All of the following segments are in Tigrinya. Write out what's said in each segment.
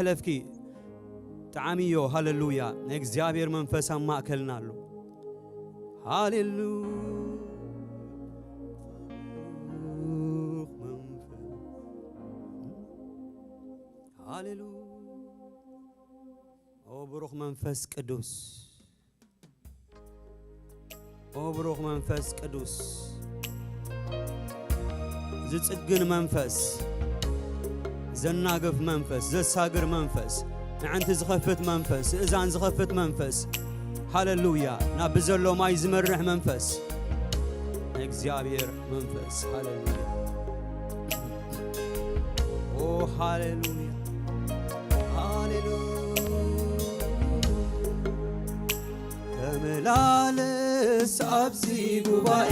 ለፍኪ ጣዕምዮ። ሃሌሉያ። ናይ እግዚኣብሔር መንፈስ ኣብ ማእከልና ኣሎ። ሃሌሉያ። ሃሌሉያ። ኦ ብሩኽ መንፈስ ቅዱስ፣ ኦ ብሩኽ መንፈስ ቅዱስ፣ ዝጽግን መንፈስ፣ ዘናግፍ መንፈስ፣ ዘሳግር መንፈስ፣ ንዕንቲ ዝኸፍት መንፈስ፣ እዛን ዝኸፍት መንፈስ፣ ሃሌሉያ፣ ናብ ብዘሎ ማይ ዝመርሕ መንፈስ፣ ናይ እግዚኣብሔር መንፈስ፣ ሃሌሉያ። ኦ ሃሌሉያ፣ ሃሌሉያ። ተመላለስ ኣብዚ ጉባኤ፣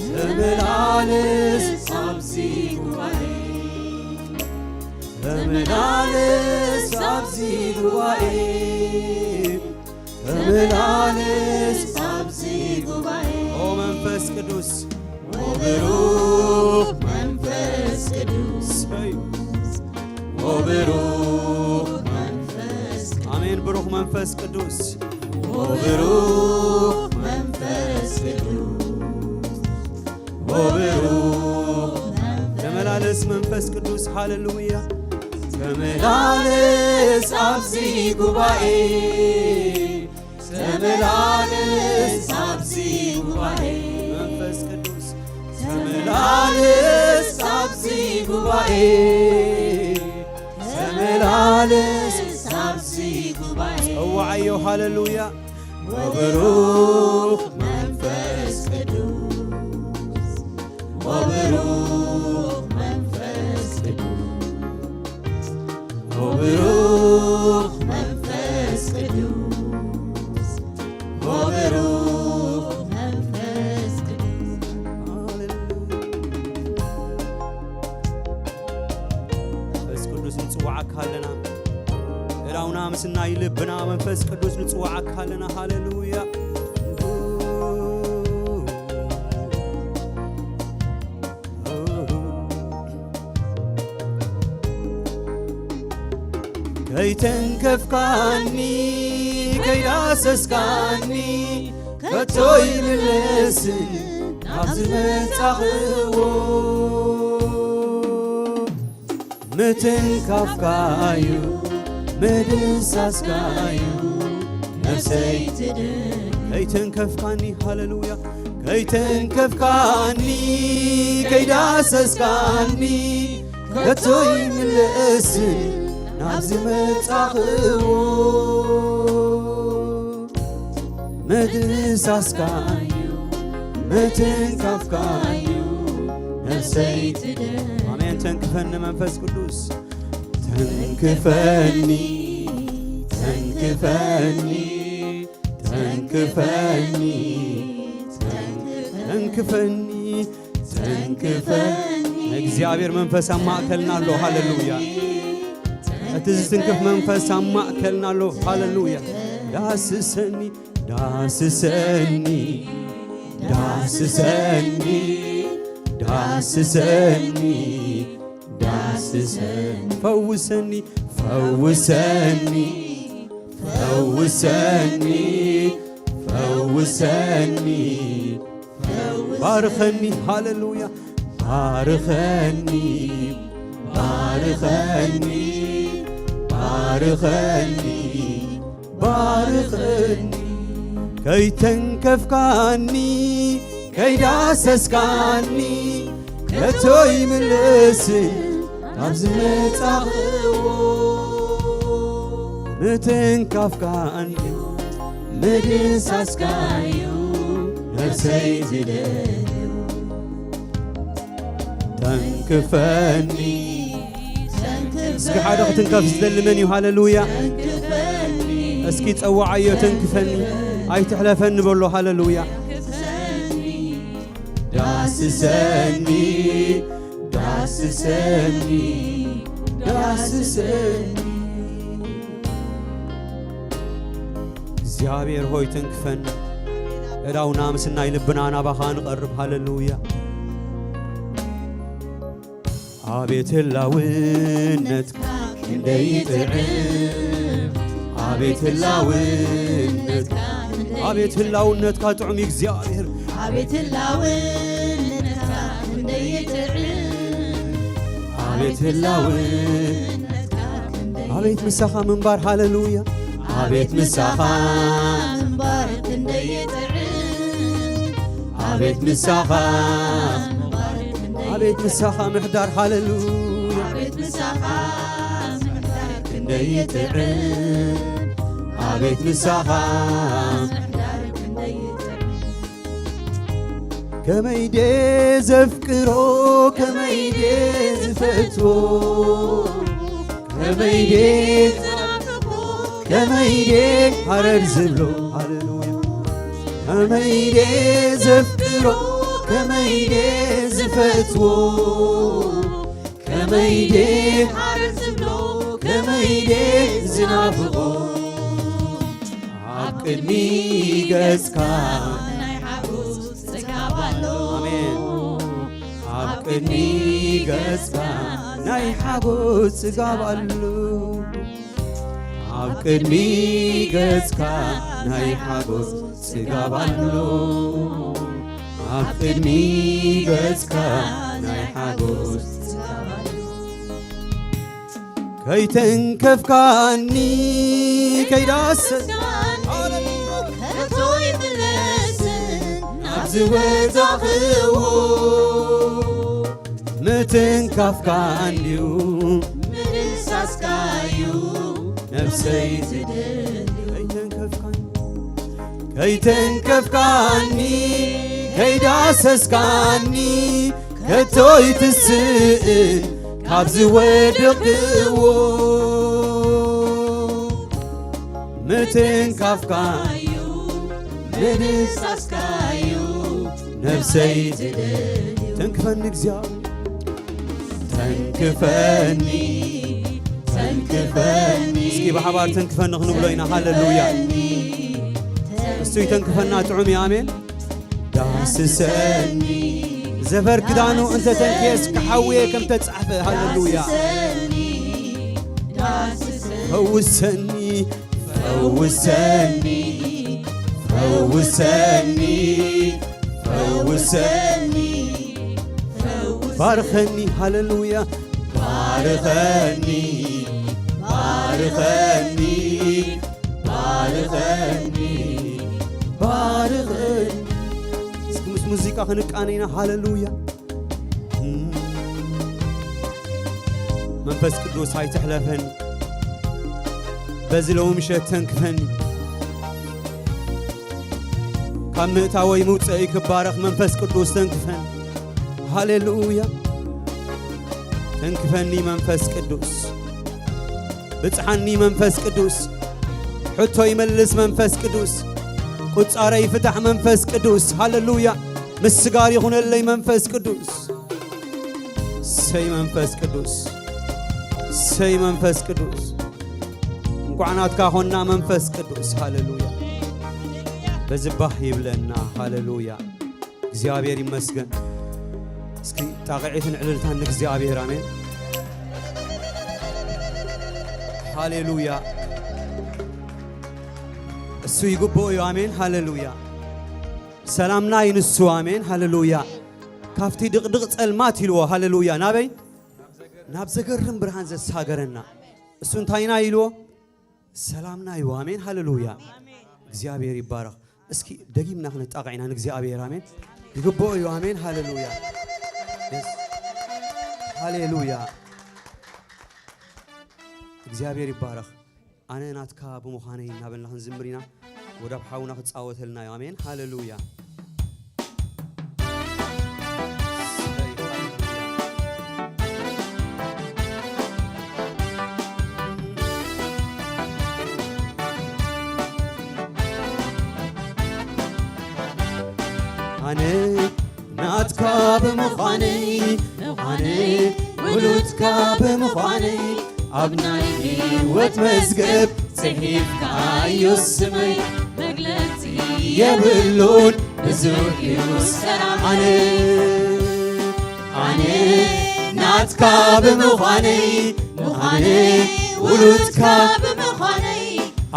ተመላለስ ኣብዚ ጉባኤ፣ ተመላለስ ኣብዚ ጉባኤ፣ ተመላለስ ኣብዚ ጉባኤ። ኦ መንፈስ ቅዱስ፣ ኦ ብሩኽ መንፈስ ቅዱስ፣ ኦ ብሩኽ መንፈስ ቅዱስ፣ ኣሜን። ብሩኽ መንፈስ ቅዱስ፣ ኦ ብሩኽ መንፈስ ቅዱስ፣ ኦ ብሩኽ መንፈስ፣ ተመላለስ መንፈስ ቅዱስ፣ ሃሌሉያ። ተመላለስ ኣብዚ ጉባኤ፣ ተመላለስ ኣብዚ ጉባኤ፣ መንፈስ ቅዱስ፣ ተመላለስ ኣብዚ ጉባኤ፣ ተመላለስ ኣብዚ ጉባኤ። ጸዋዓዮ፣ ሃሌሉያ። ወብሩኽ መንፈስ ቅዱስ፣ ወብሩኽ መንፈስ ቅዱስ፣ ወብሩኽ መንፈስ ቅዱስ፣ ወብሩኽ መንፈስ ቅዱስ። ሃሌሉያ። መንፈስ ቅዱስ ንጽዋዓካ ኣለና። እዳውና ምስናይ ልብና መንፈስ ቅዱስ ንጽዋዓካ ኣለና። ሃሌሉያ። ከይተንከፍካኒ፣ ከይዳሰስካኒ፣ ከቶ ይምለስን ናብ ዝመጻኽዎ። ምትንካፍካዩ፣ ምድሳስካዩ፣ ነፍሰይ ትድን። ከይተንከፍካኒ፣ ሃሌሉያ፣ ከይተንከፍካኒ፣ ከይዳሰስካኒ፣ ከቶ ይምለስን ናብ ዝመጻኽዎ። ምድሳስካዩ፣ ምትንካፍካዩ፣ ነፍሰይ ትድን። ኣሜን። ተንክፈኒ መንፈስ ቅዱስ። ተንክፈኒ፣ ተንክፈኒ፣ ተንክፈኒ፣ ተንክፈኒ፣ ተንክፈኒ። እግዚኣብሔር መንፈስ ኣብ ማእከልና ኣሎ። ሃሌሉያ። እቲ ዝትንክፍ መንፈስ ኣብ ማእከልና ኣሎ። ሃሌሉያ። ዳስሰኒ፣ ዳስሰኒ፣ ዳስሰኒ፣ ዳስሰኒ፣ ዳስሰኒ። ፈውሰኒ፣ ፈውሰኒ፣ ፈውሰኒ፣ ፈውሰኒ። ባርኸኒ፣ ሃሌሉያ። ባርኸኒ፣ ባርኸኒ፣ ባርኸኒ፣ ባርኸኒ። ከይተንከፍካኒ፣ ከይዳሰስካኒ፣ ከቶ ይምለስን ካብ ዝመጻኽዎ። ምትንካፍካን ምድሳስካዩ ነፍሰይ ዝደልዩ። ተንክፈኒ። እስኪ ሓደ ክትንከፍ ዝደሊ መን እዩ? ሃሌሉያ። እስኪ ጸዋዓዮ፣ ተንክፈኒ፣ ኣይትሕለፈኒ በሎ። ሃሌሉያ። ዳስሰኒ፣ ዳስሰኒ፣ ዳስሰኒ። እግዚኣብሔር ሆይ ተንክፈኒ። እዳውና ምስናይ ልብና ናባኻ ንቐርብ። ሃሌሉያ። ኣቤት ህላውነት ክንደይ ይጥዕም። ኣቤት ህላውነትካ፣ ኣቤት ህላውነትካ ጥዑም እግዚኣብሔር። ኣቤት ህላውነትካ ክንደይ ይጥዕም። ኣቤት ህላውነትካ ክንደይ፣ ኣቤት ምሳኻ ምንባር፣ ሃሌሉያ። ኣቤት ምሳኻ ምንባር ክንደይ ይጥዕም። ኣቤት ምሳኻ ምንባር ክንደይ፣ ኣቤት ምሳኻ ምሕዳር፣ ሃሌሉያ። ኣቤት ምሳኻ ምሕዳር ክንደይ ይጥዕም። ኣቤት ምሳኻ ምሕዳር ክንደይ ይጥዕም። ከመይ ዴ ዘፍቅሮ፣ ከመይ ዴ ዝፈትዎ፣ ከመይ ዴ ዝናፍቆ፣ ከመይ ዴ ሃረር ዝብሎ፣ ሃሌሉያ። ከመይ ዴ ዘፍቅሮ፣ ከመይ ዴ ዝፈትዎ፣ ከመይ ዴ ሃረር ዝብሎ፣ ከመይ ዴ ዝናፍቆ። ኣብ ቅድሚ ገጽካ ናይ ሓጎስ ጽጋብ ኣሎ። ኣሜን። ኣብ ቅድሚ ገጽካ ናይ ሓጎስ ጽጋብ ኣሎ። ኣብ ቅድሚ ገጽካ ናይ ሓጎስ ጽጋብ ኣሎ። ኣብ ቅድሚ ገጽካ ናይ ሓጎስ ጽጋብ ኣሎ። ከይተንከፍካኒ፣ ከይዳሰስካኒ፣ ከቶ ይምለስን ናብ ዝወጻኽዎ። ምትንካፍካ እንድዩ፣ ምድሳስካ እዩ ነፍሰይ ትደልዩ። ከይተንከፍካኒ፣ ከይተንከፍካኒ፣ ከይዳሰስካኒ፣ ከቶ ይትስእን ካብ ዝወደቕክዎ። ምትንካፍካ እዩ፣ ምድሳስካ እዩ ነፍሰይ ትደልዩ። ተንክፈኒ እግዚኣብሔር፣ ተንክፈኒ፣ ተንክፈኒ። እስኪ ብሓባር ተንክፈኒ ክንብሎ ኢና። ሃሌሉያ። እሱ ይተንክፈና፣ ጥዑም እዩ። ኣሜን። ዳስሰኒ። ዘፈር ክዳኑ እንተ ተንክየስ ክሓውየ ከም ተጻሕፈ። ሃሌሉያ። ዳስሰኒ፣ ዳስሰኒ። ፈውሰኒ፣ ፈውሰኒ፣ ፈውሰኒ፣ ፈውሰኒ፣ ፈውሰኒ። ባርኸኒ፣ ሃሌሉያ። ባርኸኒ፣ ባርኸኒ፣ ባርኸኒ፣ ባርኸኒ። እስኪ ምስ ሙዚቃ ክንቃነ ኢና። ሃሌሉያ። መንፈስ ቅዱስ ኣይትሕለፈኒ። በዚ ሎሚ ምሸት ተንክፈኒ። ካብ ምእታወይ ምውፀኢ ክባረኽ መንፈስ ቅዱስ ተንክፈኒ። ሃሌሉያ። ተንክፈኒ መንፈስ ቅዱስ። ብጽሓኒ መንፈስ ቅዱስ። ሕቶ ይመልስ መንፈስ ቅዱስ። ቁጻረይ ይፍታሕ መንፈስ ቅዱስ። ሃሌሉያ። ምስጋር ይኹነለይ መንፈስ ቅዱስ። ሰይ መንፈስ ቅዱስ። ሰይ መንፈስ ቅዱስ። እንኳዕ ናትካ ኾንና መንፈስ ቅዱስ። ሃሌሉያ። በዚ ባህ ይብለና። ሃሌሉያ። እግዚኣብሔር ይመስገን። እስኪ ጣቕዒትን ዕልልታን ንእግዚኣብሔር። ኣሜን። ሃሌሉያ። እሱ ይግብኦ እዩ። ኣሜን። ሃሌሉያ። ሰላምና እዩ ንሱ። ኣሜን። ሃሌሉያ። ካብቲ ድቕድቕ ጸልማት ኢልዎ። ሃሌሉያ። ናበይ? ናብ ዘገርም ብርሃን ዘሳገረና። እሱ እንታይና ኢልዎ? ሰላምና እዩ። ኣሜን። ሃሌሉያ። እግዚኣብሔር ይባረኽ። እስኪ ደጊምና ክንጣቕዕ ኢና ንእግዚኣብሔር። ኣሜን። ይግብኦ እዩ። ኣሜን። ሃሌሉያ። የስ። ሃሌሉያ። እግዚኣብሔር ይባረኽ። ኣነ ናትካ ብምዃነይ እናበልና ክንዝምር ኢና። ወዳብ ሓውና ክጻወተልና እዩ። ኣሜን። ሃሌሉያ። ኣነ ናትካ ብምዃነይ፣ ምዃነይ ውሉድካ ብምዃነይ፣ ኣብ ናይ ህይወት መዝገብ ጽሒፍካዮ ስመይ። መግለጺ የብሉን ብዙሕ እዩ ሰላም። ኣነ፣ ኣነ ናትካ ብምዃነይ፣ ኣነ ውሉድካ ብምዃነይ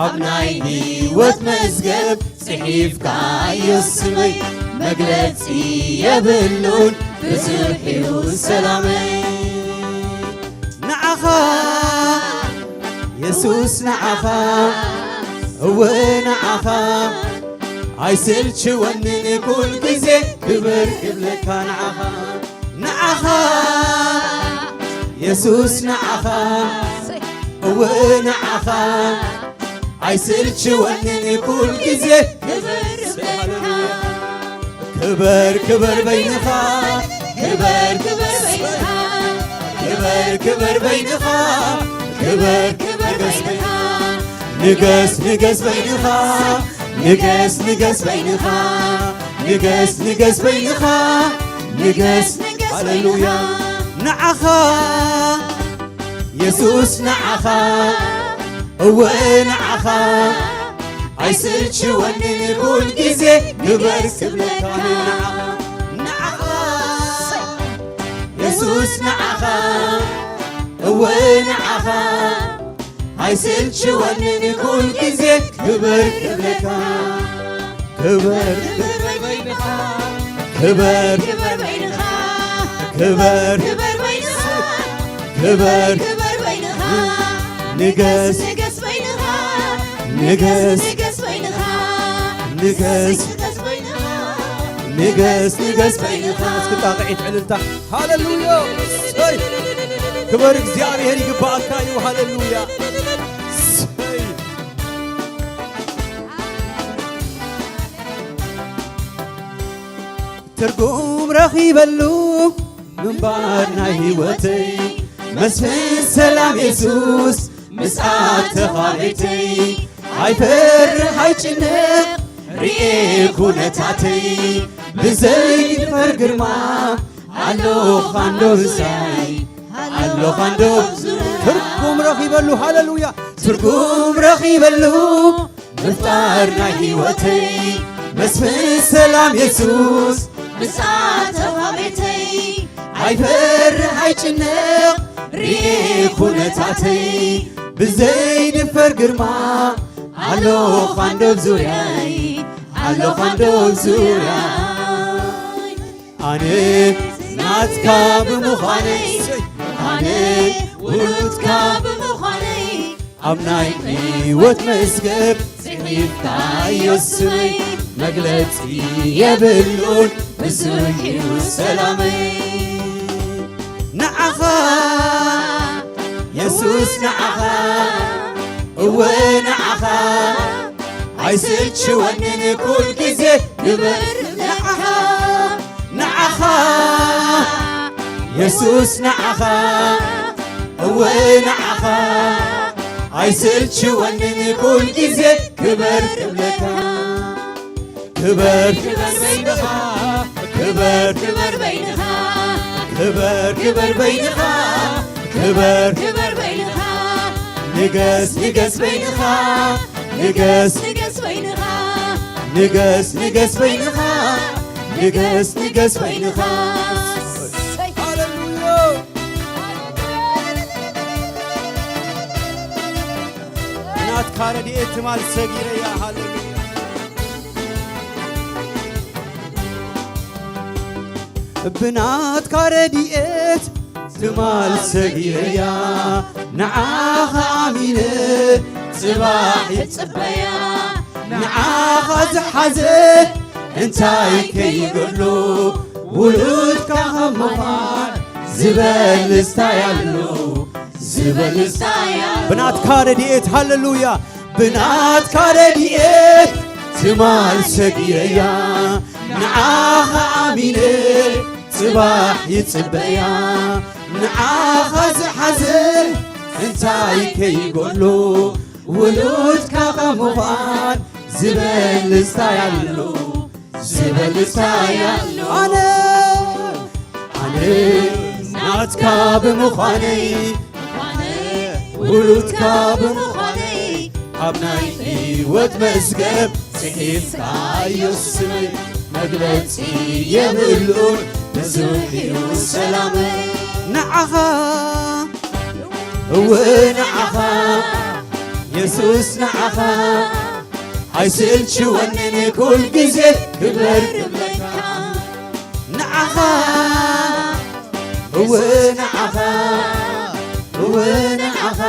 ኣብ ናይ ህይወት መዝገብ ጽሒፍካዮ ስመይ። መግለጺ የብሉን ብዙሕ እዩ ሰላመይ። ንዓኻ የሱስ ንዓኻ፣ እወ ንዓኻ ኣይስልችወንን ኩል ግዜ ክብር ክብለካ ንዓኻ። ንዓኻ የሱስ ንዓኻ፣ እወ ንዓኻ ኣይስልችወንን ኩል ግዜ ክብር ክብር ክብር በይንኻ፣ ክብር ክብር በይንኻ፣ ክብር ክብር በይንኻ፣ ክብር ክብር በይንኻ። ንገስ ንገስ በይንኻ፣ ንገስ ንገስ በይንኻ፣ ንገስ ንገስ በይንኻ፣ ንገስ። ሃሌሉያ። ንዓኻ የሱስ ንዓኻ፣ እወ ንዓኻ ኣይስልችወንን ኩል ግዜ ክብር ክብለካ። ንዓኻ ንዓኻ የሱስ ንዓኻ፣ እወ ንዓኻ ኣይስልችወንን ኩል ግዜ ክብር ክብለካ። ክብር ክብር በይንኻ፣ ክብር ክብር በይንኻ፣ ክብር ክብር በይንኻ፣ ክብር ክብር በይንኻ። ንገስ ንገስ በይንኻ፣ ንገስ ንገስ በይንኻ፣ ንገስ ንገስ በይንኻ። ንገስ ንገስ በይንኻ። እስኪ ጣቕዒት ዕልልታ። ሃሌሉያ። ሰይ። ክብር እግዚኣብሔር ይግባኣካ እዩ። ሃሌሉያ። ሰይ። ትርጉም ረኺበሉ ምንባር ናይ ህይወተይ፣ መስፍን ሰላም የሱስ ምስ ኣተኻ ቤተይ። ኣይፈርሕ ኣይጭነቕ ርኤ ኩነታተይ፣ ብዘይድፈር ግርማ ኣሎኻ እንዶ ምሳይ፣ ኣሎኻ እንዶ። ትርጉም ረኺበሉ፣ ሃሌሉያ። ትርጉም ረኺበሉ ምፍጣር ናይ ህይወተይ፣ መስፍን ሰላም የሱስ ምስ ኣተኻ ቤተይ። ኣይፈርሕ ኣይጭነቕ ርኤ ኩነታተይ፣ ብዘይድፈር ግርማ ኣሎኻ እንዶ ኣብ ዙርያይ፣ ኣሎኻ እንዶ ኣብ ዙርያይ። ኣነ ናትካ ብምዃነይ፣ ኣነ ውሉድካ ብምዃነይ፣ ኣብ ናይ ህይወት መዝገብ ጽሒፍካዮ ስመይ። መግለጺ የብሉን ብዙሕ እዩ ሰላመይ። ንዓኻ የሱስ ንዓኻ፣ እወ ንዓኻ ኣይስልችወንን ኩል ግዜ ክብር ንዓኻ፣ ንዓኻ የሱስ ንዓኻ፣ እወ ንዓኻ ኣይስልችወንን ኩል ግዜ ክብር ክብለካ። ክብር ክብር በይንኻ፣ ክብር ክብር በይንኻ፣ ክብር ክብር በይንኻ፣ ክብር ክብር በይንኻ። ንገስ ንገስ በይንኻ፣ ንገስ ንገስ በይንኻ፣ ንገስ ንገስ በይንኻ፣ ንገስ ንገስ በይንኻ። ሃሌሉያ። ናትካ ረድኤት ትማል ሰጊረያ። ሃሌሉያ። ብናትካ ረድኤት ትማል ሰጊረያ፣ ንዓኻ ኣሚነ ጽባሕ ይጽበያ። ንዓኻ ዝሓዘ እንታይ ከይገሎ፣ ውሉድካ ካብ ምዃን ዝበልጽ ታይ ኣሎ? ዝበልጽ ታይ ኣሎ? ብናትካ ረድኤት፣ ሃሌሉያ፣ ብናትካ ረድኤት ትማል ሰጊረያ፣ ንዓኻ ኣሚነ ጽባሕ ይጽበያ። ንዓኻ ዝሓዘ እንታይ ከይጎሎ፣ ውሉድካ ካብ ምዃን ዝበልጽ ታይ ኣሎ? ዝበልጽ ታይ ኣሎ? ኣነ፣ ኣነ ናትካ ብምዃነይ፣ ውሉድካ ብምዃነይ፣ ኣብ ናይ ህይወት መዝገብ ጽሒፍካዮ ስመይ። መግለጺ የብሉን ብዙሕ እዩ ሰላመይ። ንዓኻ እወ ንዓኻ የሱስ ንዓኻ ኣይስልችወንን ኩል ግዜ ክበር ክብለካ ንዓኻ እወ ንዓኻ እወ ንዓኻ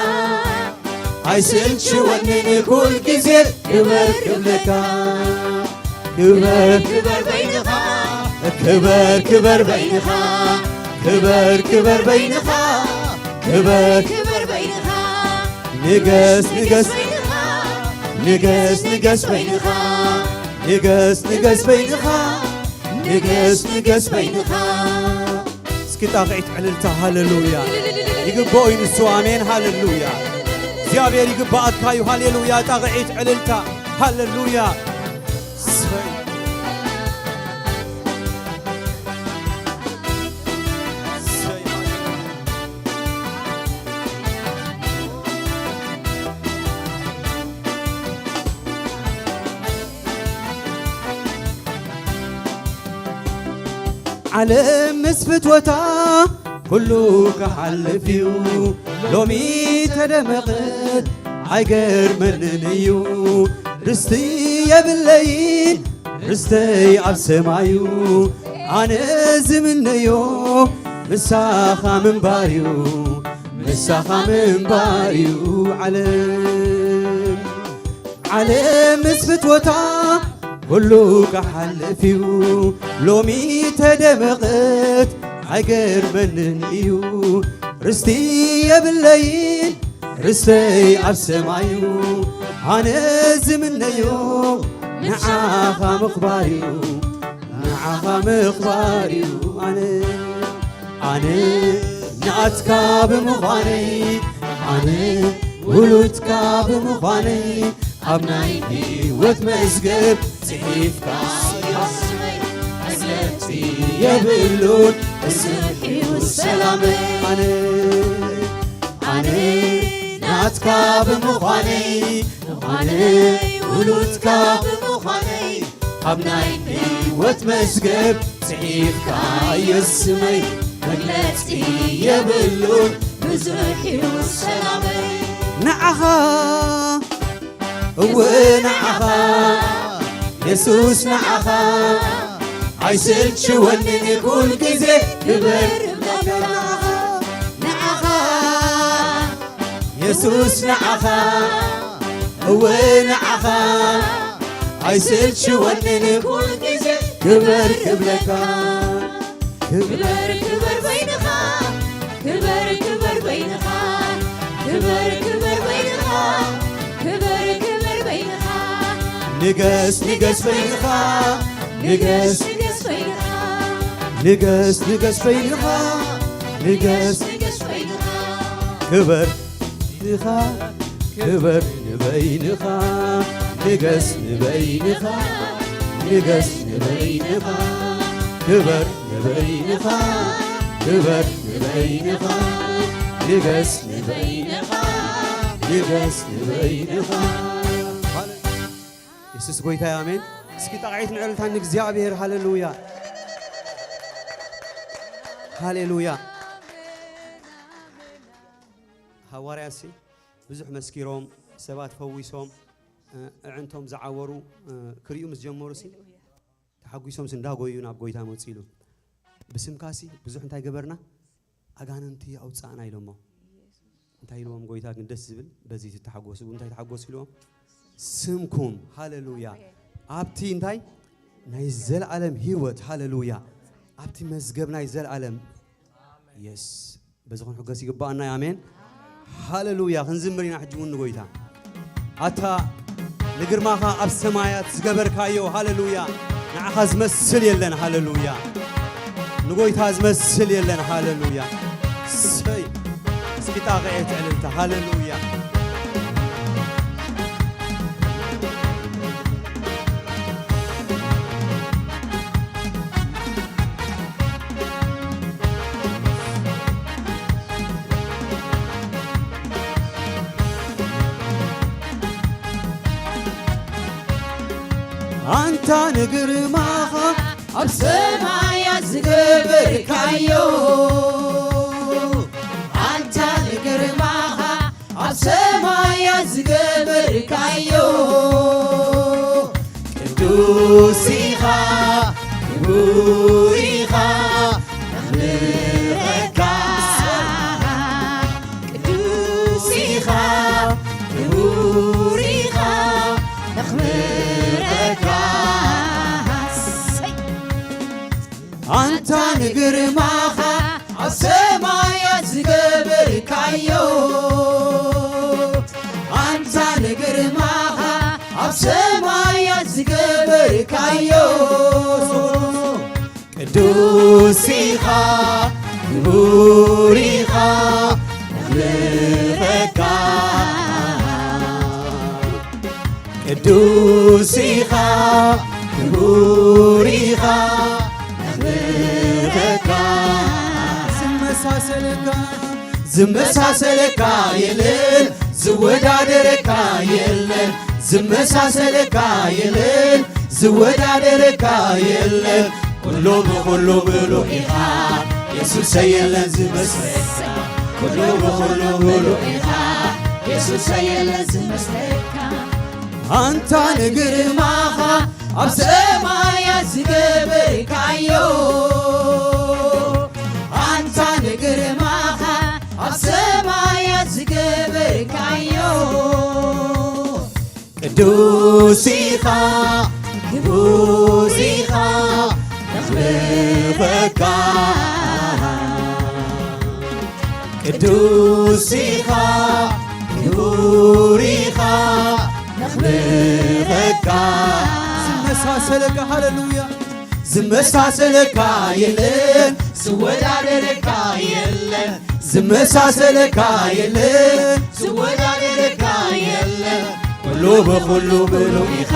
ኣይስልችወንን ኩል ግዜ ክበር ክብለካ ክበር ክበር በይንኻ ክበር ክበር በይንኻ ክበር ክበር በይንኻ ክበር ክበር በይንኻ ንገስ ንገስ ንገስ ንገስ በይንኻ ንገስ ንገስ በይንኻ ንገስ ንገስ በይንኻ እስኪ ጣቕዒት ዕልልታ ሃሌሉያ ይግባኦ እዩ ንሱ ኣሜን ሃሌሉያ እግዚኣብሔር ይግባኣካ እዩ ሃሌሉያ ጣቕዒት ዕልልታ ሃሌሉያ ዓለም ምስ ፍትወታ ኩሉ ክሓልፍ እዩ ሎሚ ተደመቐት ኣይገርመንን እዩ ርስቲ የብለይን ርስተይ ኣብ ሰማዩ ኣነ ዝምነዮ ምሳኻ ምንባር እዩ ምሳኻ ምንባር እዩ ዓለም ዓለም ምስ ፍትወታ ኩሉ ክሓልፍ እዩ ሎሚ ተደመቐት ኣይገርመንን እዩ ርስቲ የብለይን ርስተይ ኣብ ሰማዩ ኣነ ዝምነዮ ንዓኻ ምኽባር እዩ ንዓኻ ምኽባር እዩ ኣነ ኣነ ናትካ ብምዃነይ ኣነ ውሉድካ ብምዃነይ ኣብ ናይ ህይወት መዝገብ ጽሒፍካ ስመይ መግለጺ የብሉን ብዙሕ እዩ ሰላመይ ኣነ ኣነ ናትካ ብምዃነይ ምዃነይ ውሉድካ ብምዃነይ ኣብ ናይ ህይወት መዝገብ ጽሒፍካዮ ስመይ መግለጺ የብሉን ብዙሕ እዩ ሰላመይ ንዓኻ እወ ንዓኻ የሱስ ንዓኻ ኣይስልችወንን ኩል ግዜ ክበር ንዓኻ የሱስ ንዓኻ እወ ንዓኻ ኣይስልችወንን ኩል ግዜ ክበር ክብለካ ክበር ክበር በይንኻ ክበር ክበር በይንኻ ክበር ክበር በይንኻ ክበር ክበር በይንኻ ንገስ ንገስ በይንኻ ንገስ ንገስ በይንኻ ንገስ ንገስ በይንኻ ንገስ ንገስ በይንኻ ክበር ንኻ ክበር ንበይንኻ ንገስ ንበይንኻ ንገስ ንበይንኻ ክበር ንበይንኻ ክበር ንበይንኻ ንገስ ንበይንኻ ንገስ ንበይንኻ የሱስ ጎይታ ኣሜን እስኪ ጣቕዒት ንዕልታ ንእግዚኣብሔር ሃሌሉያ ሃሌሉያ ሃዋርያሲ ብዙሕ መስኪሮም ሰባት ፈዊሶም ኣዕንቶም ዝዓወሩ ክርእዩ ምስ ጀመሩ ሲ ተሓጒሶም ሲ እንዳጎዩ ናብ ጎይታ መፁ ኢሉ ብስምካሲ ብዙሕ እንታይ ገበርና ኣጋንንቲ ኣውፃእና ኢሎሞ እንታይ ኢልዎም ጎይታ ግን ደስ ዝብል በዚ ትተሓጎሱ እንታይ ተሓጎሱ ኢልዎም ስምኩም ሃሌሉያ ኣብቲ እንታይ ናይ ዘለዓለም ህይወት ሃሌሉያ ኣብቲ መዝገብ ናይ ዘለዓለም የስ በዚ ክንሕገስ ይግባኣና እዩ ኣሜን ሃሌሉያ ክንዝምር ኢና ሕጂ እውን ንጎይታ ኣታ ንግርማኻ ኣብ ሰማያት ዝገበርካዮ ሃሌሉያ ንዓኻ ዝመስል የለን ሃሌሉያ ንጎይታ ዝመስል የለን ሃሌሉያ ሰይ እስኪ ጣቕዒት ዕልልታ ሃሌሉያ ኣንታ ንግርማኻ ኣብ ሰማያት ዝገበርካዮ ኣንታ ንግርማኻ ቅዱስ ኢኻ፣ ክቡር ኢኻ፣ ነኽብረካ። ቅዱስ ኢኻ፣ ክቡር ኢኻ፣ ነኽብረካ። ኣንታ ንግርማኻ ኣብ ሰማያት ዝገበርካዮ፣ ኣንታ ንግርማኻ ኣብ ሰማያት ዝገበርካዮ። ቅዱስ ኢኻ፣ ክቡር ኢኻ፣ ነኽብረካ። ቅዱስ ኢኻ፣ ክቡር ኢኻ፣ ነኽብረካ። ዝመሳሰለካ፣ ዝመሳሰለካ የለን፣ ዝወዳደረካ የለን፣ ዝመሳሰለካ የለን፣ ዝወዳደረካ የለን። ኩሉ ብኹሉ ምሉእ ኢኻ፣ የሱሰይ የለን ዝመስለካ። ኩሉ ብኹሉ ምሉእ ኢኻ፣ የሱሰይ የለን ዝመስለካ። ኣንታ ንግርማኻ ኣብ ሰማያት ዝገበርካዮ፣ ኣንታ ንግርማኻ ኣብ ሰማያት ዝገበርካዮ። ቅዱስ ኢኻ፣ ክቡር ኢኻ፣ ነኽብረካ። ቅዱስ ኢኻ፣ ክቡር ኢኻ፣ ነኽብረካ። ዝመሳሰለካ፣ ሃሌሉያ። ዝመሳሰለካ የለን፣ ዝወዳደረካ የለን፣ ዝመሳሰለካ የለን፣ ዝወዳደረካ የለን። ኩሉ ብኹሉ ምሉእ ኢኻ፣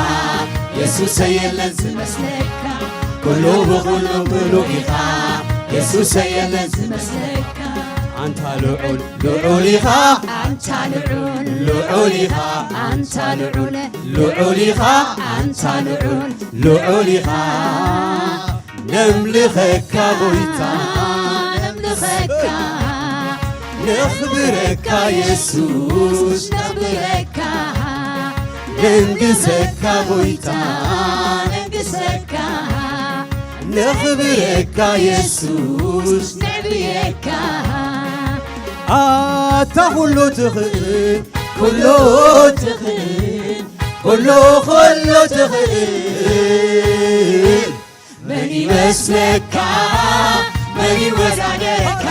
የሱሰይ የለን ዝመስለካ። ኩሉ ብኹሉ ምሉእ ኢኻ፣ የሱሰይ የለን ዝመስለካ። ኣንታ ልዑል፣ ልዑል ኢኻ፣ ኣንታ ልዑል፣ ልዑል ኢኻ፣ ኣንታ ልዑል፣ ልዑል ኢኻ፣ ኣንታ ልዑል፣ ልዑል ኢኻ። ነምልኸካ ጎይታ፣ ነምልኸካ፣ ነኽብረካ የሱስ፣ ነኽብረካ፣ ነንግሰካ ጎይታ፣ ነንግሰካ፣ ነኽብረካ የሱስ፣ ነዕብየካ። ኣታ ኩሉ ትኽእል፣ ኩሉ ትኽእል፣ ኩሉ፣ ኩሉ ትኽእል። መን ይመስለካ? መን ይወዳደረካ?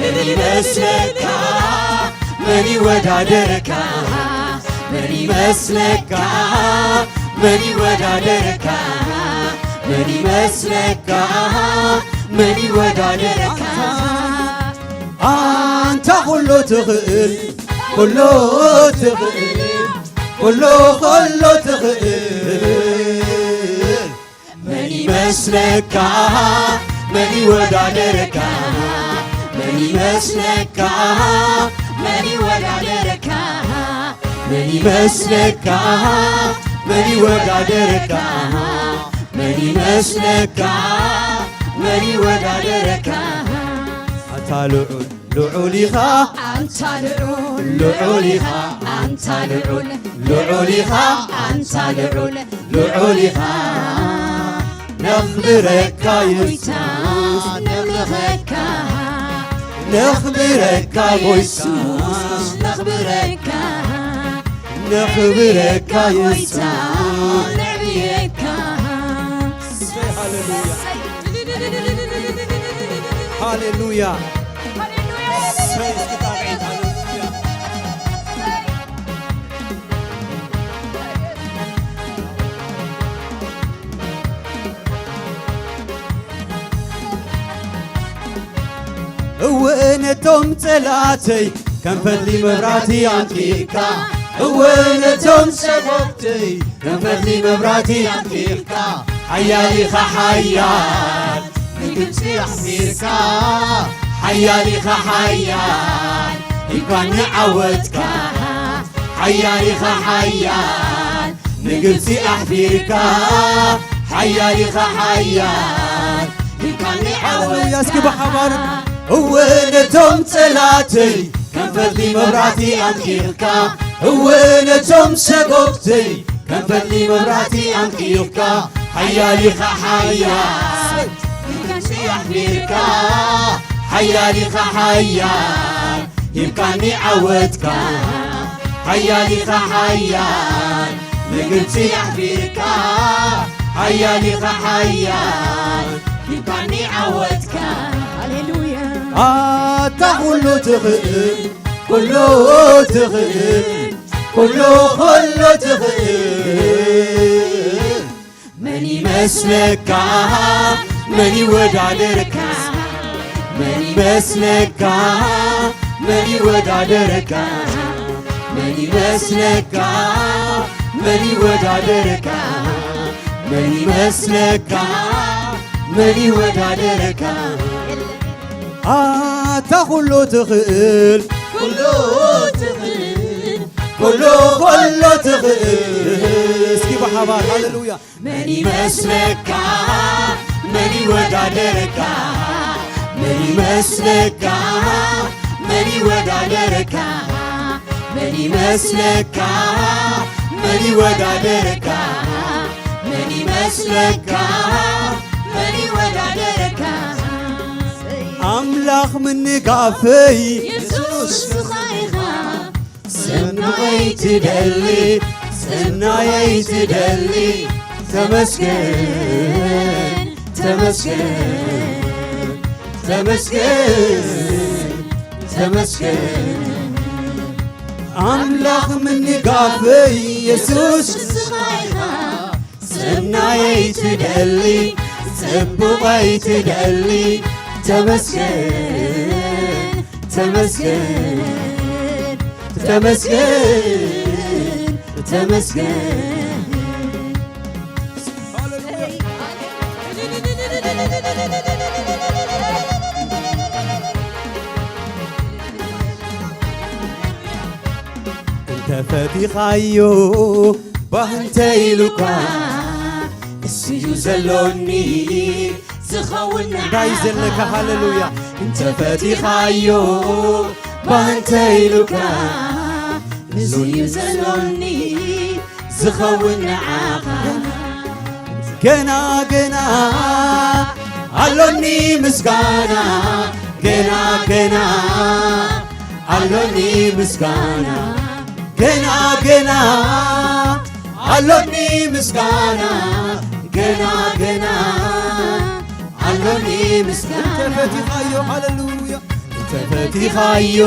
መን ይመስለካ? መን ይወዳደረካ? መን ይመስለካ? መን ይወዳደረካ? መን ይመስለካ? መን ይወዳደረካ? ኣንታ ኩሉ ትኽእል፣ ኩሉ ትኽእል፣ ኩሉ፣ ኩሉ ትኽእል። መን ይመስለካ? መን ይወዳደረካ? መን ይመስለካ? መን ይወዳደረካ? መን ይመስለካ? መን ይወዳደረካ? መን ይመስለካ? መን ይወዳደረካ? ኣታ ልዑል፣ ልዑል ኢኻ። ኣንታ ልዑል፣ ልዑል ኢኻ። ኣንታ ልዑል፣ ልዑል ኢኻ። ኣንታ ልዑል፣ ልዑል ኢኻ። ነኽብረካ የሱስ፣ ነምልኸካ። ነኽብረካ ጎይታ፣ ነኽብረካ። ነኽብረካ የሱስ፣ ነዕብየካ። ሃሌሉያ። ሃሌሉያ። ሃሌሉያ። እሰይ፣ እስኪ ጣቕዒት፣ ሃሌሉያ። እወ ነቶም ጸላእተይ ከም ፈትሊ መብራህቲ ኣምጺእካ፣ እወ ነቶም ጸላእተይ ከም ፈትሊ መብራህቲ ኣምጺእካ፣ ሓያል ኢኻ ሓያል፣ ንግብጺ ኣሕፊርካ፣ ሓያል ኢኻ ሓያል፣ እንኳን ንዓወትካ፣ ሓያል ኢኻ ሓያል፣ ንግብጺ ኣሕፊርካ፣ ሓያል ኢኻ ሓያል፣ እንኳን ንዓወትካ። ሃሌሉያ፣ እስኪ ብሓባር። እወ ነቶም ጸላእተይ ከም ፈትሊ መብራህቲ ኣምጺእካ፣ እወ ነቶም ሰጎግተይ ከም ፈትሊ መብራህቲ ኣንቂርካ፣ ሓያል ኢኻ ሓያል፣ ንጋሻ ኣሕዲርካ፣ ሓያል ኢኻ ሓያል፣ ሂብካኒ ዓወትካ፣ ሓያል ኢኻ ሓያል፣ ንግብጺ ኣሕዲርካ፣ ሓያል ኢኻ ሓያል፣ ሂብካኒ ዓወትካ። ሃሌሉያ። ኣታ ኩሉ ትኽእል፣ ኩሉ ትኽእል፣ ኩሉ ኩሉ ትኽእል። መን ይመስለካ? መን ይወዳደርካ? መን ይመስለካ? መን ይወዳደርካ? መን ይመስለካ? መን ይወዳደርካ? መን ይመስለካ? መን ይወዳደርካ? ኣታ ኩሉ ትኽእል፣ ኩሉ ትኽእል፣ ኩሉ ኩሉ ትኽእል። እስኪ ብሓባር ሃሌሉያ። መን ይመስለካ? መን ይወዳደረካ? መን ይመስለካ? መን ይወዳደረካ? መን ይመስለካ? መን ይወዳደረካ? መን ይመስለካ? መን ይወዳደረካ? ኣምላኽ ምንጋፈይ የሱስ ንስኻ ኢኻ። ጽቡቐይ ትደሊ፣ ጽናየይ ትደሊ፣ ተመስገን፣ ተመስገን፣ ተመስገን፣ ተመስገን። ኣምላኽ ምንጋፈይ የሱስ ንስኻ ኢኻ። ጽናየይ ትደሊ፣ ጽቡቐይ ትደሊ፣ ተመስገን፣ ተመስገን፣ ተመስገን፣ ተመስገን። እንተ ፈቲኻዮ ባህ እንተ ኢሉካ፣ እሱዩ ዘሎኒ ዝኸውን እንታይ እዩ ዘለካ? ሃሌሉያ። እንተ ፈቲኻዮ ባህ እንተ ኢሉካ፣ እሱዩ ዘሎኒ ዝኸውን ንዓኻ። ገና ገና ኣሎኒ ምስጋና፣ ገና ገና ኣሎኒ ምስጋና፣ ገና ገና ኣሎኒ ምስጋና፣ ገና ገና ኣሎኒ ምስጋና። እንተ ፈቲኻዮ፣ ሃሌሉያ፣ እንተ ፈቲኻዮ፣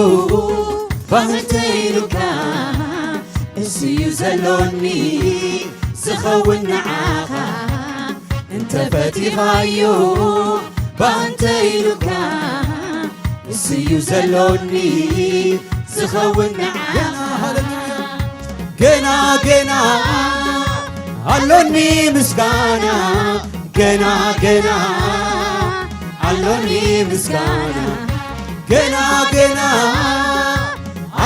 ባህ እንተ ኢሉካ፣ እሱዩ ዘሎኒ ዝኸውን ንዓኻ። እንተ ፈቲኻዮ፣ ባህ እንተ ኢሉካ፣ እሱዩ ዘሎኒ ዝኸውን ንዓኻ። ገና፣ ሃሌሉያ። ገና፣ ገና ኣሎኒ ምስጋና፣ ገና፣ ገና ኣሎኒ ምስጋና፣ ገና፣ ገና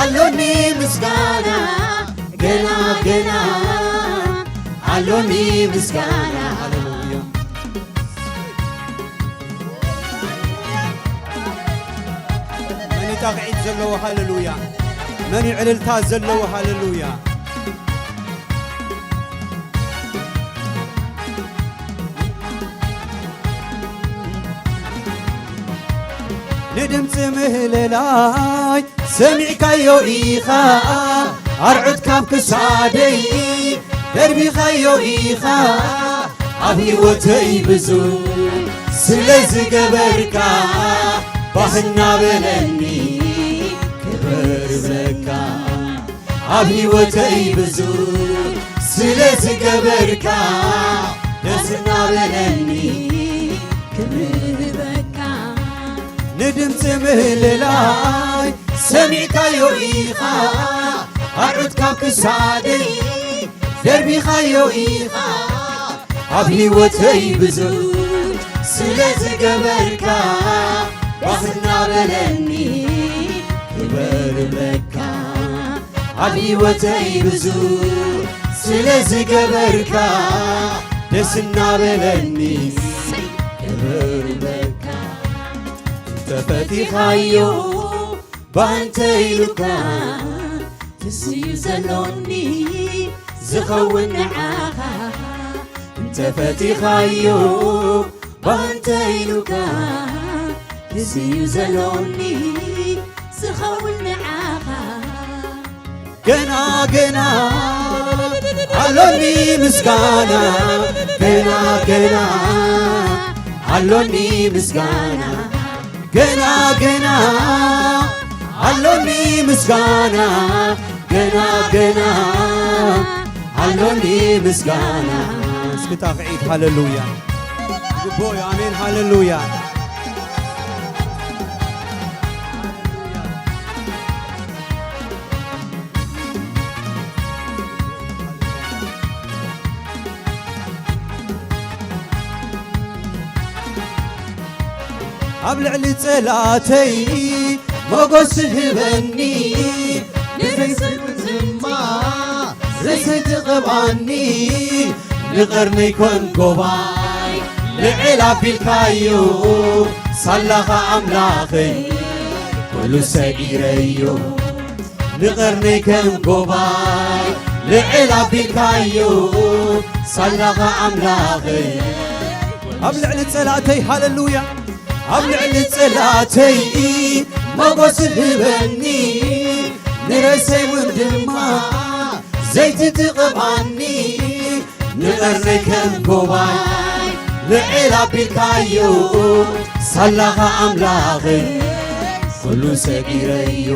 ኣሎኒ ምስጋና፣ ገና፣ ገና ኣሎኒ ምስጋና። ሃሌሉያ። መን እዩ ጣቕዒት ዘለዎ? ሃሌሉያ። መን እዩ ዕልልታ ዘለዎ? ሃሌሉያ። ንድምፂ ምህልላይ ሰሚዕካዮ ኢኻ፣ ኣርዑት ካብ ክሳደይ ደርቢኻዮ ኢኻ። ኣብ ህይወተይ ብዙ ስለ ዝገበርካ፣ ባህ እናበለኒ ክብር ይብለካ። ኣብ ህይወተይ ብዙ ስለ ዝገበርካ፣ ደስ እናበለኒ ክብር ይብለካ። ንድምፂ ምህልላይ ሰሚዕካዮ ኢኻ፣ ኣርዑት ካብ ክሳደይ ደርቢኻዮ ኢኻ። ኣብ ህይወተይ ብዙ ስለ ዝገበርካ፣ ባህ እናበለኒ ክብር ይብለካ። ኣብ ህይወተይ ብዙ ስለ ዝገበርካ፣ ደስ እናበለኒ ክብር ይብለካ። እንተ ፈቲኻዮ ባህ እንተ ኢሉካ፣ ንሱዩ ዘሎኒ ዝኸውን ንዓኻ እንተፈቲኻዮ ባንተ ኢሉካ እዚ እዩ ዘሎኒ ዝኸውን ንዓኻ ገና ገና ኣሎኒ ምስጋና ገና ገና ኣሎኒ ምስጋና ገና ገና ኣሎኒ ምስጋና ገና ገና ኣሎኒ ምስጋና እስክታ ክዒት ሃለሉያ ይግብኦ እዩ ኣሜን ሃለሉያ ኣብ ልዕሊ ጸላተይ ሞጎስ ህበኒ ንዘይስምዝማ ዘይትቕብኣኒ ንቐርነይ ኮን ጎባይ ልዕል ኣቢልካዮ ሳላኻ ኣምላኸይ ኩሉ ሰጊረዮ ንቐርነይ ከም ጎባይ ልዕል ኣቢልካዮ ሳላኻ ኣምላኸይ ኣብ ልዕሊ ጸላእተይ ሃለሉያ ኣብ ልዕሊ ጸላእተይ ሞጎስ ህበኒ ንርእሰይ እውን ድማ ዘይቲ ትቕብኣኒ ንቐርነይ ከም ጎባይ ልዕል ኣቢልካዮ ሳላኻ ኣምላኸይ ኩሉ ሰጊረዮ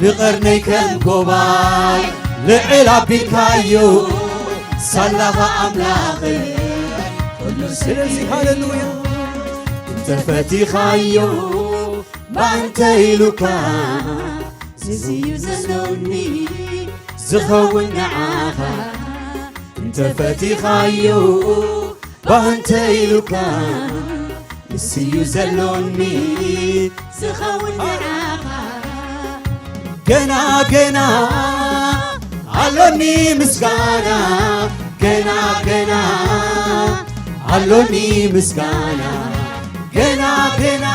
ንቐርነይ ከም ጎባይ ልዕል ኣቢልካዮ ሳላኻ ኣምላኸይ ኩሉ ስለዚ ሃለሉያ እንተፈቲኻዮ ባንተ ኢሉካ እዚ እዩ ዘሎኒ ዝኸውን ንዓኻ እንተፈቲኻዮ ባንተ ኢሉካ ንስዩ ዘሎኒ ዝኸውን ንዓኻ ገና ገና ኣሎኒ ምስጋና ገና ገና ኣሎኒ ምስጋና ገና ገና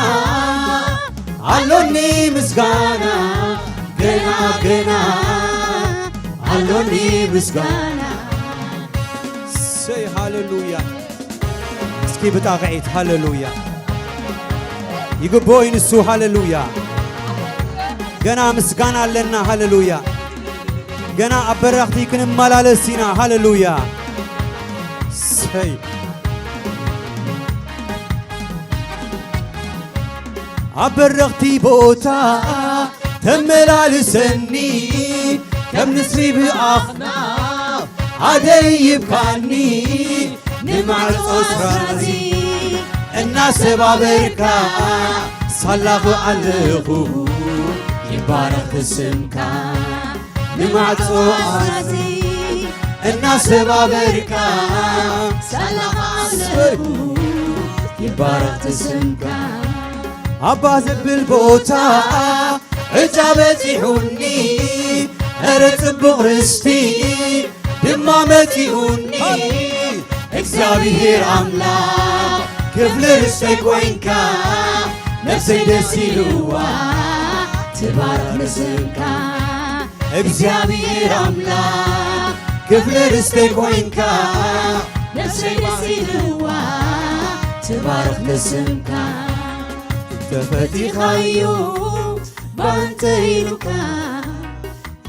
ኣሎኒ ምስጋና ገና ገና ኣሎኒ ምስጋና ሰይ ሃለሉያ እስኪ ብጣቕዒት ሃለሉያ ይግብኦ እዩ ንሱ ሃለሉያ ገና ምስጋና ኣለና ሃለሉያ ገና ኣብ በረኽቲ ክንመላለስ ኢና ሃለሉያ ሰይ ኣብ በረኽቲ ቦታ ተመላልሰኒ ከም ንስሪ ብኣኽና ኣደይብካኒ ንማዕጾ ስራዚ እናሰባበርካ ሳላኹ ኣለኹ ይባረኽ ስምካ ንማዕጾ ኣዚ እናሰባበርካ ሳላኻ ኣለኹ ይባረኽ ስምካ ኣባ ዘብል ቦታ ዕጫ በጺሑኒ ኧረ ጽቡቕ ርስቲ ድማ መጺኡኒ እግዚኣብሔር ኣምላኽ ክፍሊ ርስተይ ኮይንካ ነፍሰይ ደስ ኢልዋ ትባረኽ ንስምካ እግዚኣብሔር ኣምላኽ ክፍሊ ርስተይ ኮይንካ ነፍሰይ ደስ ኢልዋ ትባረኽ ንስምካ እንተፈቲኻዮ ባንተ ኢሉካ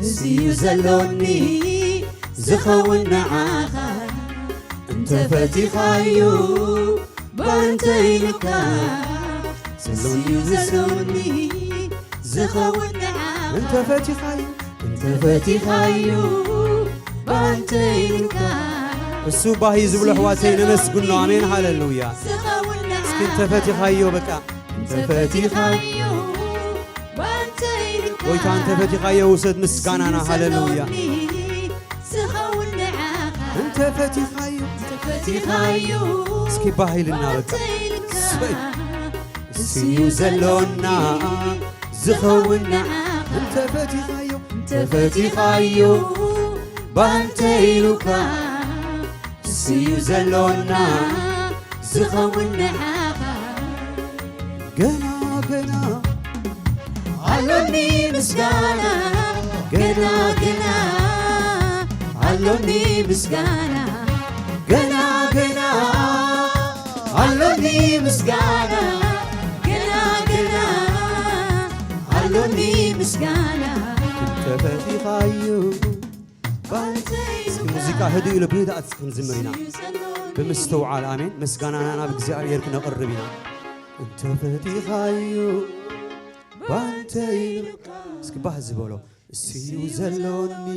እዚዩ ዘሎኒ ዝኸውን ንዓኻ እንተፈቲኻዮ ባንተ ኢሉካ እዚዩ ዘሎኒ ዝኸውን ንዓኻ እንተፈቲኻዮ እንተፈቲኻዮ ባንተ ኢሉካ እሱ ባሂ ዝብሎ ኣሕዋተይ ነመስግኖ ኣሜን ሃለሉያ ዝኸውን ንዓኻ እስኪ እንተፈቲኻዮ በቃ እንተፈቲኻዮ ባንተ ኢሉካ ጎይታ እንተፈቲኻዮ ውሰድ ምስጋናና ሃለሉያ ዝኸውን ንዓኻ እንተፈቲኻዮ እንተፈቲኻዮ እስኪ ባሂልና በቃ ባንተ ኢሉካ እሱ እዩ ዘሎና ዝኸውን ንዓኻ እንተፈቲኻዮ እንተፈቲኻዮ ባንተ ኢሉካ እሱ እዩ ዘሎና ዝኸውን ንዓኻ ገና ገና ኣሎኒ ምስጋና ገና ገና ኣሎኒ ምስጋና ገና ገና ኣሎኒ ምስጋና ገና ገና ኣሎኒ ምስጋና ተፈቲኻዩ ባንተይ እስኪ ሙዚቃ ህድእ ኢሉ ብህድኣት እስኪ ክንዝምር ኢና ብምስትውዓል። ኣሜን። ምስጋናና ናብ እግዚኣብሔር ክነቕርብ ኢና። እንተፈቲኻዩ ባንተይ እስኪ ባህ ዝበሎ እስዩ ዘሎኒ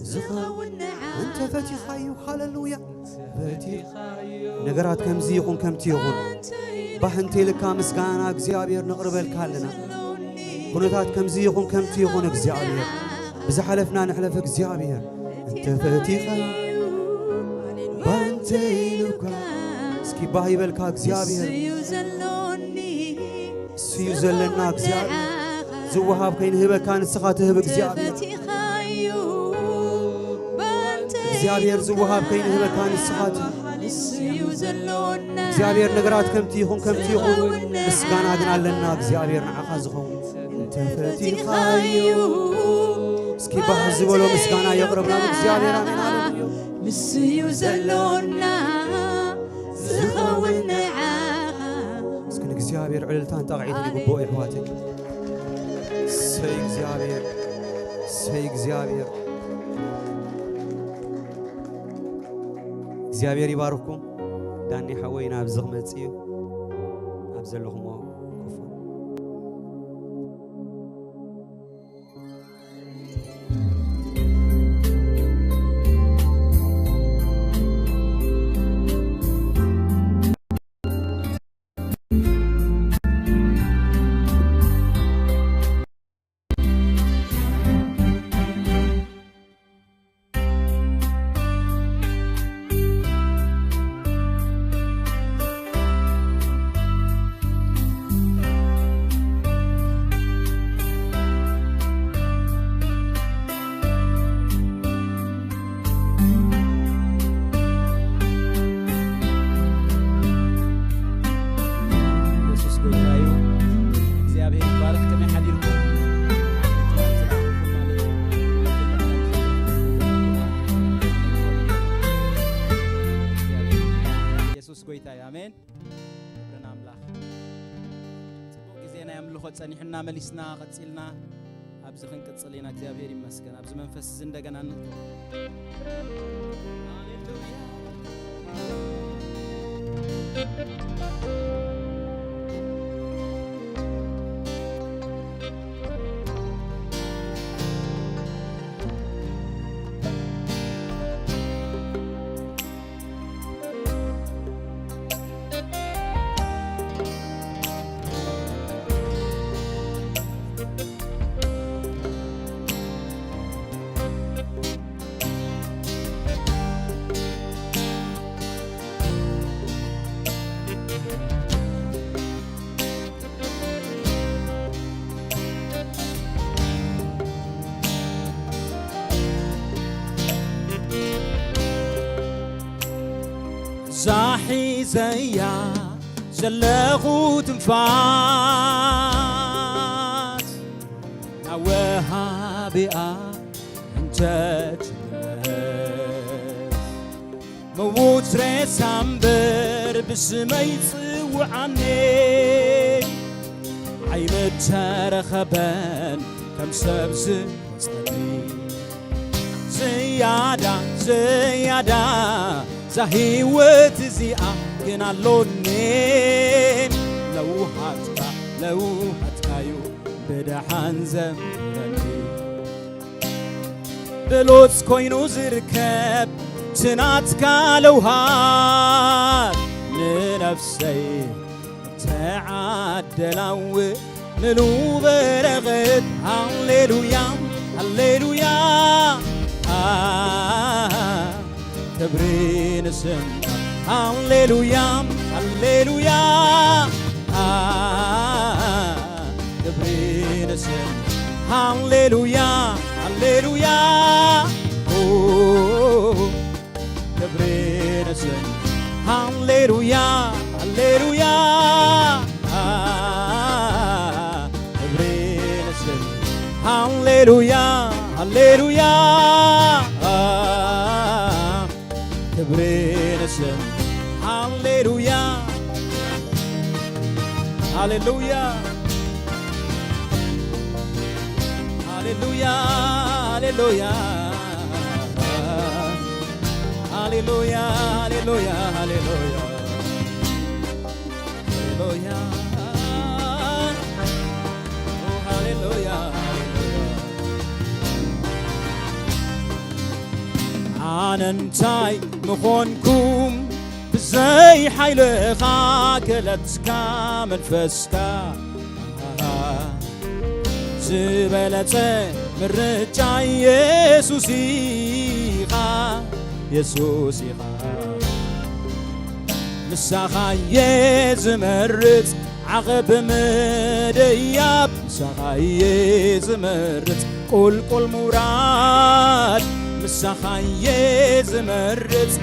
ዝኸውን ንዓ እንተ ፈቲኻዩ። ሃለሉያ። ፈቲኻዩ ነገራት ከምዚ ይኹን ከምቲ ይኹን ባህ እንተ ኢልካ ምስጋና እግዚኣብሔር ነቕርበልካ ኣለና። ኩነታት ከምዚ ይኹን ከምቲ ይኹን እግዚኣብሔር ብዝሓለፍና ንሕለፍ እግዚኣብሔር እንተ ፈቲኻዩ ባንተ ኢልካ እስኪ ባህ ይበልካ እግዚኣብሔር እስዩ ዘሎኒ እስዩ ዘለና እግዚኣብሔር ዝወሃብ ከይንህበካ ንስኻ ትህብ እግዚኣብሔር እግዚኣብሔር ዝወሃብ ከይንህበካ ንስኻ ትህብ እግዚኣብሔር ነገራት ከምቲ ይኹን ከምቲ ይኹን ምስጋና ግን ኣለና እግዚኣብሔር ንዓኻ ዝኸውን እንተፈቲኻዩ እስኪ ባህ ዝበሎ ምስጋና የቕርብ ናብ እግዚኣብሔር ኣሜን ሃሌሉያ ምስዩ ዘሎና ዝኸውን ንዓኻ እስኪ ንእግዚኣብሔር ዕልልታን ጣቕዒትን ይግብኦ የሕዋተይ ሰይ እግዚኣብሔር ሰይ እግዚኣብሔር እግዚኣብሔር ይባርኩም ዳኒ ሓወይ ናብዚ ክመጽእ እዩ ኣብ ዘለኹሞ ኮፍ የሱስ ጎይታ እዩ እግዚኣብሔር ይባረክ ከመይ ሓዲርኩም የሱስ ጎይታ እዩ ኣሜን ክብርን ኣምላኽ ጽቡቅ ግዜ ናይ ኣምልኾ ጸኒሑና መሊስና ቀጺልና ኣብዚ ክንቅጽል ኢና እግዚኣብሔር ይመስገን ኣብዚ መንፈስ እዚ እንደገና ንልከ ዛሒዘያ ዘለኹ ትንፋስ ናብ ወሃቢኣ እንተትምለስ ምዉት ሬሳ እምበር ብስመይ ጽውዓኒ ኣይምተረኸበን ከም ሰብ ዝመጸኒ ዝያዳ ዝያዳ እዛ ህይወት እዚኣ ግን ኣሎኒ ለውሃትካ ለውሃትካዩ ብደሓን ዘምረኒ ብሎጽ ኮይኑ ዝርከብ ትናትካ ለውሃት ንነፍሰይ ተዓደላው ምሉ በረኸት ሃሌሉያ ሃሌሉያ ክብሪ ንስም ሃሌሉያ ሃሌሉያ ክብሪ ንስም ሃሌሉያ ሃሌሉያ ክብሪ ንስም ሃሌሉያ ሃሌሉያ ክብሪ ንስም ሃሌሉያ ሃሌሉያ ሃሌሉያ፣ ሃሌሉያ፣ ሃሌሉያ፣ ሃሌሉያ፣ ሃሌሉያ፣ ሃሌሉያ፣ ሃሌሉያ፣ ሃሌሉያ። ኦ፣ ሃሌሉያ፣ ሃሌሉያ። ኣነ እንታይ ምኾንኩም ብዘይ ሓይልኻ፣ ክእለትካ መንፈስካ ዝበለጸ ምርጫ የሱስ ኢኻ፣ የሱስ ኢኻ። ምሳኻየ ዝመርጽ ዓቐብ ምድያብ፣ ምሳኻየ ዝመርጽ ቁልቁል ምውራድ፣ ምሳኻየ ዝመርጽ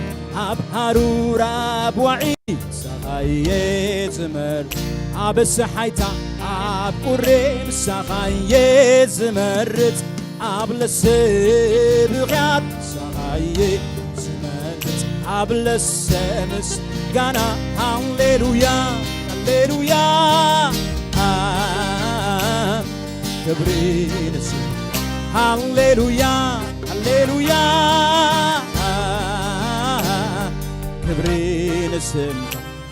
ኣብ ሃሩር ኣብ ዋዒ፣ ምሳኻየ ዝመርጽ ኣብ ሰሓይታ ኣብ ቁሪ፣ ምሳኻየ ዝመርጽ ኣብ ለሰ ብኽያት፣ ምሳኻየ ዝመርጽ ኣብ ለሰ ምስጋና። ሃሌሉያ፣ ሃሌሉያ፣ ኣ፣ ክብሪ ንስም። ሃሌሉያ፣ ሃሌሉያ፣ ኣ፣ ክብሪ ንስም።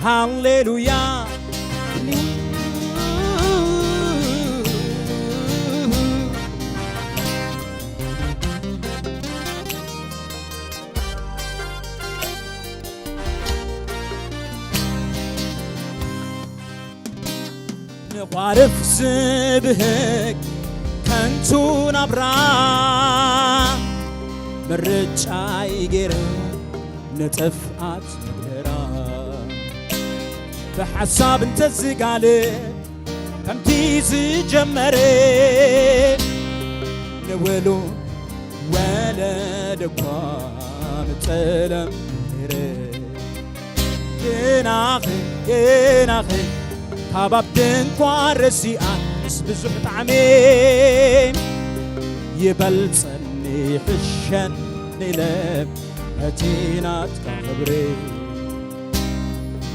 ሃሌሉያ። ንቋርፍ ዝብህግ ከንቱ ናብራ፣ ምርጫይ ገይረ ንጥፍኣት መግደራ። ብሓሳብ እንተዝጋለ ከምቲ ዝጀመረ፣ ንውሉ ወለድ እኳ ምጠለም ነይረ። ግናኸ፣ ግናኸ፣ ካብ ኣብ ድንኳን ረሲኣን ምስ ብዙሕ ጣዕሚ፣ ይበልጸኒ ይሕሸኒ ኢለ እቲ ናትካ ክብሪ።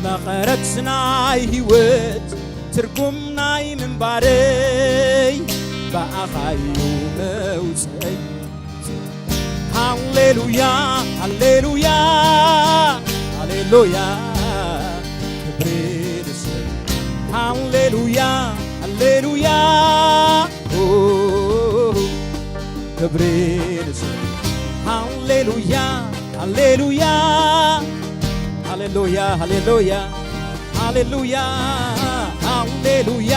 መቐረት ናይ ህይወት ትርጉም ናይ ምንባረይ፣ ብኣኻዩ መውፅኣይ። ሃሌሉያ፣ ሃሌሉያ፣ ሃሌሉያ፣ ክብሪ ንስም። ሃሌሉያ፣ ሃሌሉያ፣ ኦ፣ ክብሪ ንስም። ሃሌሉያ፣ ሃሌሉያ፣ ሃሌሉያ፣ ሃሌሉያ፣ ሃሌሉያ፣ ሃሌሉያ።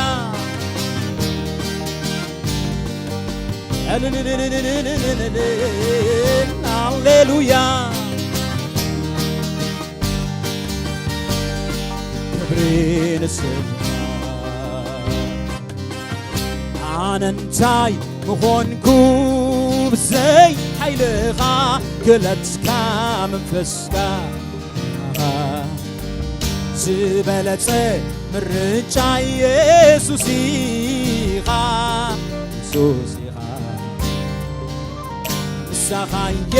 ሃሌሉያ። ክብሪ ንስምካ። ኣነ እንታይ ምኾንኩ ብዘይ ሓይልኻ፣ ክእለትካ መንፈስካ ዝበለጸ ምርጫ የሱስ ኢኻ፣ የሱስ ኢኻ። ንስኻ እየ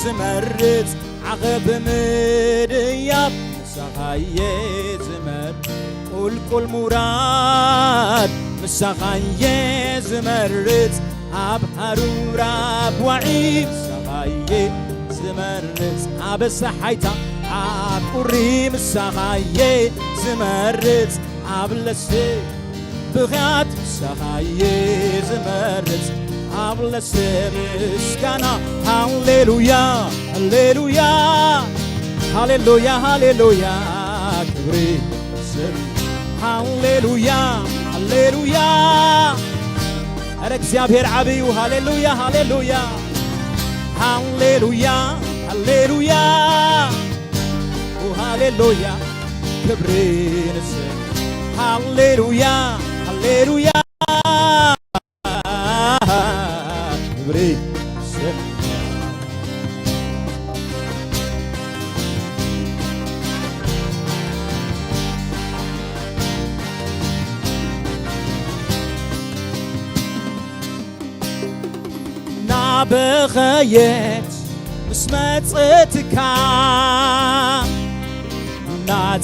ዝመርጽ ዓቐብ ምድያብ፣ ንስኻ እየ ዝመርጽ ቁልቁል ምውራድ፣ ንስኻ እየ ዝመርጽ ኣብ ሃሩር ኣብ ዋዒ፣ ንስኻ እየ ዝመርጽ ኣብ ሰሓይታ ኣብ ቁሪ፣ ንስኻ እየ ዝመርጽ ኣብ ለስ ብኽያት፣ ንስኻ እየ ዝመርጽ ኣብ ለስ ምስጋና። ሃሌሉያ፣ ሃሌሉያ፣ ሃሌሉያ፣ ሃሌሉያ፣ ክብሪ ስም። ሃሌሉያ፣ ሃሌሉያ፣ ኧረ እግዚኣብሔር ዓብዩ። ሃሌሉያ፣ ሃሌሉያ፣ ሃሌሉያ፣ ሃሌሉያ፣ ኦ ሃሌሉያ፣ ክብሪ ንስም። ሃሌሉያ፣ ሃሌሉያ፣ ክብሪ ንስም። ናበኸየት ምስ መጽእትካ፣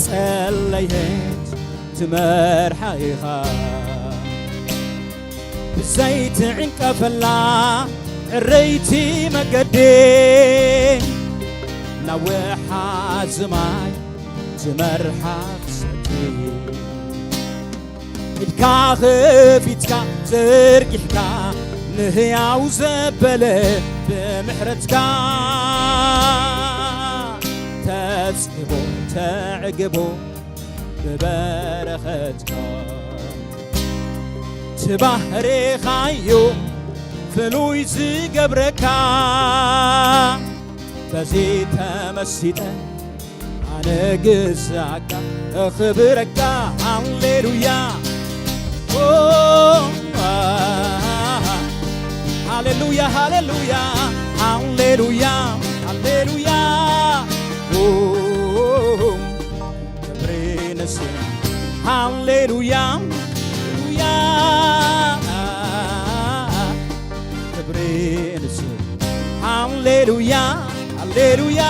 ጸለየት ትመርሓ ኢኻ። ብዘይትዕንቀፈላ ዕረይቲ መገዲ፣ ናብ ወሓዚ ማይ ትመርሓ ክሰቲ። ኢድካ ኸፊትካ ዘርጊሕካ ንህያው ዘበለ ብምሕረትካ ተጺቦ ተዕግቦ ብበረኸትካ ትባህሬኻዮ ፍሉይ ዝገብረካ በዚ ተመሲጠ ኣነ ግዛካ እኽብረካ። ሃሌሉያ። ኦ፣ ሃሌሉያ፣ ሃሌሉያ፣ ሃሌሉያ፣ ሃሌሉያ። ኦ፣ ክብሪ ንስም። ሃሌሉያ፣ ሃሌሉያ። ክብሪ ንስም። ሃሌሉያ፣ ሃሌሉያ።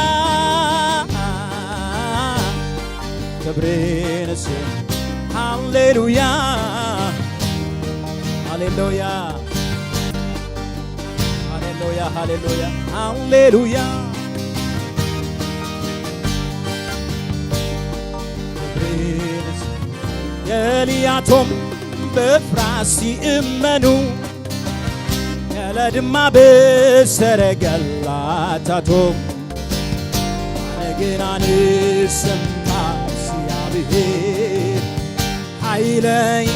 ክብሪ ንስም። ሃሌሉያ፣ ሃሌሉያ፣ ሃሌሉያ፣ ሃሌሉያ፣ ሃሌሉያ። ክብሪ ንስም። ገሊኣቶም ብፍራስ ይእመኑ፣ ገለ ድማ ብሰረገላታቶም። ኣነ ግና ንስምካ እግዚኣብሔር ሓይለይ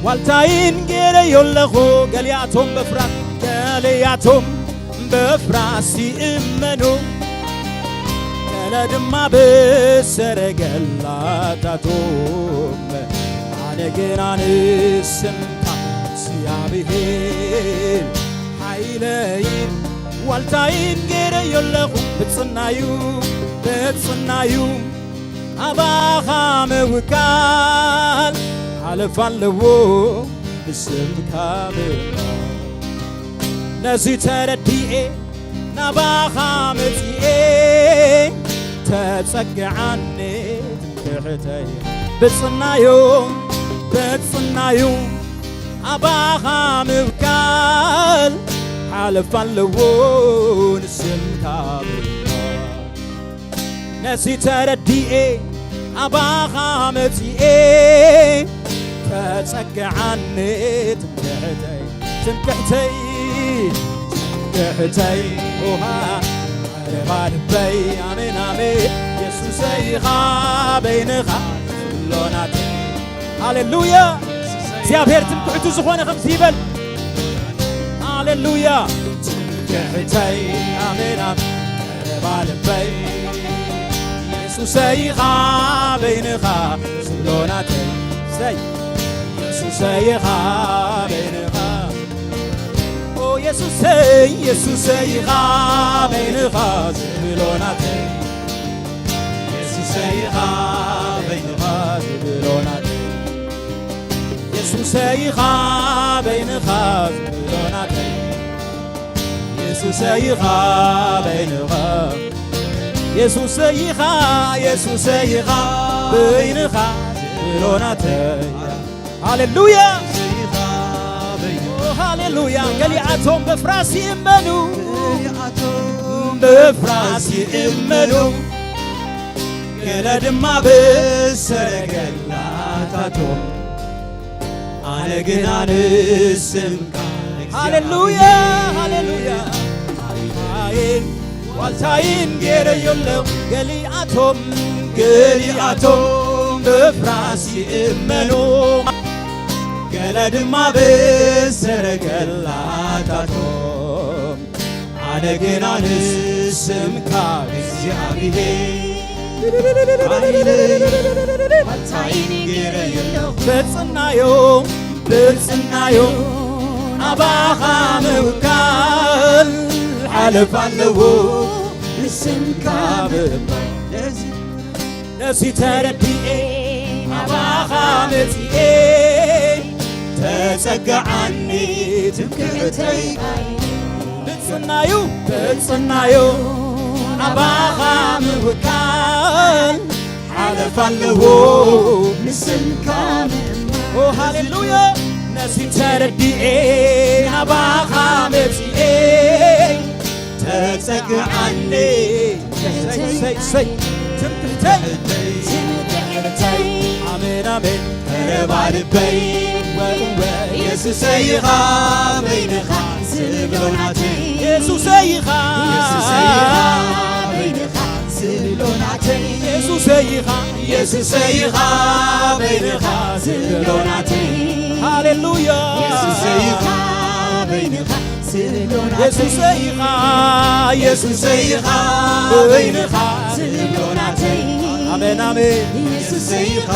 ዋልታይን ገይረዮ ኣለኹ። ገሊኣቶም ብፍራስ፣ ገሊኣቶም ብፍራስ ይእመኑ፣ ገለ ድማ ብሰረገላታቶም። ኣነ ግና ንስምካ እግዚኣብሔር ሓይለይን ዋልታይን ገይረዮ ኣለኹ። ብጽናዩ፣ ብጽናዩ ኣባኻ ምውካል ሓለፋ ኣለዎ ብስምካ ምውካል። ነዚ ተረዲኤ ናባኻ መጺኤ ተጸግዓኒ ትምክሕተይ። ብጽናዩ፣ ብጽናዩ ኣባኻ ምውካል ሓለፋ ኣለዎ ንስምካ ምውካል። ነዚ ተረዲኤ ኣባኻ መጺኤ ተጸግዓኒ ትምክሕተይ፣ ትምክሕተይ፣ ትምክሕተይ። ኦሃ፣ ዓረባ ልበይ፣ ኣሜን፣ ኣሜን። የሱሰይ ኢኻ በይንኻ ኩሎናተይ። ሃሌሉያ። እግዚኣብሔር ትምክሕቱ ዝኾነ ከምዚ ይበል። ሃሌሉያ። ትምክሕተይ፣ ኣሜን፣ ኣሜን። ቀረባ ልበይ፣ የሱሰይ ኢኻ በይንኻ ዝብሎ ናተይ። ሰይ፣ የሱሰይ ኢኻ በይንኻ። ኦ የሱሰይ፣ የሱሰይ ኢኻ በይንኻ ዝብሎ ናተይ። የሱሰይ ኢኻ በይንኻ ዝብሎ ናተይ። የሱሰይ ኢኻ በይንኻ ዝብሎ ናተይ። የሱሰይ ኢኻ በይንኻ። የሱሰይ ኢኻ፣ የሱሰይ ኢኻ በይንኻ ዝብሎ ናተይ። ሃሌሉያ። ኦ፣ ሃሌሉያ። ገሊኣቶም በፍራስ ይእመኑ፣ ገሊኣቶም በፍራስ ይእመኑ፣ ገለ ድማ ብሰረገላታቶም። ኣነ ግና ንስምካ ሃሌሉያ፣ ሃሌሉያ። ሓይል ዋልታይን ገይረዮ ኣለኹ። ገሊኣቶም፣ ገሊኣቶም ብፍራስ ይእመኑ፣ ገለ ድማ ብሰረገላታቶም። ኣነ ግና ንስምካ እግዚኣብሔር ሓይለይ ዋልታይን ገይረዮ ኣለኹ። ብጽናዮ፣ ብጽናዮ ናባኻ ምውካል ሓለፋ ኣለዎ ንስምካ ምባል። ነዚ ተረዲኤ ናባኻ መጺኤ ተጸግዓኒ ትምክሕተይ። ብጽናዩ፣ ብጽናዩ ናባኻ ምውካል ሓለፋ ኣለዎ ንስምካ ምእማን። ኦ ሃሌሉያ። ነዚ ተረዲኤ ናባኻ መጺኤ ተጸግዓኒ። ሰይ፣ ሰይ፣ ሰይ። ትምክሕተይ። ትምክሕተይ። ኣሜን፣ ኣሜን። ተረባርበይ። ወእወ የሱሰይ ኢኻ በይንኻ ዝብሎ ናተይ። የሱሰይ ኢኻ። የሱሰይ ኢኻ በይንኻ ዝብሎ ናተይ። የሱሰይ ኢኻ። የሱሰይ ኢኻ በይንኻ ዝብሎ ናተይ። ሃሌሉያ። የሱሰይ ኢኻ በይንኻ ዝብሎ ናተይ። የሱሰይ ኢኻ። የሱሰይ ኢኻ በይንኻ ዝብሎ ናተይ። ኣሜን፣ ኣሜን። የሱሰይ ኢኻ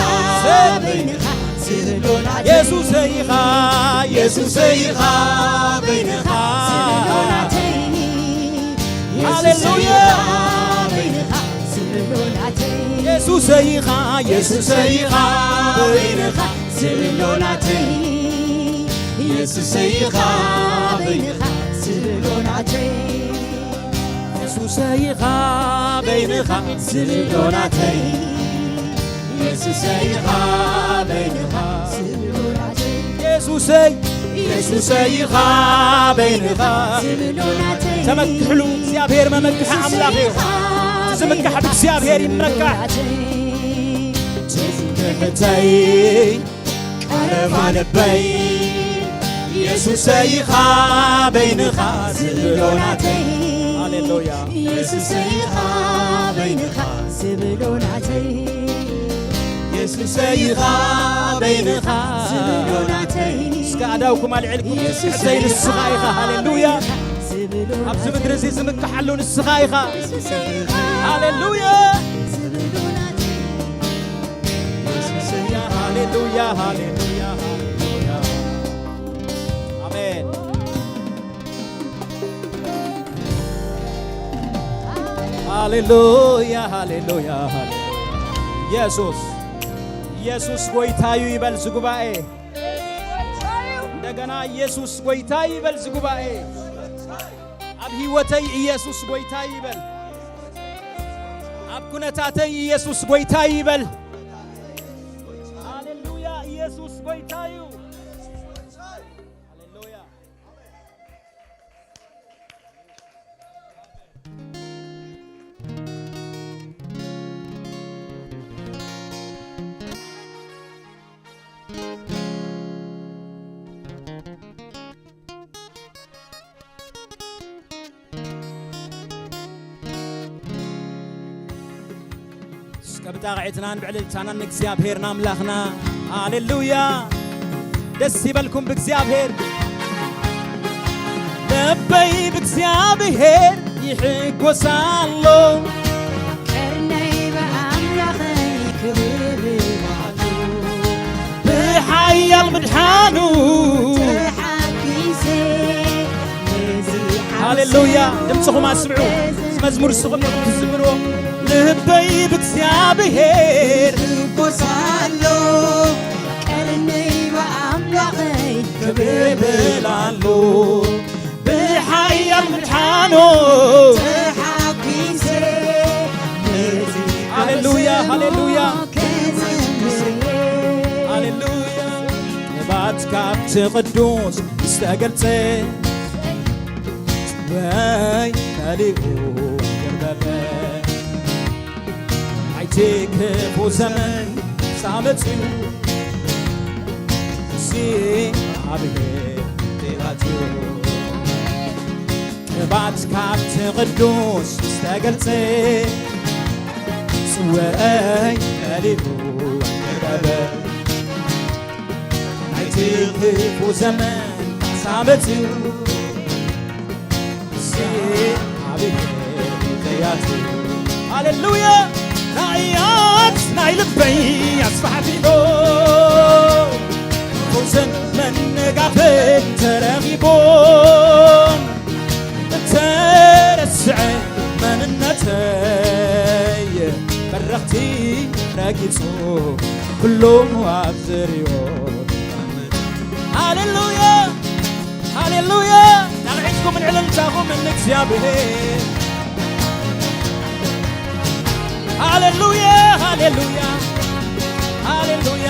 በይንኻ ዝብሎ ናተይ። የሱሰይ ኢኻ። የሱሰይ ኢኻ በይንኻ ዝብሎ ናተይ። ሃሌሉያ። የሱሰይ ኢኻ፣ የሱሰይ ኢኻ በይንኻ ዝብሎ ናተይ። የሱሰይ ኢኻ በይንኻ ዝብሎ ናተይ። የሱሰይ ኢኻ በይንኻ ዝብሎ ናተይ። የሱሰይ ኢኻ በይንኻ ዝብሎ ናተይ። የሱሰይ፣ የሱሰይ ኢኻ በይንኻ ዝብሎ ናተይ። ተመክሕሉ፣ እግዚኣብሔር መመክሒ ኣምላኽ እዩ። ዝምካሕ ብእግዚኣብሔር ይመካሕ። ትምክሕተይ ቀረባ ልበይ የሱሰይ ኢኻ በይንኻ ዝብሎ ናተይ። ሃሌሉያ። የሱሰይ ኢኻ በይንኻ ዝብሎ ናተይ። የሱሰይ ኢኻ በይንኻ ዝብሎ ናተይ። እስከ ኣእዳውኩም ኣልዒልኩም የሱሰይ ትምክሕተይ ንስኻ ኢኻ። ኢኻ ሃሌሉያ። በይንኻ ዝብሎ ኣብዚ ምድሪ እዚ ናተይ። ዝምክሓሉ ንስኻ ኢኻ። የሱሰይ ኢኻ ሃሌሉያ። ዝብሎ ናተይ። የሱሰይ ኢኻ። ሃሌሉያ፣ ሃሌሉያ፣ ሃሌሉያ። ኣሜን። ሃሌሉያ፣ ሃሌሉያ፣ ሃሌሉያ። ኢየሱስ፣ ኢየሱስ ጎይታዩ ይበል ዝጉባኤ። እንደገና ኢየሱስ ጎይታ ይበል ዝጉባኤ። ኣብ ህይወተይ ኢየሱስ ጎይታ ይበል። ኣብ ኩነታተይ ኢየሱስ ጎይታ ይበል። ሃሌሉያ፣ ኢየሱስ ጎይታ እዩ። ሃሌሉያ። እስከ ብጣቕዒትናን ብዕልልታናን ንእግዚኣብሔር ንኣምላኽና። ሃሌሉያ። ደስ ይበልኩም ብእግዚኣብሔር። ልበይ ብእግዚኣብሔር ይሕጎስ ኣሎ። ቀርነይ ብኣምላኸይ ክብር ኣሎ። ብሓያል ምድሓኑ ተሓጒሰ ነዚ ሃሌሉያ። ድምፅኹም ኣስምዑ። እዚ መዝሙር ንስኹም ኢኹም ትዝምርዎ። ልበይ ብእግዚኣብሔር ይሕጎስ ኣሎ። ቀርነይ ብኣምላኸይ ክብር ኣሎ። ብሓያል ምድሓኑ ተሓጒሰ ነዚ ሃሌሉያ፣ ሃሌሉያ። ክብር ሃሌሉያ። ቅባት ካብቲ ቅዱስ ዝተገልጸ ወይ መሊኡ ገርበበ። ናይቲ ክፉ ዘመን ሳመፅኡ እግዚኣብሔር ቴላትዩ። ቅባት ካብቲ ቅዱስ ዝተገልጸ ጽወይ መሊኡ ገርበበ። ናይቲ ክፉ ዘመን ሳመፅኡ እግዚኣብሔር ቴላትዩ። ሃሌሉያ። ራእያት ናይ ልበይ ኣስፋሕፊሖ፣ ፈውስን መነጋፍን ተረኺቦም፣ እተረስዐ መንነተይ በረኽቲ ረጊጹ፣ ኩሉ ኣብ ዝሪኦ። ሃሌሉያ፣ ሃሌሉያ። ጣቕዒትኩምን ዕልልታኹምን ንእግዚኣብሔር። ሃሌሉያ፣ ሃሌሉያ፣ ሃሌሉያ፣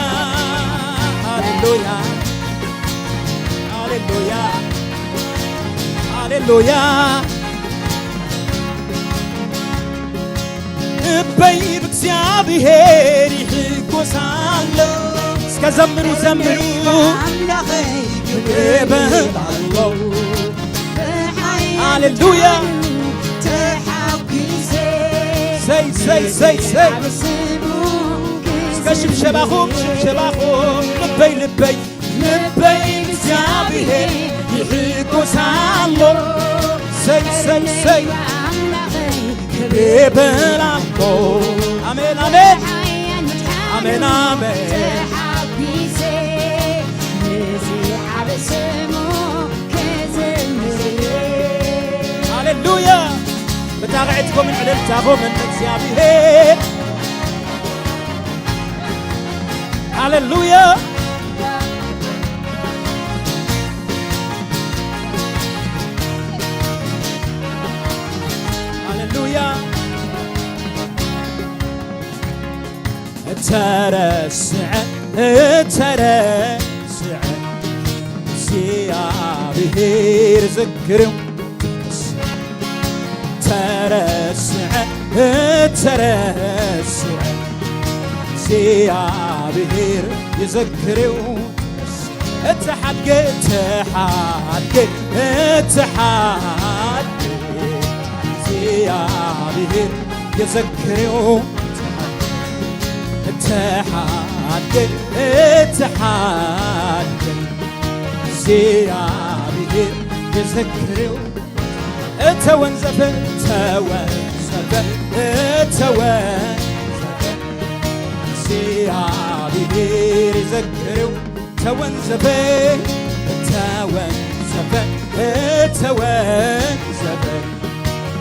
ሃሌሉያ፣ ሃሌሉያ፣ ሃሌሉያ። ልበይ ብእግዚኣብሔር ይሕጎስ ኣሎ። እስከ ዘምሩ፣ ዘምሩ። ኣምላኸይ ክብር ይበል ኣሎ። ሃሌሉያ። ተሓጒሰ ሰይ፣ ሰይ፣ ሰይ፣ ሰይ። ኣብ ስሙ እስከ ሽብሸባኹም፣ ሽብሸባኹም። ልበይ፣ ልበይ፣ ልበይ እግዚኣብሔር ይሕጎስ ኣሎ። ሰይ፣ ሰይ፣ ሰይ። ኣምላኸይ ክብር ይበል ኣሎ። ኣሜን፣ ኣሜን። ሓያል መድሓኒ ኣሜን፣ ኣሜን። ተሓጒሰ ነዚ ዓቢ ስሙ ክዝምር። ሃሌሉያ። ብጣቕዕትኩምን ዕልልታኹምን ንእግዚኣብሔር። ሃሌሉያ። ሃሌሉያ። እተረስዐ፣ እተረስዐ እግዚኣብሔር ዝክርው። ተረስዐ፣ ተረስዐ እግዚኣብሔር ይዘክርው። እተሓድገ፣ እተሓድገ፣ እተሓድገ እግዚኣብሔር ይዘክርው። እተሓድገ፣ እተሓድገ እግዚኣብሔር ይዘክርው። እተወንዘፈ፣ እተወንዘፈ፣ እተወንዘፈ እግዚኣብሔር ይዘክርው። ተወንዘፈ፣ እተወንዘፈ፣ እተወንዘፈ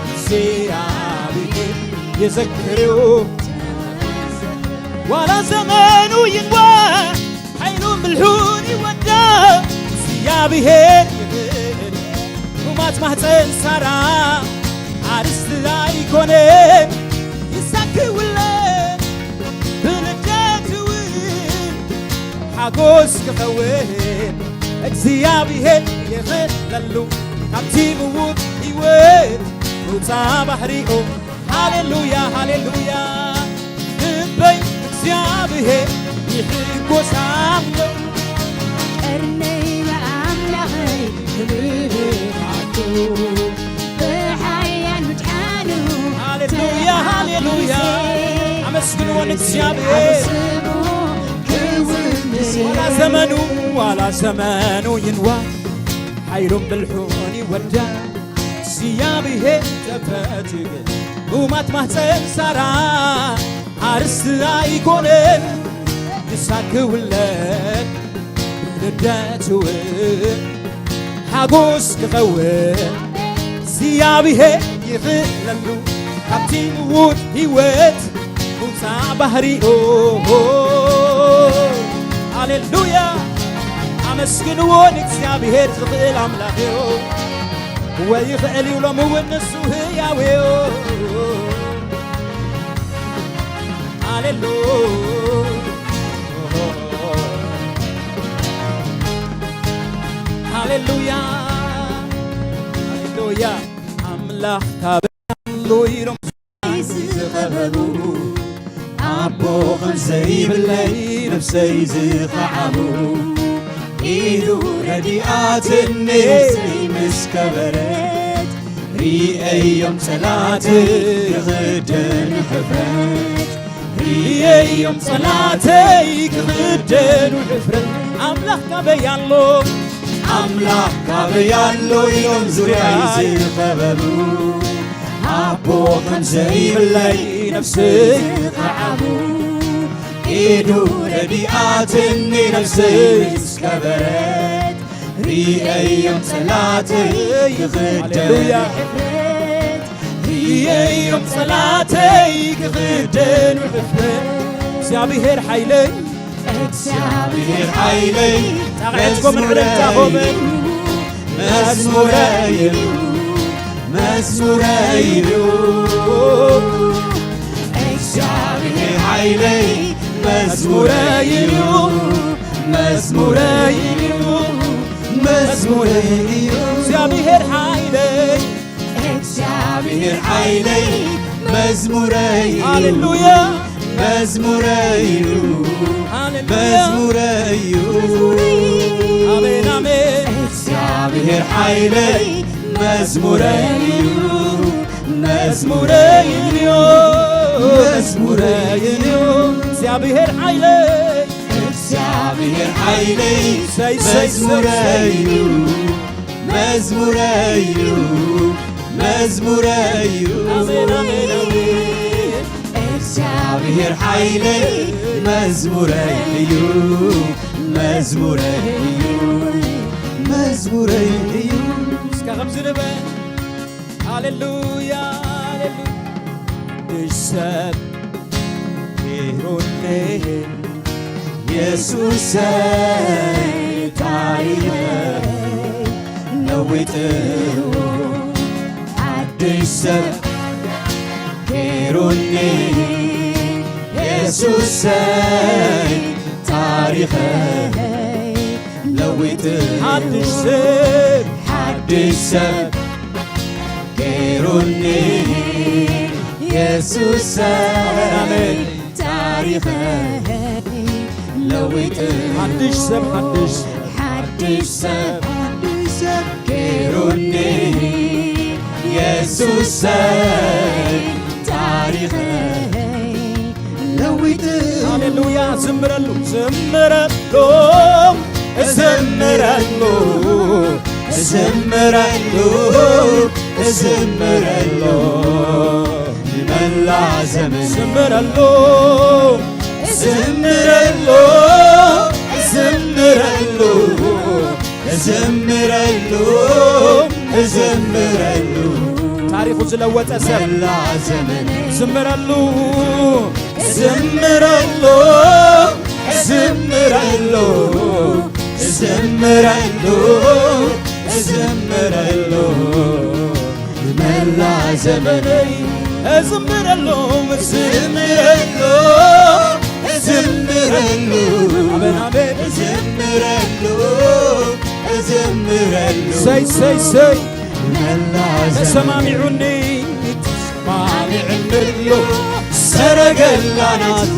እግዚኣብሔር ይዘክርው። ዋላ ዘመኑ ይንዋ ሓይሉ ምልሑን ይወዳ እግዚኣብሔር ይኽእል። ሕሙማት ማህፀን ሳራ ኣርስቲ ኣይኮነ ይሳክውለ ብልደት እውን ሓጎስ ክኸውን እግዚኣብሔር ይኽእለሉ። ካብቲ ምዉት ህይወት ምውፃ ባህሪኡ ሃሌሉያ፣ ሃሌሉያ። ልበይ እግዚኣብሔር ይሕጎስ ኣሎ። ቀርነይ ብኣምላኸይ ክብር ኣቱ ብሓያል ምድሓኑ ሃሌሉያ፣ ሃሌሉያ። ተሓጉሰ ኣመስግንዎ ንእግዚኣብሔር። ኣብ ስሙ ክውንስ ዋላ ዘመኑ፣ ዋላ ዘመኑ ይንዋ ሓይሉን ብልሑን ይወዳ እግዚኣብሔር ተፈትግል። ሕሙማት ማህፀን ሳራ ኣርስቲ ኣይኮነን ይሳክውለ ልደት እውን ሓጎስ ክኸውን እግዚኣብሔር ይኽእለሉ። ካብቲ ምዉት ህይወት ምውፃእ ባህሪኡ። ሃሌሉያ ኣመስግንዎ ንእግዚኣብሔር ዝኽእል ኣምላኽ እዩ። እወ ይኽእል እዩ ሎሚ እውን ንሱ ህያው እዩ። ሃሌሉያ ሃሌሉያ ሃሌሉያ ኣምላኽ ካበይ ኣሎ ኢሎም ዝኸበቡ ኣቦ ኸም ዘይብለይ ነፍሰይ ዝኸዓቡ ኢዱ ረዲኣትኒ ነፍሰይ ምስ ከበረት ርእዮም ጸላተይ ክኽደኑ ሕፍረት ርእዮም ጸላተይ ክኽደኑ ሕፍረት ኣምላኽ ካበይ ኣሎ ኣምላኽ ካበይ ኣሎ ኢሎም ዙርያይ ዝኸበቡ ኣቦ ከም ዘይብለይ ነፍሰይ ዝኸዓቡ ኢዱ ረዲኣትኒ ነፍሰይ ምስ ከበረት ርእዮም ጸላተይ ክኽደኑ ሃሌሉያ። ሕፍረት ርእዮም ጸላተይ ክኽደኑ ሕፍረት እግዚኣብሔር ሓይለይ እግዚኣብሔር ሓይለይ ጣቕዕትኩም መዝሙረይ ዕልልታኹምን እዩ፣ መዝሙረይ እዩ፣ መዝሙረይ እዩ። እግዚኣብሔር ሓይለይ መዝሙረይ እዩ፣ መዝሙረይ እዩ፣ መዝሙረይ እዩ። እግዚኣብሔር ሓይለይ፣ እግዚኣብሔር ሓይለይ መዝሙረይ እዩ፣ ሃሌሉያ። መዝሙረይ እዩ፣ ሃሌሉያ። መዝሙረይ እዩ። ኣሜን፣ ኣሜን። እግዚኣብሔር ሓይለይ መዝሙረይ እዩ፣ መዝሙረይ እዩ፣ መዝሙረይ እዩ። እግዚኣብሔር ሓይለይ፣ እግዚኣብሔር ሓይለይ ሰይ፣ ሰይ፣ ሰይ፣ መዝሙረይ እዩ፣ መዝሙረይ እዩ፣ መዝሙረይ እዩ። ኣሜን፣ ኣሜን፣ ኣሜን። እግዚኣብሔር ሓይለይ መዝሙረይ እዩ፣ መዝሙረይ እዩ፣ መዝሙረይ እዩ። እስከ ከምዚ ንበል። ሃሌሉያ፣ ሃሌሉያ። ሓድሽ ሰብ ጌሩኒ የሱሰይ፣ ታሪኸይ ለዊጥዎ። ሓድሽ ሰብ ጌሩኒ የሱሰይ፣ ታሪኸይ ለዊጥዎ። ሓድሽ ሰብ፣ ሓድሽ ሰብ ጌሩኒ የሱሰይ፣ ኣሜን፣ ኣሜን። ታሪኸይ ለዊጥዎ። ሓድሽ ሰብ፣ ሓድሽ፣ ሓድሽ ሰብ፣ ሓድሽ ሰብ ጌሩኒ የሱሰይ፣ ታሪኸይ ለዊጥዎ። ሃሌሉያ። ዝምረሉ፣ ዝምረሉ፣ ዝምረሉ፣ ዝምረሉ፣ ዝምረሉ። ንመላ ዘመን ዝምረሉ፣ ዝምረሉ፣ ዝምረሉ፣ ዝምረሉ፣ ዝምረሉ። ታሪኹ ዝለወጠ ሰብ መላ ዘመን ዝምረሉ፣ ዝምረሉ፣ ዝምረሉ፣ ዝምረሉ፣ ዝምረሉ። ንመላ ዘመነይ እዝምረሉ፣ እዝምረሉ፣ እዝምረሉ። ኣሜን፣ ኣሜን። እዝምረሉ፣ እዝምረሉ። ሰይ፣ ሰይ፣ ሰይ። ንመላ ዘመነይ ተሰማሚዑኒ፣ ተሰማሚዕንሎ ሰረገላ ናቱ፣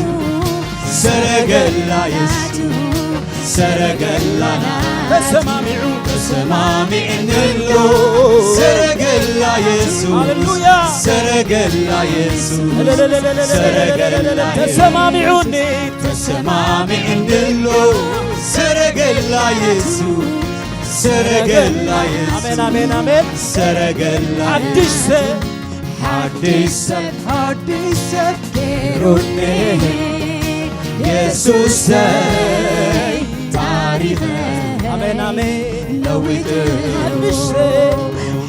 ሰረገላ የሱ ሰረገላና ተሰማሚዑ ተሰማሚዕንሎ ሰረገላ የሱስ ሃሌሉያ። ሰረገላ የሱስ ሰረገላ የሱስ ተሰማሚዑኒ ተሰማሚዕንሎ ሰረገላ የሱስ ሰረገላ የሱስ አሜን፣ አሜን፣ አሜን። ሰረገላ ሓድሽ ሰብ ሓድሽ ሰብ ሓድሽ ሰብ ገይሩኒ የሱሰይ ታሪኸይ ኣሜን፣ ኣሜን። ለዊጡ ሓድሽ ሰብ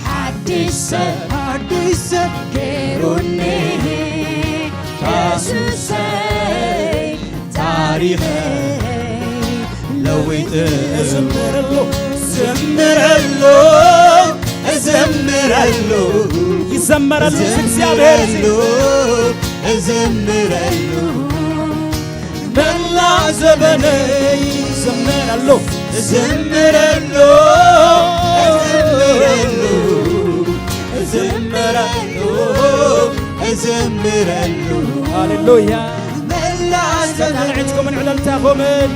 ሓድሽ ሰብ ሓድሽ ሰብ ገይሩኒ የሱሰይ ታሪኸይ ለዊጡ እዝምረሉ፣ እዝምረሉ፣ እዝምረሉ፣ ይዘመረሉ፣ እዝምረሉ፣ እዝምረሉ፣ መላ ዘበነይ እዝምረሉ፣ እዝምረሉ፣ እዝምረሉ፣ እዝምረሉ፣ እዝምረሉ። ሃሌሉያ። መላ ዘመን ዕጭቁምን ዕለልታኹምን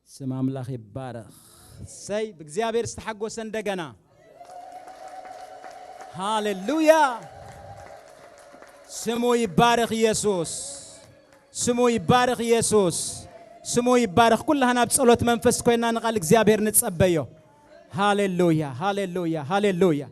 ስም ኣምላኽ ይባረኽ። ሰይ ብእግዚኣብሔር ዝተሓጎሰ እንደገና። ሃሌሉያ። ስሙ ይባረኽ ኢየሱስ። ስሙ ይባረኽ ኢየሱስ። ስሙ ይባረኽ። ኩላህና ኣብ ጸሎት መንፈስ ኮይና ንቓል እግዚኣብሔር ንጸበዮ። ሃሌሉያ፣ ሃሌሉያ፣ ሃሌሉያ።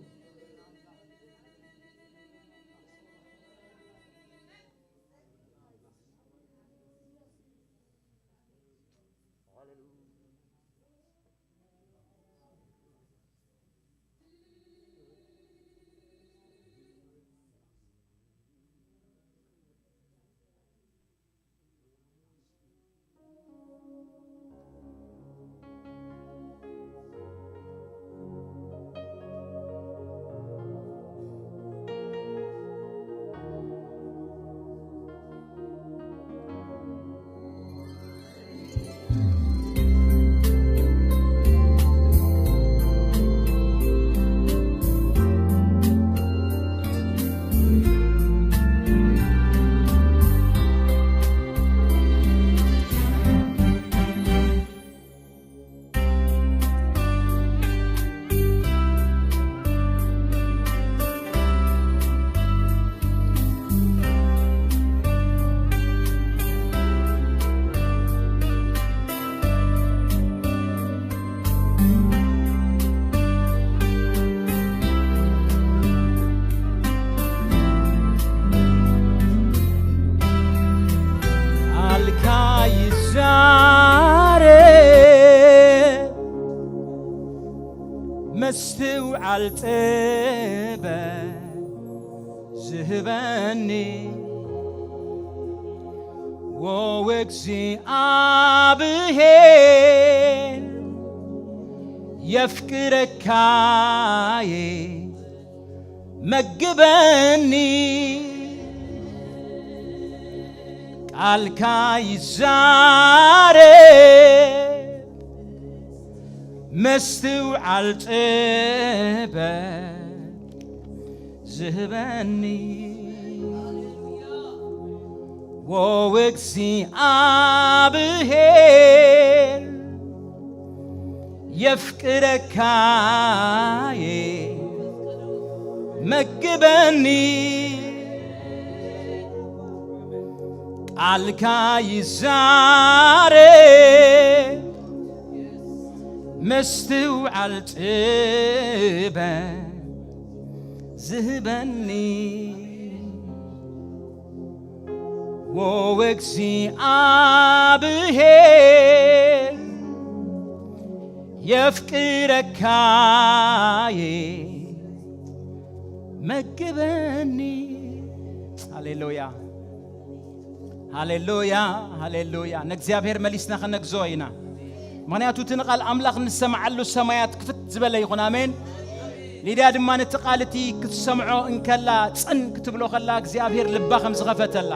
ምስትውዓል ጥበብ ዝህበኒ ወእግዚኣብሔር የፍቅረካየ መግበኒ ቃልካ ይዛረብ መስትውዓል ጥበብ ዝህበኒ ወእግዚኣብሔር የፍቅረካየ መግበኒ ቃልካ ይዛረብ መስትውዓል ጥበብ ዝህበኒ ወእግዚኣብሔር የፍቅረካየ መግበኒ። ሃሌሉያ፣ ሃሌሉያ፣ ሃሌሉያ። ንእግዚኣብሔር መሊስና ከነግዝኦ ኢና። ምኽንያቱ እቲ ንቓል ኣምላኽ ንሰምዓሉ ሰማያት ክፍት ዝበለ ይኹን። ኣሜን። ሊድያ ድማ ነቲ ቃል እቲ ክትሰምዖ እንከላ፣ ጽን ክትብሎ ከላ፣ እግዚኣብሔር ልባ ከም ዝኸፈተላ።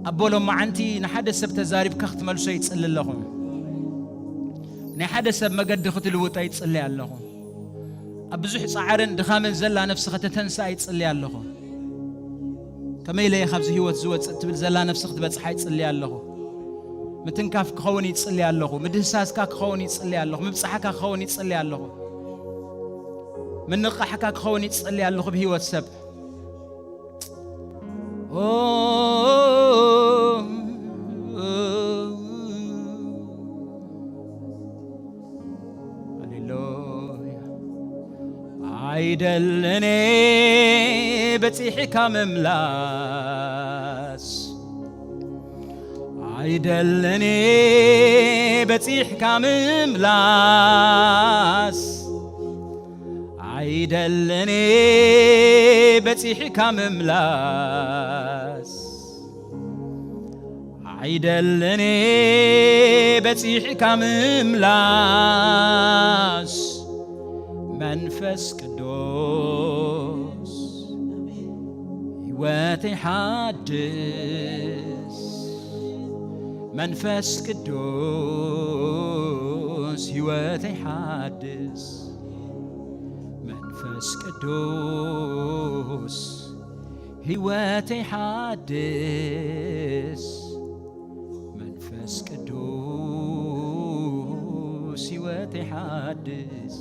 ኣቦ ሎማዓንቲ ንሓደ ሰብ ተዛሪብካ ክትመልሶ ይጽሊ ኣለኹ። ናይ ሓደ ሰብ መገዲ ክትልውጦ ይጽሊ ኣለኹ። ኣብ ብዙሕ ጻዕርን ድኻምን ዘላ ነፍሲ ከተተንስኣ ይጽሊ ኣለኹ። ከመይ ኢለ እየ ካብዚ ህይወት ዝወጽእ ትብል ዘላ ነፍሲ ክትበጽሓ ይጽሊ ኣለኹ። ምትንካፍ ክኸውን ይጽሊ ኣለኹ። ምድህሳስካ ክኸውን ይጽሊ ኣለኹ። ምብጻሕካ ክኸውን ይጽሊ ኣለኹ። ምንቕቓሕካ ክኸውን ይጽሊ ኣለኹ ብህይወት ሰብ። ኦ፣ ሃሌሉያ። ኣይደለኔ በጺሕካ ምምላስ፣ ኣይደለኔ በጺሕካ ምምላስ፣ ኣይደለኔ በጺሕካ ምምላስ፣ ኣይደለኔ በጺሕካ ምምላስ፣ መንፈስ ቅዱስ ህይወተይ ሓድስ፣ መንፈስ ቅዱስ ህይወተይ ሓድስ፣ መንፈስ ቅዱስ ህይወተይ ሓድስ፣ መንፈስ ቅዱስ ህይወተይ ሓድስ።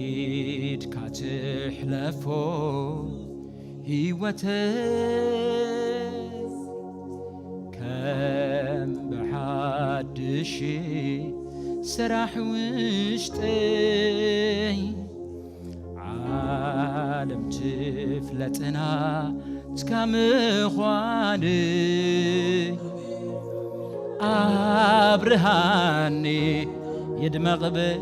ኢድካ ትሕለፎ ህይወተይ ከም ብሓድሽ ስራሕ ውሽጠይ ዓለም ትፍለጥና እስካ ምዃንይ ኣብርሃኒ ይድመቕ ብ-፣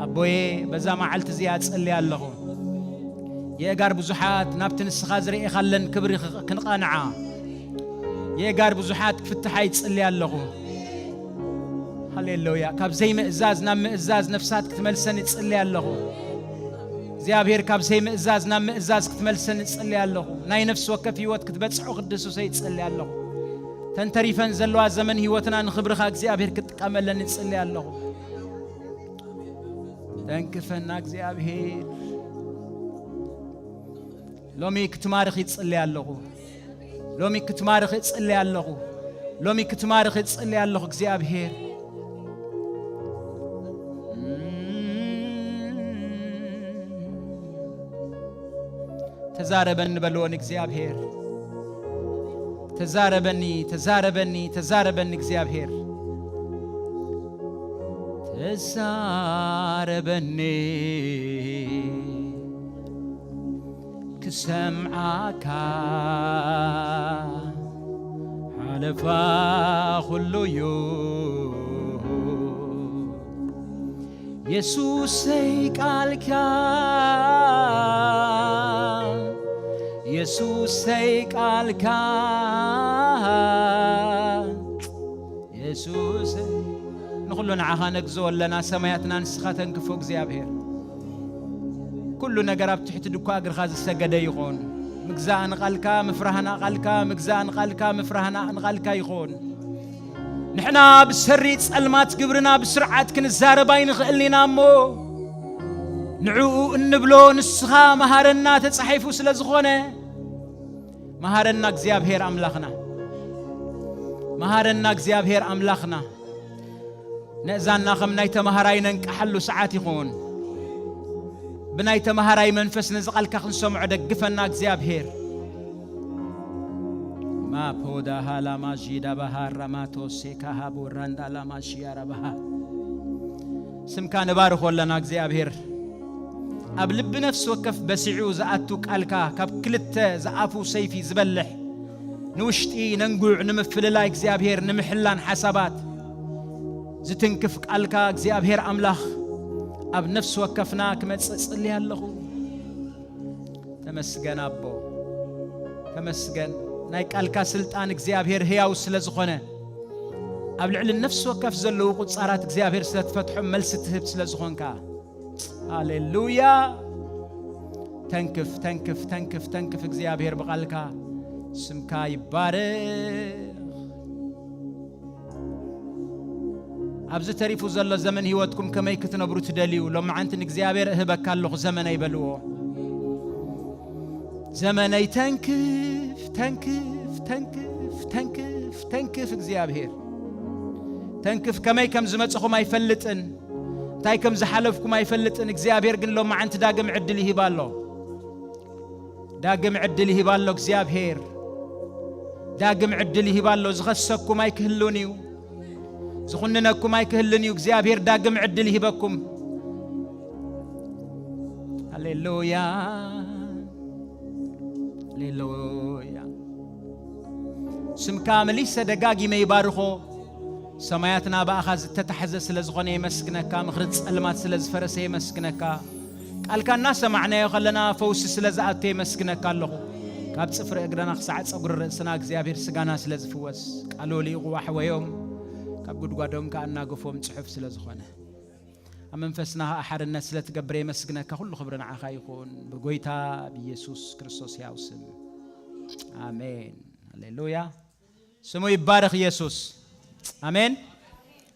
ኣቦዬ በዛ መዓልቲ እዚኣ እጽሊ ኣለኹ። የእጋር ብዙሓት ናብቲ ንስኻ ዝርእኻለን ክብሪ ኽ-፣ ክንቐንዓ የእጋር ብዙሓት ክፍትሓ ይጽሊ ኣለኹ። ሃሌሉያ። ካብ ዘይምእዛዝ ናብ ምእዛዝ ነፍሳት ክትመልሰን ይጽሊ ኣለኹ። እግዚኣብሔር ካብ ዘይምእዛዝ ናብ ምእዛዝ ክትመልሰን ይጽሊ ኣለኹ። ናይ ነፍሲ ወከፍ ህይወት ክትበጽሑ ቅዱስ ይጽሊ ኣለኹ። ተንተሪፈን ዘለዋ ዘመን ህይወትና ንኽብርኻ እግዚኣብሔር ክትጥቀመለን ይጽሊ ኣለኹ። ተንክፈና እግዚኣብሔር። ሎሚ ክትማርኽ ይጽሊ ኣለኹ። ሎሚ ክትማርኽ እጽሊ ኣለኹ። ሎሚ ክትማርኽ እጽሊ ኣለኹ እግዚኣብሔር። ተዛረበኒ በልዎ ንእግዚኣብሔር። ተዛረበኒ፣ ተዛረበኒ፣ ተዛረበኒ እግዚኣብሔር። ተዛረበኒ ክሰምዓካ ሓለፋ ኩሉ እዩ። የሱሰይ ቃልካ፣ የሱሰይ ቃልካ፣ የሱሰይ። ንኹሉ ንዓኻ ነግዝኦ ኣለና፣ ሰማያትና ንስኻ ተንክፎ እግዚኣብሔር። ኩሉ ነገር ኣብ ትሕቲ ድኳ እግርኻ ዝሰገደ ይኹን። ምግዛእ ንቓልካ፣ ምፍራህ ንቓልካ፣ ምግዛእ ንቓልካ፣ ምፍራህ ንቓልካ ይኹን። ንሕና ብሰሪ ጸልማት ግብርና ብስርዓት ክንዛረብ ኣይንኽእልን ኢና እሞ፣ ንዕኡ እንብሎ ንስኻ መሃረና ተጻሒፉ ስለ ዝኾነ፣ መሃረና እግዚኣብሔር ኣምላኽና። መሃረና እግዚኣብሔር ኣምላኽና። ነእዛና ከም ናይ ተማሃራይ ነንቀሓሉ ሰዓት ይኹን። ብናይ ተማሃራይ መንፈስ ነዚ ቃልካ ክንሰምዖ ደግፈና እግዚኣብሔር። ማፖዳ ሃላማ ዢዳ ባሃ ራማቶ ሴካ ሃቡ ራንዳ ላማ ሽያራ ባሃ። ስምካ ንባርኾ ኣለና እግዚኣብሔር። ኣብ ልቢ ነፍሲ ወከፍ በሲዑ ዝኣቱ ቃልካ ካብ ክልተ ዝኣፉ ሰይፊ ዝበልሕ፣ ንውሽጢ ነንጉዕ ንምፍልላይ እግዚኣብሔር ንምሕላን ሓሳባት ዝትንክፍ ቃልካ እግዚኣብሔር ኣምላኽ ኣብ ነፍሲ ወከፍና ክመጽእ ጽሊ ኣለኹ። ተመስገን ኣቦ፣ ተመስገን። ናይ ቃልካ ስልጣን እግዚኣብሔር ህያው ስለ ዝኾነ፣ ኣብ ልዕሊ ነፍሲ ወከፍ ዘለዉ ቁጻራት እግዚኣብሔር ስለ ትፈትሖም መልሲ ትህብ ስለ ዝኾንካ፣ ሃሌሉያ። ተንክፍ፣ ተንክፍ፣ ተንክፍ፣ ተንክፍ እግዚኣብሔር ብቓልካ። ስምካ ይባረኽ። ኣብዚ ተሪፉ ዘሎ ዘመን ህይወትኩም ከመይ ክትነብሩ ትደልዩ? ሎማዓንቲ ንእግዚኣብሔር እህበካ ኣለኹ ዘመነይ በልዎ። ዘመነይ ተንክፍ፣ ተንክፍ፣ ተንክፍ፣ ተንክፍ፣ ተንክፍ እግዚኣብሔር። ተንክፍ ከመይ ከም ዝመጽኹም ኣይፈልጥን፣ እንታይ ከም ዝሓለፍኩም ኣይፈልጥን። እግዚኣብሔር ግን ሎማዓንቲ ዳግም ዕድል ይህብ ኣሎ። ዳግም ዕድል ይህብ ኣሎ እግዚኣብሔር። ዳግም ዕድል ይህብ ኣሎ። ዝኸሰኩም ኣይክህሉን እዩ። ዝኹንነኩም ኣይክህልን እዩ። እግዚኣብሔር ዳግም ዕድል ይህበኩም። ሃሌሉያ፣ ሃሌሉያ። ስምካ መሊሰ ደጋጊመ ይባርኾ። ሰማያትና ብኣኻ ዝተታሕዘ ስለ ዝኾነ የመስግነካ። ምኽሪ ጸልማት ስለ ዝፈረሰ የመስግነካ። ቃልካ እናሰማዕናዮ ከለና ፈውሲ ስለ ዝኣቱ የመስግነካ ኣለኹ። ካብ ጽፍሪ እግረና ክሳዕ ጸጉሪ ርእስና እግዚኣብሔር ስጋና ስለ ዝፍወስ፣ ቃሉ ልኢቑ ኣሕወዮም፣ ካብ ጉድጓዶም ከኣ እናገፎም ጽሑፍ ስለ ዝኾነ፣ ኣብ መንፈስና ከኣ ሓርነት ስለ ትገብር የመስግነካ። ኩሉ ክብሪ ንዓኻ ይኹን፣ ብጎይታ ብኢየሱስ ክርስቶስ ሕያው ስም፣ ኣሜን። ሃሌሉያ። ስሙ ይባረኽ ኢየሱስ። ኣሜን።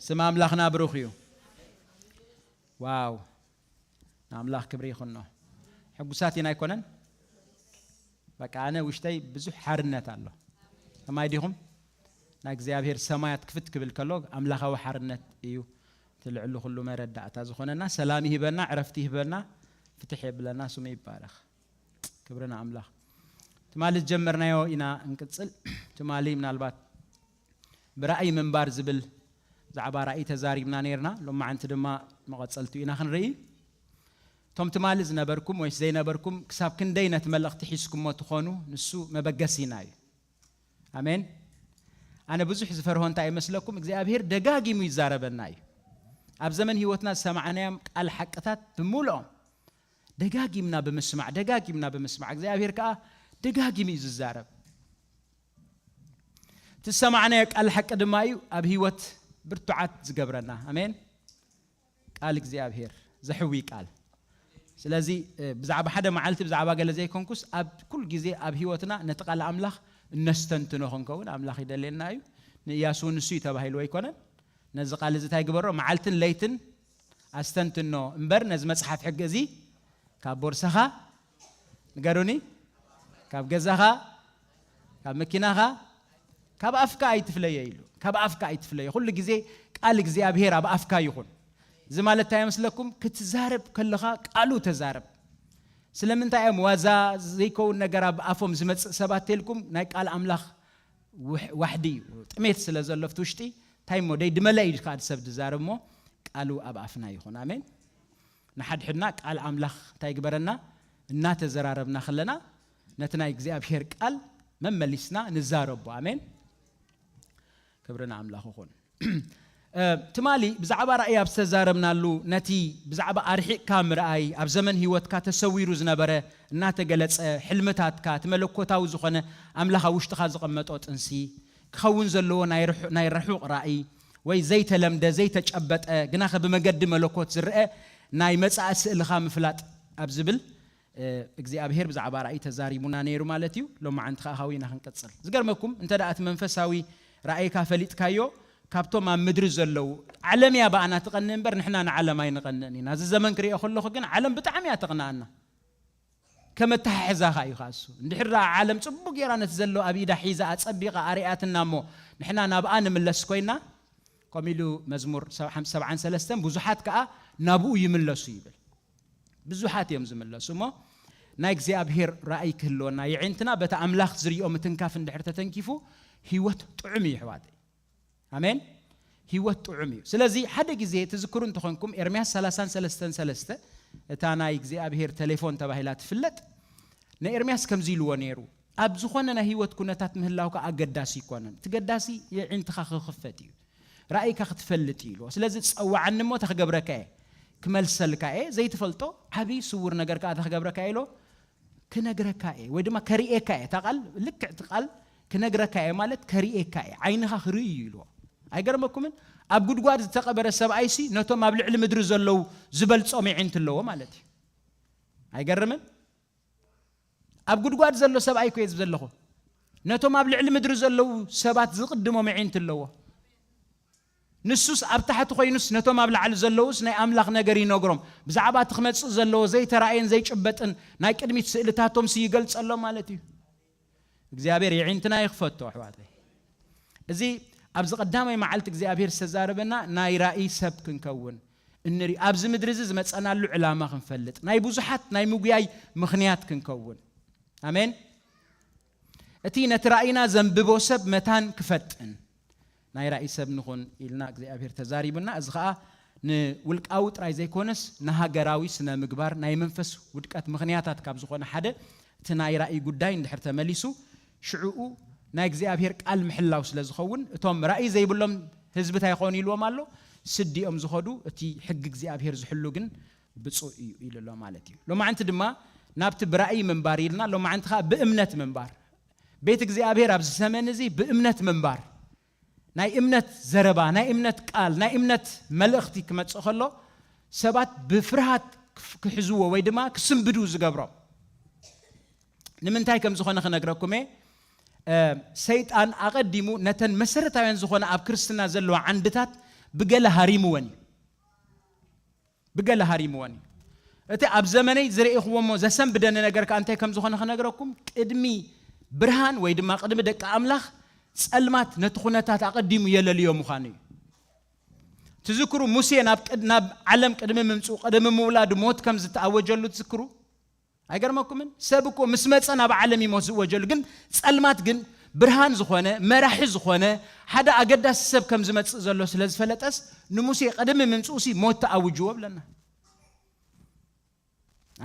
ስም ኣምላኽና ብሩኽ እዩ። ዋው። ንኣምላኽ ክብሪ ይኹኖ። ሕጉሳት ኢና ኣይኮነን? በቃ ኣነ ውሽጠይ ብዙሕ ሓርነት ኣሎ። ከማይ ዲኹም? ናይ እግዚኣብሔር ሰማያት ክፍት ክብል ከሎ ኣምላኻዊ ሓርነት እዩ። እቲ ልዕሊ ኩሉ መረዳእታ ዝኾነና፣ ሰላም ይህበና፣ ዕረፍቲ ይህበና፣ ፍትሕ የብለና፣ ስሙ ይባረኽ። ክብሪ ንኣምላኽ። ትማሊ ዝጀመርናዮ ኢና እንቅጽል። ትማሊ ምናልባት ብራእይ ምንባር ዝብል ዛዕባ ራእይ ተዛሪብና ነይርና። ሎማዓንቲ ድማ መቐጸልቱ ኢና ክንርኢ። እቶም ትማሊ ዝነበርኩም ወይስ ዘይነበርኩም፣ ክሳብ ክንደይ ነቲ መልእኽቲ ሒዝኩሞ ትኾኑ፣ ንሱ መበገሲና እዩ። ኣሜን። ኣነ ብዙሕ ዝፈርሆ እንታይ ይመስለኩም? እግዚኣብሔር ደጋጊሙ ይዛረበና እዩ። ኣብ ዘመን ህይወትና ዝሰማዕናዮም ቃል ሓቅታት ብምልኦም ደጋጊምና ብምስማዕ፣ ደጋጊምና ብምስማዕ፣ እግዚኣብሔር ከኣ ደጋጊሙ እዩ ዝዛረብ። እቲ ዝሰማዕናዮ ቃል ሓቂ ድማ እዩ ኣብ ህይወት ብርቱዓት ዝገብረና። ኣሜን። ቃል እግዚኣብሔር ዘሕዊ ቃል። ስለዚ፣ እ፣ ብዛዕባ ሓደ መዓልቲ፣ ብዛዕባ ገለ ዘይኮንኩስ፣ ኣብ ኩል ግዜ ኣብ ህይወትና ነቲ ቃል ኣምላኽ እነስተንትኖ ክንከውን ኣምላኽ ይደልየና እዩ። ንእያሱ ንሱ እዩ ተባሂሉ ኣይኮነን። ነዚ ቃል እዚ እንታይ ግበሮ? መዓልትን ለይትን ኣስተንትኖ እምበር፣ ነዚ መጽሓፍ ሕጊ እዚ ካብ ቦርሳኻ፣ ንገሩኒ፣ ካብ ገዛኻ፣ ካብ መኪናኻ፣ ካብ ኣፍካ ኣይትፍለየ ኢሉ። ካብ ኣፍካ ኣይትፍለየ። ኩሉ ግዜ ቃል እግዚኣብሔር ኣብ ኣፍካ ይኹን። እዚ ማለት እንታይ ይመስለኩም? ክትዛረብ ከለኻ ቃሉ ተዛረብ። ስለምንታይ እዮም ዋዛ ዘይከውን ነገር ኣብ ኣፎም ዝመጽእ ሰባት ተልኩም? ናይ ቃል ኣምላኽ ውሕ-፣ ዋሕዲ እዩ። ጥሜት ስለ ዘሎ ኣብቲ ውሽጢ፣ እንታይ እሞ ደይ ድመለ እዩ ከዓ ሰብ ዝዛረብ እሞ ቃሉ ኣብ ኣፍና ይኹን። ኣሜን። ንሓድሕድና ቃል ኣምላኽ እንታይ ይግበረና? እናተዘራረብና ከለና ነቲ ናይ እግዚኣብሔር ቃል መመሊስና ንዛረቦ። ኣሜን። ክብሪ ንኣምላኽ ይኹን። እ፣ ትማሊ ብዛዕባ ራእይ ኣብ ዝተዛረብናሉ፣ ነቲ ብዛዕባ ኣርሒቕካ ምርኣይ፣ ኣብ ዘመን ህይወትካ ተሰዊሩ ዝነበረ እናተገለጸ፣ ሕልምታትካ፣ እቲ መለኮታዊ ዝኾነ ኣምላኽ ኣብ ውሽጥኻ ዘቐመጦ ጥንሲ፣ ክኸውን ዘለዎ ናይ ርሑ-፣ ናይ ርሑቕ ራእይ፣ ወይ ዘይተለምደ፣ ዘይተጨበጠ፣ ግናኸ ብመገዲ መለኮት ዝረአ ናይ መጻኢ ስእልኻ ምፍላጥ ኣብ ዝብል፣ እ፣ እግዚኣብሔር ብዛዕባ ራእይ ተዛሪቡና ነይሩ ማለት እዩ። ሎማዓንቲ ኸዓ ሃዊና ክንቅጽል። ዝገርመኩም፣ እንተ ደኣ እቲ መንፈሳዊ ራእይካ ፈሊጥካዮ፣ ካብቶም ኣብ ምድሪ ዘለዉ፣ ዓለም እያ ብኣና ትቐንእ እምበር፣ ንሕና ንዓለም ኣይንቐንእን ኢና። እዚ ዘመን ክሪኦ ከለኹ ግን፣ ዓለም ብጣዕሚ እያ ተቕንኣና። ከም ኣተሓሕዛኻ እዩ ኸኣ እሱ። እንድሕር ደኣ ዓለም ጽቡቕ ጌራ ነቲ ዘሎ ኣብ ኢዳ ሒዛ ኣጸቢቓ ኣርኣያትና እሞ፣ ንሕና ናብኣ ንምለስ ኮይና፣ ከምኡ ኢሉ መዝሙር ሰብዓን ሰለስተን፣ ብዙሓት ከኣ ናብኡ ይምለሱ ይብል። ብዙሓት እዮም ዝምለሱ እሞ፣ ናይ እግዚኣብሔር ራእይ ክህልወና፣ የዒንትና በቲ ኣምላኽ ዝርእዮ ምትንካፍ እንድሕር ተተንኪፉ፣ ህይወት ጥዑም እዩ፣ ኣሕዋተይ። ኣሜን። ህይወት ጥዑም እዩ። ስለዚ ሓደ ግዜ ትዝክሩ እንተኾንኩም፣ ኤርምያስ ሰላሳን ሰለስተን ሰለስተ፣ እታ ናይ እግዚኣብሔር ቴሌፎን ተባሂላ ትፍለጥ፣ ንኤርምያስ ከምዚ ኢልዎ ነይሩ፣ ኣብ ዝኾነ ናይ ህይወት ኩነታት ምህላውካ ኣገዳሲ ኣይኮነን። እቲ ገዳሲ የዒንትኻ ክኽፈት እዩ። ራእይካ ክትፈልጥ እዩ ኢልዎ። ስለዚ ጸውዓኒ እሞ ተኽገብረካ እየ፣ ክመልሰልካ እየ፣ ዘይትፈልጦ ዓብዪ ስውር ነገር ከኣ ተኽገብረካ እየ ኢልዎ። ክነግረካ እየ ወይ ድማ ከርእየካ እየ። እታ ቃል፣ ልክዕ እቲ ቃል ክነግረካ እየ ማለት ከርእየካ እየ፣ ዓይንኻ ክርኢ እዩ ኢልዎ። ኣይገርመኩምን? ኣብ ጉድጓድ ዝተቐበረ ሰብኣይሲ ነቶም ኣብ ልዕሊ ምድሪ ዘለዉ ዝበልጾም የዒንቲ ኣለዎ ማለት እዩ። ኣይገርምን? ኣብ ጉድጓድ ዘሎ ሰብኣይ እኮ እየ ዝብል ዘለኹ። ነቶም ኣብ ልዕሊ ምድሪ ዘለዉ ሰባት ዝቕድሞም የዒንቲ ኣለዎ። ንሱስ ኣብ ታሕቲ ኮይኑስ ነቶም ኣብ ላዕሊ ዘለዉስ ናይ ኣምላኽ ነገር ይነግሮም። ብዛዕባ እቲ ክመጽእ ዘለዎ ዘይተራእየን ዘይጭበጥን ናይ ቅድሚት ስእልታቶምሲ ይገልጸሎም ማለት እዩ። እግዚኣብሔር የዒንትና ይኽፈቶ፣ ኣሕዋተይ። እዚ ኣብዚ ቀዳማይ መዓልቲ እግዚኣብሔር ዝተዛረበና ናይ ራእይ ሰብ ክንከውን፣ እንሪ-፣ ኣብዚ ምድሪ እዚ ዝመጸናሉ ዕላማ ክንፈልጥ፣ ናይ ብዙሓት ናይ ምጉያይ ምኽንያት ክንከውን። ኣሜን። እቲ ነቲ ራእይና ዘንብቦ ሰብ መታን ክፈጥን፣ ናይ ራእይ ሰብ ንኹን ኢልና እግዚኣብሔር ተዛሪቡና። እዚ ኸኣ ንውልቃዊ ጥራይ ዘይኮነስ፣ ንሃገራዊ ስነ ምግባር ናይ መንፈስ ውድቀት ምኽንያታት ካብ ዝኾነ ሓደ፣ እቲ ናይ ራእይ ጉዳይ እንድሕር ተመሊሱ፣ ሽዕኡ ናይ እግዚኣብሔር ቃል ምሕላው ስለ ዝኸውን፣ እቶም ራእይ ዘይብሎም ህዝቢ እንታይ ይኾኑ ኢልዎም ኣሎ? ስዲ እዮም ዝኸዱ፣ እቲ ሕጊ እግዚኣብሔር ዝሕሉ ግን ብፁዕ እዩ ኢሉ ኣሎ ማለት እዩ። ሎማዓንቲ ድማ ናብቲ ብራእይ ምንባር ኢልና፣ ሎማዓንቲ ኸኣ ብእምነት ምንባር። ቤት እግዚኣብሔር ኣብዚ ዘመን እዚ ብእምነት ምንባር፣ ናይ እምነት ዘረባ፣ ናይ እምነት ቃል፣ ናይ እምነት መልእኽቲ ክመጽእ ከሎ፣ ሰባት ብፍርሃት ክፍ-፣ ክሕዝዎ ወይ ድማ ክስንብዱ ዝገብሮም። ንምንታይ ከም ዝኾነ ክነግረኩም እየ። እ፣ ሰይጣን ኣቐዲሙ ነተን መሰረታውያን ዝኾነ ኣብ ክርስትና ዘለዋ ዓንድታት ብገለ ሃሪምወን እዩ። ብገለ ሃሪምወን እዩ። እቲ ኣብ ዘመነይ ዝረእኽዎ እሞ ዘሰንብደኒ ነገር ከኣ እንታይ ከም ዝኾነ ክነግረኩም፣ ቅድሚ ብርሃን ወይ ድማ ቅድሚ ደቂ ኣምላኽ ጸልማት ነቲ ኩነታት ኣቐዲሙ የለልዮ ምዃኑ እዩ። ትዝክሩ፣ ሙሴ ናብ ቅድ-፣ ናብ ዓለም ቅድሚ ምምጽኡ፣ ቅድሚ ምውላዱ ሞት ከም ዝተኣወጀሉ ትዝክሩ? ኣይገርመኩምን? ሰብ እኮ ምስ መጸ ናብ ዓለም እዩ ሞት ዝእወጀሉ። ግን ጸልማት ግን ብርሃን ዝኾነ፣ መራሒ ዝኾነ ሓደ ኣገዳሲ ሰብ ከም ዝመጽእ ዘሎ ስለ ዝፈለጠስ፣ ንሙሴ ቅድሚ ምምጽኡሲ ሞት ተኣውጅዎ ብለና።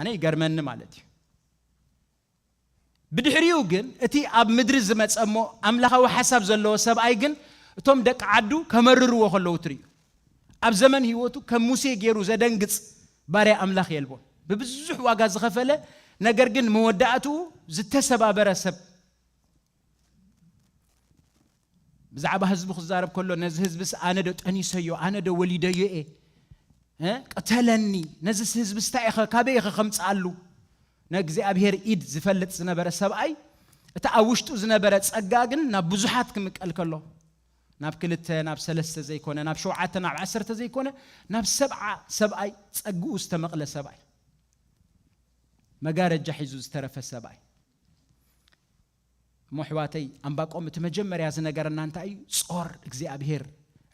ኣነ ይገርመኒ ማለት እዩ። ብድሕሪኡ ግን እቲ ኣብ ምድሪ ዝመጸ እሞ ኣምላኻዊ ሓሳብ ዘለዎ ሰብኣይ ግን እቶም ደቂ ዓዱ ከመርርዎ ከለዉ ትርእዩ። ኣብ ዘመን ህይወቱ ከም ሙሴ ገይሩ ዘደንግጽ ባርያ ኣምላኽ የልቦን። ብብዙሕ ዋጋ ዝኸፈለ፣ ነገር ግን መወዳእትኡ ዝተሰባበረ ሰብ። ብዛዕባ ህዝቡ ክዛረብ ከሎ፣ ነዚ ህዝብስ ኣነ ዶ ጠኒሰዮ፣ ኣነ ዶ ወሊደዮ እየ? እ? ቅተለኒ፣ ነዚስ ህዝብስ እንታይ ኢኸ፣ ካበይ ኢኸ ከምጽኣሉ? ንእግዚኣብሔር ኢድ ዝፈልጥ ዝነበረ ሰብኣይ፣ እቲ ኣብ ውሽጡ ዝነበረ ጸጋ ግን ናብ ብዙሓት ክምቀል ከሎ፣ ናብ ክልተ፣ ናብ ሰለስተ ዘይኮነ፣ ናብ ሸውዓተ፣ ናብ ዓሰርተ ዘይኮነ፣ ናብ ሰብዓ ሰብኣይ ጸግኡ ዝተመቕለ ሰብኣይ፣ መጋረጃ ሒዙ ዝተረፈ ሰብኣይ። እሞ ኣሕዋተይ፣ ኣንባቆም እቲ መጀመርያ ዝነገረና እንታይ እዩ? ጾር እግዚኣብሔር፣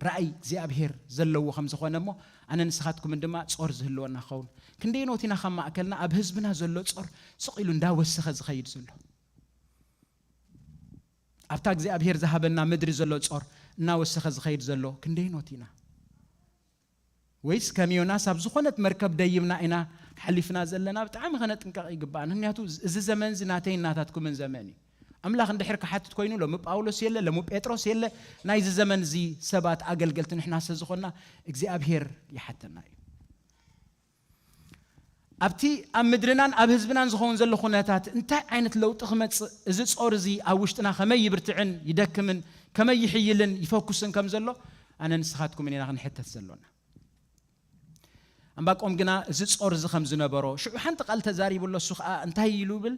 ራእይ እግዚኣብሔር ዘለዎ ከም ዝኾነ እሞ፣ ኣነ ንስኻትኩምን ድማ ጾር ዝህልወና ክኸውን። ክንደይ ኖቲና ካብ ማእከልና ኣብ ህዝብና ዘሎ ጾር ስቕ ኢሉ እንዳወሰኸ ዝኸይድ ዘሎ? ኣብታ እግዚኣብሔር ዝሃበና ምድሪ ዘሎ ጾር እናወሰኸ ዝኸይድ ዘሎ ክንደይ ኖቲና? ወይስ ከም ዮናስ ኣብ ዝኾነት መርከብ ደይብና ኢና ሓሊፍና ዘለና? ብጣዕሚ ከነጥንቀቕ ይግባኣና። ምክንያቱ እዚ ዘመን እዚ ናተይን ናታትኩምን ዘመን እዩ። ኣምላኽ እንድሕር ክሓትት ኮይኑ፣ ሎሚ ጳውሎስ የለ፣ ሎሚ ጴጥሮስ የለ፣ ናይዚ ዘመን እዚ ሰባት ኣገልገልቲ ንሕና ስለ ዝኾንና እግዚኣብሔር ይሓተና እዩ። ኣብቲ ኣብ ምድርናን ኣብ ህዝብናን ዝኸውን ዘሎ ኩነታት እንታይ ዓይነት ለውጢ ክመጽእ፣ እዚ ጾር እዚ ኣብ ውሽጥና ከመይ ይብርትዕን ይደክምን፣ ከመይ ይሕይልን ይፈኩስን ከም ዘሎ ኣነ ንስኻትኩምን ኢና ክንሕተት ዘሎና። ኣንባቆም ግና እዚ ጾር እዚ ከም ዝነበሮ ሽዑ ሓንቲ ቃል ተዛሪቡ ኣሎ። እሱ ኸኣ እንታይ ኢሉ ይብል?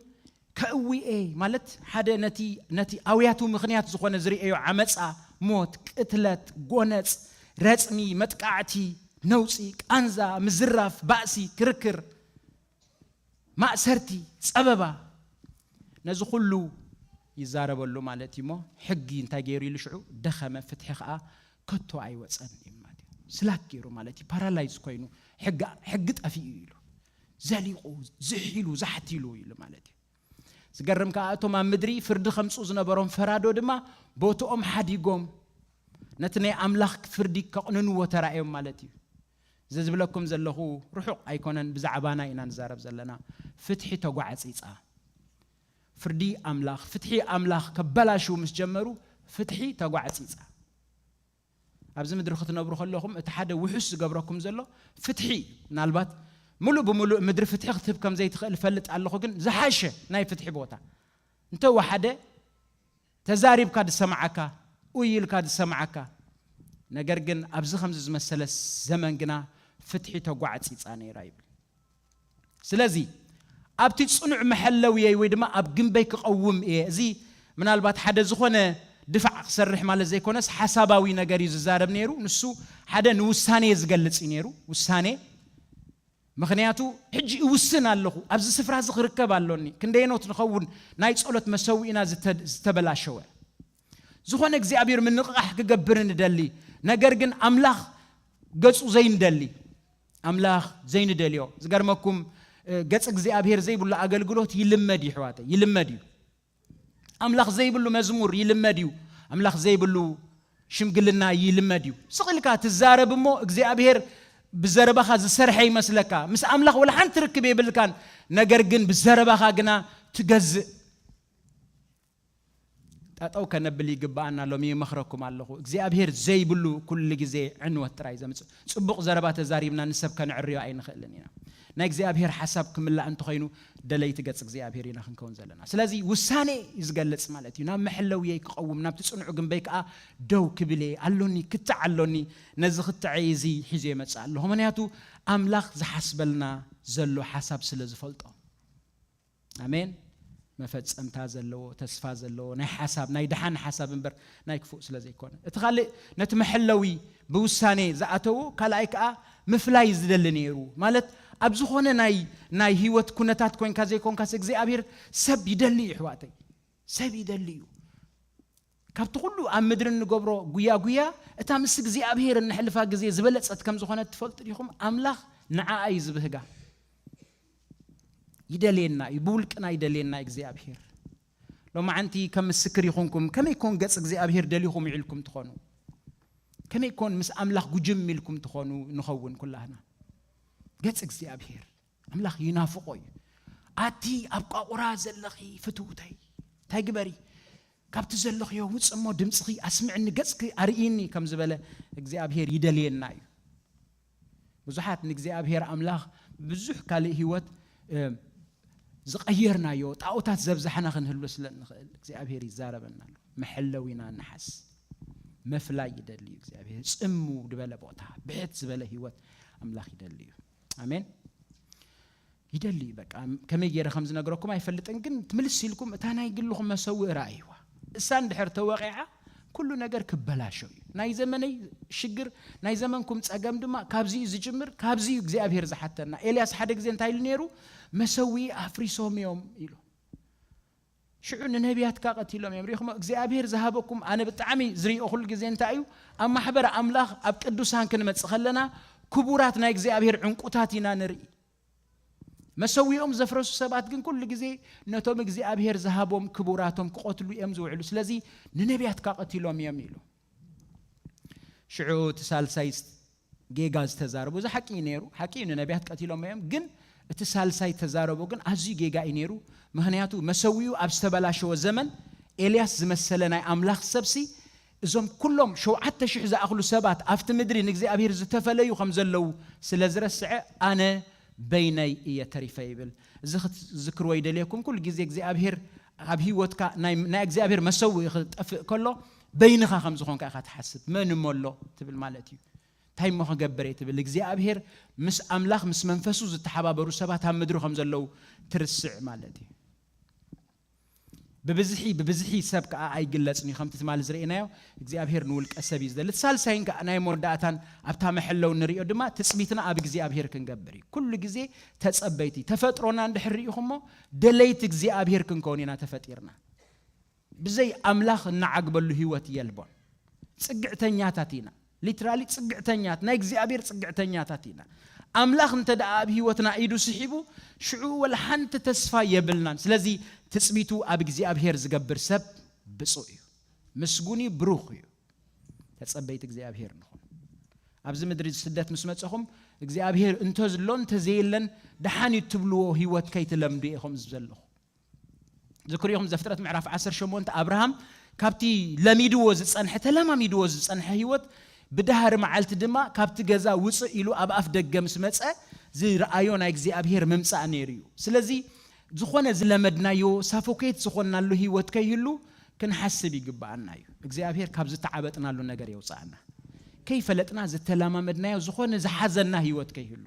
ከእዊ እየ፣ ማለት ሓደ ነቲ፣ ነቲ ኣውያቱ ምኽንያት ዝኾነ ዝርእዮ ዓመጻ፣ ሞት፣ ቅትለት፣ ጎነጽ፣ ረጽሚ፣ መጥቃዕቲ፣ ነውጺ፣ ቃንዛ፣ ምዝራፍ፣ ባእሲ፣ ክርክር፣ ማእሰርቲ፣ ጸበባ፣ ነዚ ኩሉ ይዛረበሉ ማለት እዩ። እሞ ሕጊ እንታይ ገይሩ ኢሉ ሽዑ? ደኸመ፣ ፍትሒ ኸኣ ከቶ ኣይወጸን እዩ ማለት እዩ። ስላክ ገይሩ ማለት እዩ። ፓራላይዝ ኮይኑ፣ ሕጊ፣ ሕጊ ጠፊኡ ኢሉ፣ ዘሊቑ፣ ዝሒሉ፣ ዛሕቲሉ ኢሉ ማለት እዩ። ዝገርም ከኣ እቶም ኣብ ምድሪ ፍርዲ ከምጽኡ ዝነበሮም ፈራዶ ድማ ቦትኦም ሓዲጎም ነቲ ናይ ኣምላኽ ፍርዲ ከቕንንዎ ተራእዮም ማለት እዩ። እዚ ዝብለኩም ዘለኹ ርሑቕ ኣይኮነን፣ ብዛዕባና ኢና ንዛረብ ዘለና። ፍትሒ ተጓዕጺጻ። ፍርዲ ኣምላኽ፣ ፍትሒ ኣምላኽ ከበላሽው ምስ ጀመሩ ፍትሒ ተጓዕጺጻ። ኣብዚ ምድሪ ክትነብሩ ከለኹም እቲ ሓደ ውሑስ ዝገብረኩም ዘሎ ፍትሒ እዩ። ምናልባት ምሉእ ብምሉእ ምድሪ ፍትሒ ክትህብ ከም ዘይትኽእል እፈልጥ ኣለኹ፣ ግን ዝሓሸ ናይ ፍትሒ ቦታ እንተወሓደ ተዛሪብካ ዝሰምዓካ፣ ኡይ ኢልካ ዝሰምዓካ። ነገር ግን ኣብዚ ከምዚ ዝመሰለ ዘመን ግና ፍትሒ ተጓዕጺጻ ነይራ ይብል። ስለዚ ኣብቲ ጽኑዕ መሐለውየይ ወይ ድማ ኣብ ግንበይ ክቐውም እየ። እዚ ምናልባት ሓደ ዝኾነ ድፋዕ ክሰርሕ ማለት ዘይኮነስ ሓሳባዊ ነገር እዩ ዝዛረብ ነይሩ። ንሱ ሓደ ንውሳኔ ዝገልጽ እዩ ነይሩ። ውሳኔ፣ ምኽንያቱ ሕጂ እውስን ኣለኹ፣ ኣብዚ ስፍራ እዚ ክርከብ ኣሎኒ። ክንደየኖት ንኸውን ናይ ጸሎት መሰዊእና ዝተ-፣ ዝተበላሸወ? ዝኾነ እግዚኣብሔር ምንቕቓሕ ክገብር ንደሊ፣ ነገር ግን ኣምላኽ ገጹ ዘይንደሊ፣ ኣምላኽ ዘይንደልዮ። ዝገርመኩም፣ እ፣ ገጽ እግዚኣብሔር ዘይብሉ ኣገልግሎት ይልመድ እዩ፣ ኣሕዋተይ፣ ይልመድ እዩ። ኣምላኽ ዘይብሉ መዝሙር ይልመድ እዩ። ኣምላኽ ዘይብሉ ሽምግልና ይልመድ እዩ። ስቕ ኢልካ ትዛረብ እሞ እግዚኣብሔር ብዘረባኻ ዝሰርሐ ይመስለካ። ምስ ኣምላኽ ወላ ሓንቲ ርክብ የብልካን፣ ነገር ግን ብዘረባኻ ግና ትገዝእ። ጠጠው ከነብል ይግብኣና። ሎሚ ይመኽረኩም ኣለኹ። እግዚኣብሔር ዘይብሉ ኩሉ ግዜ ዕንወት ጥራይ ዘምጽእ። ጽቡቕ ዘረባ ተዛሪብና ንሰብ ከነዕርዮ ኣይንኽእልን ኢና። ናይ እግዚኣብሔር ሓሳብ ክምላእ እንተኾይኑ ደለይቲ ገጽ እግዚኣብሔር ኢና ክንከውን ዘለና። ስለዚ ውሳኔ እዩ ዝገልጽ ማለት እዩ። ናብ መሐለውየይ ክቐውም፣ ናብቲ ጽኑዕ ግንበይ ከኣ ደው ክብል እየ። ኣሎኒ፣ ክትዕ ኣሎኒ። ነዚ ክትዐይ እዚ ሒዞ ይመጽእ ኣለኹ። ምኽንያቱ ኣምላኽ ዝሓስበልና ዘሎ ሓሳብ ስለ ዝፈልጦ። ኣሜን። መፈጸምታ ዘለዎ፣ ተስፋ ዘለዎ፣ ናይ ሓሳብ፣ ናይ ደሓን ሓሳብ እምበር ናይ ክፉእ ስለ ዘይኮነ። እቲ ካልእ ነቲ መሐለዊ ብውሳኔ ዝኣተዎ፣ ካልኣይ ከኣ ምፍላይ ዝደሊ ነይሩ። ማለት ኣብ ዝኾነ ናይ፣ ናይ ህይወት ኩነታት ኮንካ ዘይኮንካስ እግዚኣብሔር ሰብ ይደሊ እዩ፣ ኣሕዋተይ። ሰብ ይደሊ እዩ። ካብቲ ኩሉ ኣብ ምድሪ እንገብሮ ጉያ ጉያ፣ እታ ምስ እግዚኣብሔር እነሕልፋ ግዜ ዝበለጸት ከም ዝኾነት ትፈልጡ ዲኹም? ኣምላኽ ንዓኣ እዩ ዝብህጋ። ይደልየና እዩ፣ ብውልቅና ይደልየና እግዚኣብሔር። ሎማዓንቲ ከም ምስክር ይኹንኩም፣ ከመይ ኮን ገጽ እግዚኣብሔር ደሊኹም ይዕልኩም ትኾኑ? ከመይ ኮን ምስ ኣምላኽ ጉጅም ኢልኩም ትኾኑ ንኸውን ኩላህና? ገጽ እግዚኣብሔር፣ ኣምላኽ ይናፍቖ እዩ። ኣቲ ኣብ ቋቑራ ዘለኺ ፍትውተይ፣ እንታይ ግበሪ? ካብቲ ዘለኽዮ ውጽእ እሞ ድምጽኺ ኣስምዕኒ፣ ገጽኪ ኣርእይኒ ከም ዝበለ እግዚኣብሔር ይደልየና እዩ። ብዙሓት ንእግዚኣብሔር ኣምላኽ ብዙሕ ካልእ ህይወት፣ እ፣ ዝቐየርናዮ፣ ጣኦታት ዘብዛሕና ክንህሉ ስለ እንኽእል እግዚኣብሔር ይዛረበና ኣሎ። መሐለዊና ንሓስ። ምፍላይ ይደሊ እዩ እግዚኣብሔር። ጽምው ዝበለ ቦታ፣ ብሕት ዝበለ ህይወት ኣምላኽ ይደሊ እዩ። ኣሜን። ይደሊ እዩ። በቃ ከመይ ገይረ ከም ዝነግረኩም ኣይፈልጥን፣ ግን ትምልስ ኢልኩም እታ ናይ ግልኹም መሰውእ ረኣይዋ። እሳ እንድሕር ተወቒዓ ኩሉ ነገር ክበላሾ እዩ። ናይ ዘመነይ ሽግር፣ ናይ ዘመንኩም ጸገም ድማ ካብዚ እዩ ዝጅምር፣ ካብዚ እዩ እግዚኣብሔር ዝሓተና። ኤልያስ ሓደ ግዜ እንታይ ኢሉ ነይሩ? መሰውኢ ኣፍሪሶም እዮም ኢሉ። ሽዑ ንነቢያትካ ቀቲሎም እዮም። ሪኢኹሞ እግዚኣብሔር ዝሃበኩም፣ ኣነ ብጣዕሚ ዝሪኦ ኩሉ ግዜ እንታይ እዩ፣ ኣብ ማሕበር ኣምላኽ ኣብ ቅዱሳን ክንመጽእ ከለና ክቡራት ናይ እግዚኣብሔር ዕንቁታት ኢና ንርኢ። መሰዊኦም ዘፍረሱ ሰባት ግን ኩሉ ግዜ ነቶም እግዚኣብሔር ዝሃቦም ክቡራቶም ክቐትሉ እዮም ዝውዕሉ። ስለዚ ንነቢያትካ ቀቲሎም እዮም ኢሉ። ሽዑ እቲ ሳልሳይ ጌጋ ዝተዛረቡ፣ እዚ ሓቂ እዩ ነይሩ፣ ሓቂ እዩ፣ ንነቢያት ቀቲሎም እዮም። ግን እቲ ሳልሳይ ተዛረቦ ግን ኣዝዩ ጌጋ እዩ ነይሩ። ምክንያቱ መሰዊኡ ኣብ ዝተበላሸወ ዘመን ኤልያስ ዝመሰለ ናይ ኣምላኽ ሰብሲ እዞም ኩሎም ሸውዓተ ሽሕ ዝኣኽሉ ሰባት ኣብቲ ምድሪ ንእግዚኣብሔር ዝተፈለዩ ከም ዘለዉ ስለ ዝረስዐ፣ ኣነ በይነይ እየ ተሪፈ ይብል። እዚ ክትዝክርዎ ይደልየኩም። ኩሉ ግዜ እግዚኣብሔር ኣብ ህይወትካ ናይ እግዚኣብሔር መሰዊኡ ክጠፍእ ከሎ በይንኻ ከም ዝኾንካ ኢኻ ትሓስብ። መን እሞ ኣሎ ትብል ማለት እዩ። እንታይ እሞ ክገብር እየ ትብል። እግዚኣብሔር ምስ ኣምላኽ ምስ መንፈሱ ዝተሓባበሩ ሰባት ኣብ ምድሪ ከም ዘለዉ ትርስዕ ማለት እዩ። ብብዝሒ ብብዝሒ ሰብ ከዓ ኣይግለጽን እዩ። ከምቲ ትማሊ ዝርእናዮ እግዚኣብሔር ንውልቀ ሰብ እዩ ዝደሊ። እቲ ሳልሳይን ከዓ ናይ መወዳእታን ኣብታ መሐለው ንሪኦ ድማ ትጽቢትና ኣብ እግዚኣብሔር ክንገብር እዩ። ኩሉ ግዜ ተጸበይቲ። ተፈጥሮና እንድሕር ርኢኹሞ ደለይቲ እግዚኣብሔር ክንከውን ኢና ተፈጢርና። ብዘይ ኣምላኽ እናዓግበሉ ህይወት የልቦን። ጽግዕተኛታት ኢና። ሊትራሊ ጽግዕተኛት፣ ናይ እግዚኣብሔር ጽግዕተኛታት ኢና። ኣምላኽ እንተ ደኣ ኣብ ህይወትና ኢዱ ስሒቡ ሽዑ ወላ ሓንቲ ተስፋ የብልናን። ስለዚ ትጽቢቱ ኣብ እግዚኣብሔር ዝገብር ሰብ ብፁዕ እዩ፣ ምስጉን እዩ፣ ብሩኽ እዩ። ተጸበይቲ እግዚኣብሔር ንኹን። ኣብዚ ምድሪ ስደት ምስ መጸኹም እግዚኣብሔር እንተ ዝሎ እንተ ዘየለን ደሓን እዩ ትብልዎ ህይወት ከይትለምዱ ኢኹም ዘለኹ። ዝክሪኹም ዘፍጥረት ምዕራፍ ዓሰርተ ሸሞንተ ኣብርሃም ካብቲ ለሚድዎ ዝጸንሐ ተለማሚድዎ ዝጸንሐ ህይወት ብዳህሪ መዓልቲ ድማ ካብቲ ገዛ ውፅእ ኢሉ ኣብ ኣፍ ደገ ምስ መጸ ዝረኣዮ ናይ እግዚኣብሔር ምምጻእ ነይሩ እዩ። ስለዚ ዝኾነ ዝለመድናዮ ሳፎኬት ዝኾንናሉ ህይወት ከይህሉ ክንሓስብ ይግብኣና እዩ። እግዚኣብሔር ካብ ዝተዓበጥናሉ ነገር የውፅኣና። ከይፈለጥና ዝተለማመድናዮ ዝኾነ ዝሓዘና ህይወት ከይህሉ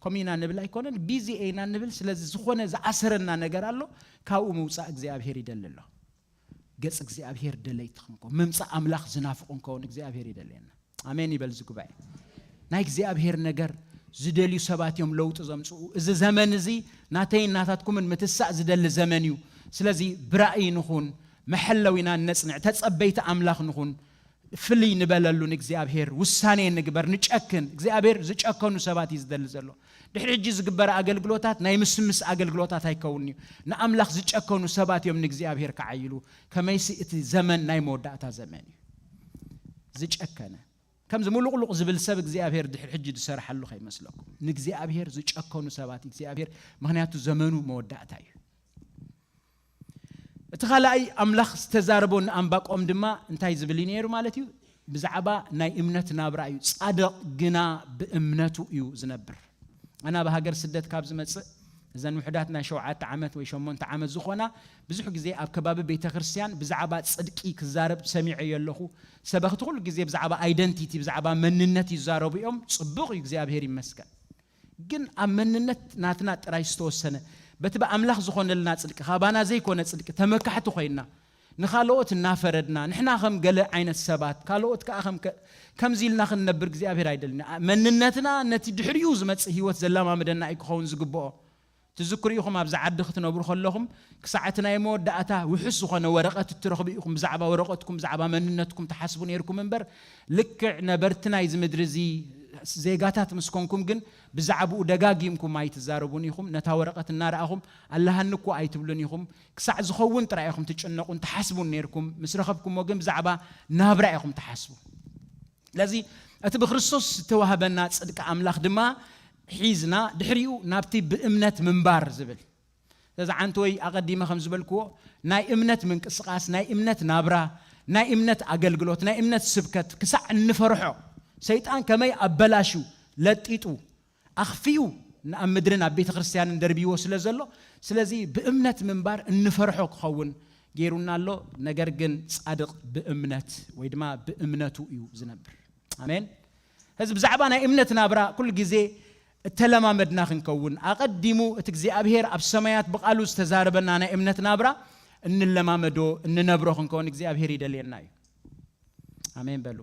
ከምኡ ኢና ንብል ኣይኮነን፣ ቢዚ ኢና ንብል። ስለዚ ዝኾነ ዝኣሰረና ነገር ኣሎ፣ ካብኡ ምውፃእ እግዚኣብሔር ይደሊ ኣሎ። ገጽ እግዚኣብሔር ደለይቲ ክንኮ ምምፃእ ኣምላኽ ዝናፍቑ እንከውን እግዚኣብሔር ይደልየና። ኣሜን ይበል እዚ ጉባኤ። ናይ እግዚኣብሔር ነገር ዝደልዩ ሰባት እዮም ለውጢ ዘምፅኡ። እዚ ዘመን እዚ ናተይን ናታትኩምን ምትሳእ ዝደሊ ዘመን እዩ። ስለዚ ብራእይ ንኹን፣ መሐለዊና ነጽንዕ፣ ተጸበይቲ ኣምላኽ ንኹን። ፍልይ ንበለሉ ንእግዚኣብሔር፣ ውሳኔ ንግበር፣ ንጨክን። እግዚኣብሔር ዝጨከኑ ሰባት እዩ ዝደሊ ዘሎ። ድሕሪ ሕጂ ዝግበር ኣገልግሎታት ናይ ምስምስ ኣገልግሎታት ኣይከውን እዩ። ንኣምላኽ ዝጨከኑ ሰባት እዮም ንእግዚኣብሔር ክዓይሉ። ከመይሲ እቲ ዘመን ናይ መወዳእታ ዘመን እዩ። ዝጨከነ ከምዚ ሙሉቕሉቕ ዝብል ሰብ እግዚኣብሔር ድሕሪ ሕጂ ዝሰርሓሉ ከይመስለኩም። ንእግዚኣብሔር ዝጨከኑ ሰባት እግዚኣብሔር፣ ምክንያቱ ዘመኑ መወዳእታ እዩ። እቲ ካልኣይ ኣምላኽ ዝተዛረቦ ንኣንባቆም ድማ እንታይ ዝብል እዩ ነይሩ ማለት እዩ? ብዛዕባ ናይ እምነት ናብራ እዩ። ጻድቕ ግና ብእምነቱ እዩ ዝነብር። ኣነ ኣብ ሃገር ስደት ካብ ዝመጽእ እዘን ውሕዳት ናይ ሸውዓተ ዓመት ወይ ሸሞንተ ዓመት ዝኾና ብዙሕ ግዜ ኣብ ከባቢ ቤተ ክርስቲያን ብዛዕባ ጽድቂ ክዛረብ ሰሚዐ ኣለኹ። ሰበኽቲ ኩሉ ግዜ ብዛዕባ ኣይደንቲቲ፣ ብዛዕባ መንነት ይዛረቡ እዮም። ጽቡቕ እዩ፣ እግዚኣብሔር ይመስገን። ግን ኣብ መንነት ናትና ጥራይ ዝተወሰነ፣ በቲ ብኣምላኽ ዝኾነልና ጽድቂ፣ ካባና ዘይኮነ ጽድቂ ተመካሕቲ ኮይና፣ ንኻልኦት እናፈረድና፣ ንሕና ከም ገለ ዓይነት ሰባት፣ ካልኦት ከኣ ከም ከ-፣ ከምዚ ኢልና ክንነብር እግዚኣብሔር ኣይደልን። መንነትና ነቲ ድሕሪኡ ዝመጽእ ህይወት ዘላማምደና እዩ ክኸውን ዝግብኦ። ትዝክሩ ኢኹም፣ ኣብዚ ዓዲ ክትነብሩ ከለኹም፣ ክሳዕ እቲ ናይ መወዳእታ ውሑስ ዝኾነ ወረቐት እትረኽቡ ኢኹም። ብዛዕባ ወረቐትኩም፣ ብዛዕባ መንነትኩም ትሓስቡ ነይርኩም እምበር፣ ልክዕ ነበርቲ ናይዚ ምድሪ እዚ ዜጋታት ምስ ኮንኩም ግን፣ ብዛዕባኡ ደጋጊምኩም ኣይትዛረቡን ኢኹም። ነታ ወረቐት እናረኣኹም፣ ኣለሃኒ እኮ ኣይትብሉን ኢኹም። ክሳዕ ዝኸውን ጥራይ ኢኹም ትጭነቑን ትሓስቡን ነይርኩም። ምስ ረኸብኩሞ ግን፣ ብዛዕባ ናብራ ኢኹም ትሓስቡ። ስለዚ፣ እቲ ብክርስቶስ ዝተዋህበና ጽድቂ ኣምላኽ ድማ ሒዝና፣ ድሕሪኡ ናብቲ ብእምነት ምንባር ዝብል። ስለዚ፣ ዓንተወይ ኣቐዲመ ከም ዝበልክዎ፣ ናይ እምነት ምንቅስቓስ፣ ናይ እምነት ናብራ፣ ናይ እምነት ኣገልግሎት፣ ናይ እምነት ስብከት፣ ክሳዕ እንፈርሖ፣ ሰይጣን ከመይ ኣበላሽዩ፣ ለጢጡ፣ ኣኽፊኡ፣ ንኣብ ምድርን ኣብ ቤተ ክርስቲያንን ደርብይዎ ስለ ዘሎ፣ ስለዚ ብእምነት ምንባር እንፈርሖ ክኸውን ገይሩና ኣሎ። ነገር ግን ጻድቕ ብእምነት ወይ ድማ ብእምነቱ እዩ ዝነብር። ኣሜን። እዚ ብዛዕባ ናይ እምነት ናብራ ኩሉ ግዜ እተለማመድና ክንከውን፣ ኣቐዲሙ እቲ እግዚኣብሔር ኣብ ሰማያት ብቓሉ ዝተዛረበና ናይ እምነት ናብራ እንለማመዶ፣ እንነብሮ ክንከውን እግዚኣብሔር ይደልየና እዩ። ኣሜን በሉ።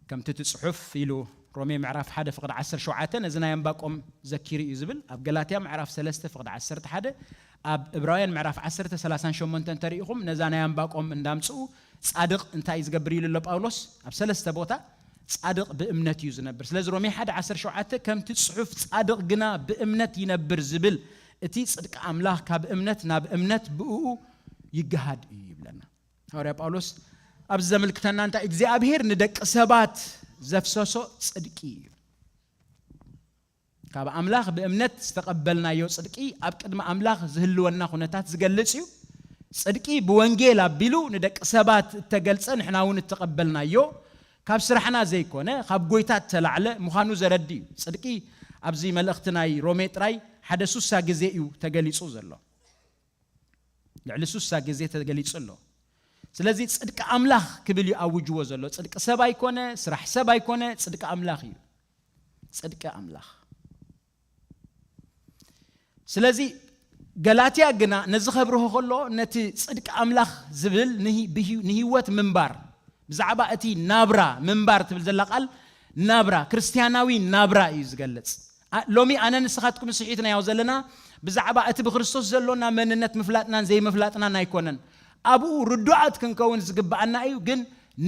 ከምቲ እቲ ጽሑፍ ኢሉ፣ ሮሜ ምዕራፍ ሓደ ፍቕዲ ዓሰርተ ሸውዓተ ነዚ ናይ ኣንባቆም ዘኪሩ እዩ ዝብል። ኣብ ገላትያ ምዕራፍ ሰለስተ ፍቕዲ ዓሰርተ ሓደ፣ ኣብ ዕብራውያን ምዕራፍ ዓሰርተ ሰላሳን ሸሞንተን እንተሪኢኹም፣ ነዛ ናይ ኣንባቆም እንዳምጽኡ፣ ጻድቕ እንታይ እዩ ዝገብር ኢሉ ኣሎ ጳውሎስ? ኣብ ሰለስተ ቦታ ጻድቕ ብእምነት እዩ ዝነብር። ስለዚ ሮሜ ሓደ ዓሰርተ ሸውዓተ፣ ከምቲ ጽሑፍ፣ "ጻድቕ ግና ብእምነት ይነብር" ዝብል፣ እቲ ጽድቂ ኣምላኽ ካብ እምነት ናብ እምነት ብእኡ ይገሃድ እዩ ይብለና። ሃዋርያ ጳውሎስ ኣብዚ ዘመልክተና እንታይ? እግዚኣብሔር ንደቂ ሰባት ዘፍሰሶ ጽድቂ እዩ። ካብ ኣምላኽ ብእምነት ዝተቐበልናዮ ጽድቂ ኣብ ቅድሚ ኣምላኽ ዝህልወና ኩነታት ዝገልጽ እዩ። ጽድቂ ብወንጌል ኣቢሉ ንደቂ ሰባት እተገልጸ፣ ንሕና እውን እተቐበልናዮ፣ ካብ ስራሕና ዘይኮነ፣ ካብ ጎይታ እተላዕለ ምዃኑ ዘረዲ እዩ። ጽድቂ ኣብዚ መልእኽቲ ናይ ሮሜ ጥራይ ሓደ ሱሳ ግዜ እዩ ተገሊጹ ዘሎ። ልዕሊ ሱሳ ግዜ ተገሊጹ ኣሎ። ስለዚ ጽድቂ ኣምላኽ ክብል እዩ ኣውጅዎ ዘሎ። ጽድቂ ሰብ ኣይኮነ፣ ስራሕ ሰብ ኣይኮነ፣ ጽድቂ ኣምላኽ እዩ። ጽድቂ ኣምላኽ። ስለዚ ገላትያ ግና ነዚ ከብርሆ ከሎ፣ ነቲ ጽድቂ ኣምላኽ ዝብል ንሂ-፣ ብሂ-፣ ንህይወት ምንባር፣ ብዛዕባ እቲ ናብራ፣ ምንባር ትብል ዘላ ቃል ናብራ፣ ክርስትያናዊ ናብራ እዩ ዝገልጽ። ኣ-፣ ሎሚ ኣነ ንስኻትኩም ስሒትናዮ ዘለና ብዛዕባ እቲ ብክርስቶስ ዘሎና መንነት ምፍላጥናን ዘይምፍላጥናን ኣይኮነን። ኣብኡ ርዱዓት ክንከውን ዝግብኣና እዩ፣ ግን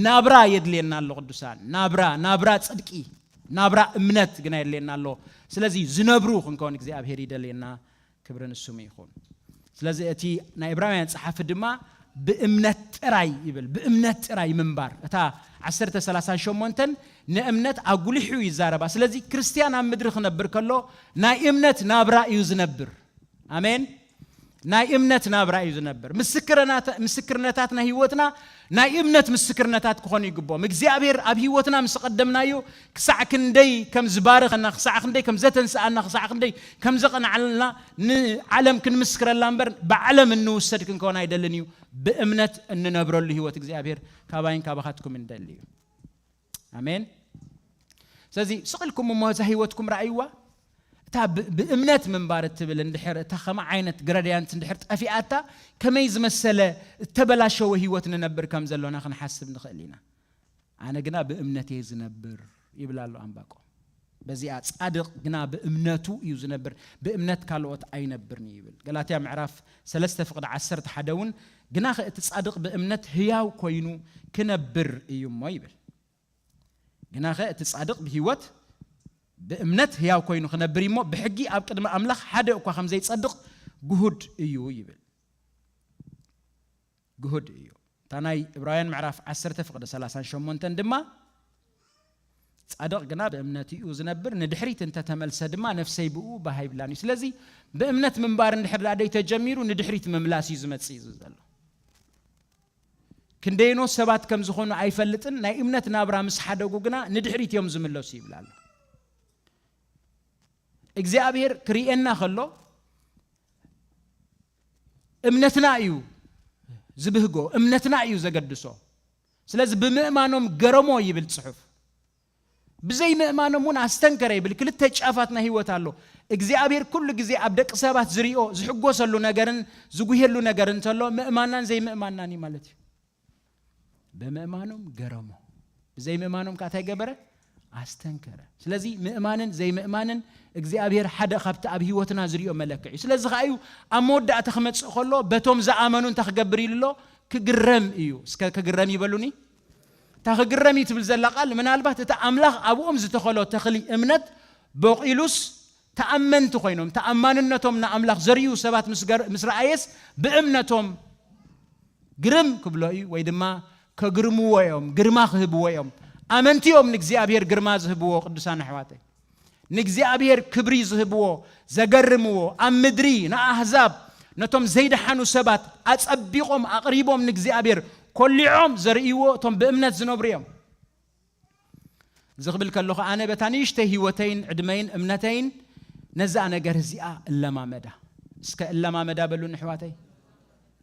ናብራ የድልየና ኣሎ ቅዱሳን። ናብራ፣ ናብራ ጽድቂ፣ ናብራ እምነት ግና የድልየና ኣሎ። ስለዚ ዝነብሩ ክንከውን እግዚኣብሔር ይደልየና። ክብሪ ንስሙ ይኹን። ስለዚ እቲ ናይ ዕብራውያን ጸሓፊ ድማ ብእምነት ጥራይ ይብል፣ ብእምነት ጥራይ ምንባር። እታ ዓሰርተ ሰላሳን ሸሞንተን ንእምነት ኣጉሊሑ ይዛረባ። ስለዚ ክርስትያን ኣብ ምድሪ ክነብር ከሎ ናይ እምነት ናብራ እዩ ዝነብር። ኣሜን። ናይ እምነት ናብራ እዩ ዝነብር። ምስክርናት-፣ ምስክርነታት ናይ ህይወትና ናይ እምነት ምስክርነታት ክኾኑ ይግብኦም። እግዚኣብሔር ኣብ ህይወትና ምስ ቀደምናዮ ክሳዕ ክንደይ ከም ዝባረኸና፣ ክሳዕ ክንደይ ከም ዘተንስኣና፣ ክሳዕ ክንደይ ከም ዘቐንዓልና ንዓለም ክንምስክረላ እምበር ብዓለም እንውሰድ ክንከውን ኣይደልን እዩ። ብእምነት እንነብረሉ ህይወት እግዚኣብሔር ካባይን ካባኻትኩም እንደሊ እዩ። ኣሜን። ስለዚ ስቕ ኢልኩም እሞ እዛ ህይወትኩም ረኣይዋ። እታ ብ-፣ ብእምነት ምንባር እትብል እንድሕር፣ እታ ከምኣ ዓይነት ግረድያንት እንድሕር ጠፊኣታ፣ ከመይ ዝመሰለ እተበላሸወ ህይወት ንነብር ከም ዘሎና ክንሓስብ ንኽእል ኢና። "ኣነ ግና ብእምነት እየ ዝነብር" ይብል ኣሎ ኣንባቆም። በዚኣ ጻድቕ ግና ብእምነቱ እዩ ዝነብር፣ ብእምነት ካልኦት ኣይነብርን እዩ ይብል። ገላትያ ምዕራፍ ሰለስተ ፍቕዲ ዓሰርተ ሓደ እውን፣ "ግናኸ እቲ ጻድቕ ብእምነት ህያው ኮይኑ ክነብር እዩ እሞ" ይብል። ግናኸ እቲ ጻድቕ ብህይወት ብእምነት ህያው ኮይኑ ክነብር እዩ እሞ፣ ብሕጊ ኣብ ቅድሚ ኣምላኽ ሓደ እኳ ከም ዘይጸድቕ ግሁድ እዩ ይብል። ግሁድ እዩ። እታ ናይ ዕብራውያን ምዕራፍ ዓሰርተ ፍቕዲ ሰላሳን ሸሞንተን ድማ፣ "ጻድቕ ግና ብእምነት እዩ ዝነብር፣ ንድሕሪት እንተተመልሰ ድማ ነፍሰይ ብኡ ባህ ኣይብላን እዩ።" ስለዚ ብእምነት ምንባር እንድሕር ደኣ ደይ ተጀሚሩ፣ ንድሕሪት ምምላስ እዩ ዝመጽእ እዩ ዘሎ። ክንደይኖ ሰባት ከም ዝኾኑ ኣይፈልጥን፣ ናይ እምነት ናብራ ምስ ሓደጉ ግና ንድሕሪት እዮም ዝምለሱ ይብል ኣሎ። እግዚኣብሔር ክርእየና ከሎ እምነትና እዩ ዝብህጎ፣ እምነትና እዩ ዘገድሶ። ስለዚ ብምእማኖም ገረሞ ይብል ጽሑፍ። ብዘይ ምእማኖም እውን ኣስተንከረ ይብል። ክልተ ጫፋት ናይ ህይወት ኣሎ። እግዚኣብሔር ኩሉ ግዜ ኣብ ደቂ ሰባት ዝሪኦ፣ ዝሕጎሰሉ ነገርን ዝጉሄሉ ነገር እንተሎ፣ ምእማናን ዘይምእማናን እዩ ማለት እዩ። ብምእማኖም ገረሞ። ብዘይ ምእማኖም ከኣ እንታይ ገበረ? ኣስተንከረ። ስለዚ ምእማንን ዘይምእማንን እግዚኣብሔር ሓደ ካብቲ ኣብ ህይወትና ዝሪኦ መለክዕ እዩ። ስለዚ ከኣ እዩ ኣብ መወዳእታ ክመጽእ ከሎ፣ በቶም ዝኣመኑ እንታይ ክገብር ኢሉ ኣሎ? ክግረም እዩ። እስከ ክግረም ይበሉኒ። እታ ክግረም እዩ ትብል ዘላ ቃል፣ ምናልባት እቲ ኣምላኽ ኣብኦም ዝተኸሎ ተኽሊ እምነት በቂሉስ፣ ተኣመንቲ ኮይኖም፣ ተኣማንነቶም ንኣምላኽ ዘርእዩ ሰባት ምስ ገር-፣ ምስ ረኣየስ፣ ብእምነቶም ግርም ክብሎ እዩ፣ ወይ ድማ ከግርምዎ እዮም፣ ግርማ ክህብዎ እዮም። ኣመንቲ እዮም ንእግዚኣብሔር ግርማ ዝህብዎ፣ ቅዱሳን ኣሕዋተይ። ንእግዚኣብሔር ክብሪ ዝህብዎ፣ ዘገርምዎ፣ ኣብ ምድሪ ንኣህዛብ፣ ነቶም ዘይደሓኑ ሰባት ኣጸቢቖም ኣቕሪቦም ንእግዚኣብሔር ኮሊዖም ዘርእይዎ እቶም ብእምነት ዝነብሩ እዮም። እዚ ክብል ከለኹ፣ ኣነ በታ ንእሽተይ ህይወተይን ዕድመይን እምነተይን ነዛ ነገር እዚኣ እለማመዳ። እስከ እለማመዳ በሉኒ ኣሕዋተይ።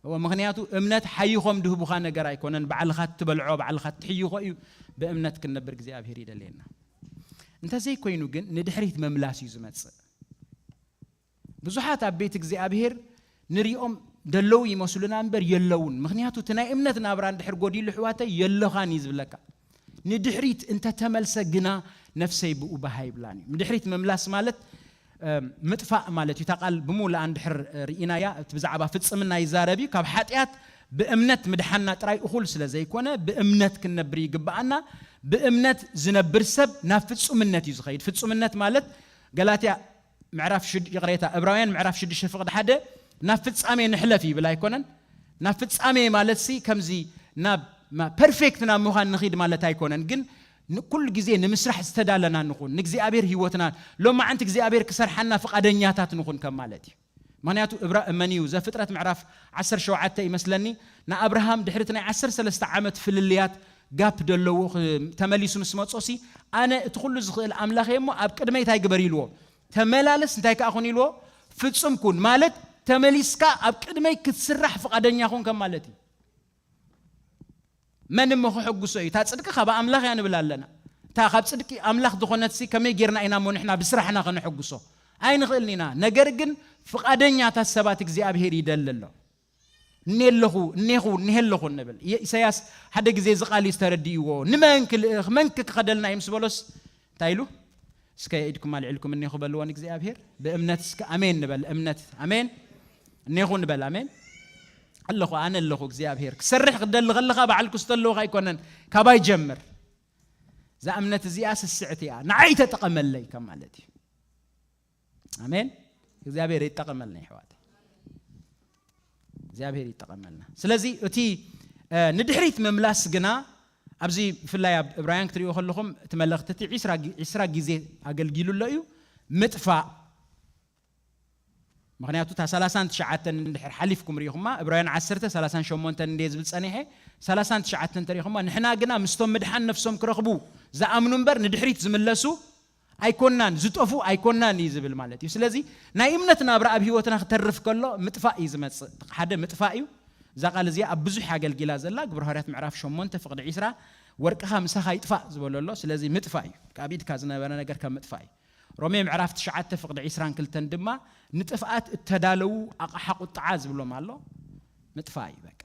እወ፣ ምኽንያቱ እምነት ሓይኾም ድህቡኻ ነገር ኣይኮነን፣ ባዕልኻ እትበልዖ፣ ባዕልኻ እትሕይኾ እዩ። ብእምነት ክንነብር እግዚኣብሔር ይደልየና። እንተዘይኮይኑ ግን ንድሕሪት ምምላስ እዩ ዝመጽእ። ብዙሓት ኣብ ቤት እግዚኣብሔር ንሪኦም ደለዉ ይመስሉና እምበር የለውን። ምኽንያቱ እቲ ናይ እምነት ናብራ እንድሕር ጎዲሉ ኣሕዋተይ የለኻን እዩ ዝብለካ። ንድሕሪት እንተተመልሰ ግና ነፍሰይ ብኡ ባህ ኣይብላን እዩ። ንድሕሪት ምምላስ ማለት ምጥፋእ ማለት እዩ። እታ ቃል ብሙሉኣ እንድሕር ርኢናያ፣ እቲ ብዛዕባ ፍጽምና ይዛረብ እዩ። ካብ ሓጢኣት ብእምነት ምድሓንና ጥራይ እኹል ስለ ዘይኮነ፣ ብእምነት ክንነብር ይግብኣና። ብእምነት ዝነብር ሰብ ናብ ፍጹምነት እዩ ዝኸይድ። ፍጹምነት ማለት ገላትያ ምዕራፍ ሽድ-፣ ይቕሬታ፣ ዕብራውያን ምዕራፍ ሽዱሽተ ፍቕዲ ሓደ ናብ ፍጻሜ ንሕለፍ ይብል ኣይኮነን? ናብ ፍጻሜ ማለት ሲ ከምዚ ናብ ማ-፣ ፐርፌክት ናብ ምዃን ንኺድ ማለት ኣይኮነን፣ ግን ን-፣ ኩሉ ግዜ ንምስራሕ ዝተዳለና ንኹን፣ ንእግዚኣብሔር ህይወትና ሎማዓንቲ እግዚኣብሔር ክሰርሓና ፍቓደኛታት ንኹን ከም ማለት እዩ። ምኽንያቱ እብራ-፣ መን እዩ? ዘፍጥረት ምዕራፍ ዓሰርተ ሸውዓተ ይመስለኒ፣ ንኣብርሃም ድሕሪ እቲ ናይ ዓሰርተ ሰለስተ ዓመት ፍልልያት ጋፕ ደለዎ ኽ-፣ ተመሊሱ ምስ መጾ ሲ፣ "ኣነ እቲ ኩሉ ዝኽእል ኣምላኽ እየ እሞ ኣብ ቅድመይ እንታይ ግበር?" ኢልዎ። "ተመላለስ፣ እንታይ ከኣ ኩን?" ኢልዎ። "ፍጹም ኩን" ማለት ተመሊስካ ኣብ ቅድመይ ክትስራሕ ፍቓደኛ ኩን ከም ማለት እዩ። መን እሞ ክሕጉሶ እዩ? እታ ጽድቂ ካብ ኣምላኽ እያ ንብል ኣለና። እታ ካብ ጽድቂ ኣምላኽ ዝኾነት ሲ ከመይ ጌርና ኢና እሞ ንሕና ብስራሕና ከነሕጉሶ? ኣይንኽእልን ኢና። ነገር ግን ፍቓደኛታት ሰባት እግዚኣብሔር ይደሊ ኣሎ። "እኔ ኣለኹ፣ እኔኹ፣ እኒሄ ኣለኹ" እንብል። የ-፣ ኢሳያስ ሓደ ግዜ እዚ ቃል እዩ ዝተረድእዎ። "ንመን ክልእኽ? መን ክኸደልና እዩ?" ምስ በሎስ እንታይ ኢሉ? "እስከ ኢድኩም ኣልዒልኩም እኔኹ በልዎ ንእግዚኣብሔር። ብእምነት እስከ ኣሜን ንበል። እምነት ኣሜን። እኔኹ ንበል። ኣሜን። ኣለኹ፣ ኣነ ኣለኹ እግዚኣብሔር። ክሰርሕ ክደሊ ከለኻ ባዕልኩ ዝተለውካ ኣይኮነን። ካባይ ጀምር። እዛ እምነት እዚኣ ስስዕቲ እያ። ንዓይ ተጠቐመለይ" ከም ማለት እዩ። ኣሜን። እግዚኣብሔር ይጠቐመልና ይሕዋት። እግዚኣብሔር ይጠቐመልና። ስለዚ እቲ፣ እ፣ ንድሕሪት ምምላስ ግና ኣብዚ ብፍላይ ኣብ ዕብራውያን ክትሪእዎ ከለኹም እቲ መልእኽቲ እቲ ዒስራ ጊ-፣ ዒስራ ግዜ ኣገልጊሉ ኣሎ እዩ። ምጥፋእ። ምኽንያቱ እታ ሰላሳን ትሽዓተን እንድሕር ሓሊፍኩም ርኢኹማ፣ ዕብራውያን ዓሰርተ ሰላሳን ሸሞንተን እንደ ዝብል ጸኒሐ፣ ሰላሳን ትሽዓተን እንተሪኢኹማ፣ "ንሕና ግና ምስቶም ምድሓን ነፍሶም ክረኽቡ ዝኣምኑ እምበር ንድሕሪት ዝምለሱ ኣይኮናን፣ ዝጠፉ ኣይኮናን" እዩ ዝብል ማለት እዩ። ስለዚ ናይ እምነት ናብራ ኣብ ህይወትና ክተርፍ ከሎ ምጥፋእ እዩ ዝመጽእ። ሓደ ምጥፋእ እዩ። እዛ ቃል እዚኣ ኣብ ብዙሕ ኣገልጊላ ዘላ፣ ግብረ ሃዋርያት ምዕራፍ ሸሞንተ ፍቕዲ ዒስራ፣ "ወርቅኻ ምሳኻ ይጥፋእ" ዝበሎ ኣሎ። ስለዚ ምጥፋእ እዩ። ካብ ኢድካ ዝነበረ ነገር ከም ምጥፋእ እዩ። ሮሜ ምዕራፍ ትሽዓተ ፍቕዲ ዒስራን ክልተን ድማ፣ "ንጥፍኣት እተዳለዉ ኣቕሓ ቁጥዓ" ዝብሎም ኣሎ። ምጥፋእ እዩ በቃ።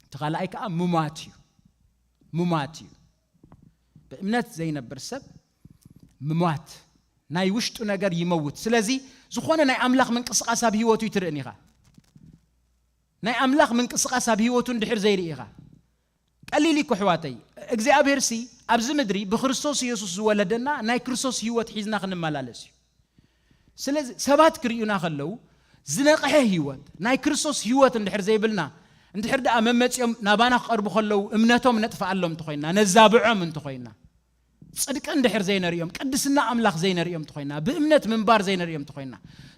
እቲ ካልኣይ ከዓ ምሟት እዩ። ምሟት እዩ። ብእምነት ዘይነብር ሰብ ምሟት፣ ናይ ውሽጡ ነገር ይመውት። ስለዚ ዝኾነ ናይ ኣምላኽ ምንቅስቓስ ኣብ ህይወቱ ይትርእን ኢኻ። ናይ ኣምላኽ ምንቅስቓስ ኣብ ህይወቱ እንድሕር ዘይርኢ ኢኻ። ቀሊል እኮ ኣሕዋተይ። እግዚኣብሔር ሲ ኣብዚ ምድሪ ብክርስቶስ ኢየሱስ ዝወለደና ናይ ክርስቶስ ህይወት ሒዝና ክንመላለስ እዩ። ስለዚ ሰባት ክርእዩና ከለዉ ዝነቕሐ ህይወት፣ ናይ ክርስቶስ ህይወት እንድሕር ዘይብልና፣ እንድሕር ደኣ መመጺኦም ናባና ክቐርቡ ከለዉ እምነቶም ነጥፍኣሎም እንተኾይና፣ ነዛብዖም እንተኾይና፣ ጽድቂ እንድሕር ዘይነርእዮም፣ ቅድስና ኣምላኽ ዘይነርእዮም እንተኾይና፣ ብእምነት ምንባር ዘይነርእዮም እንተኾይና፣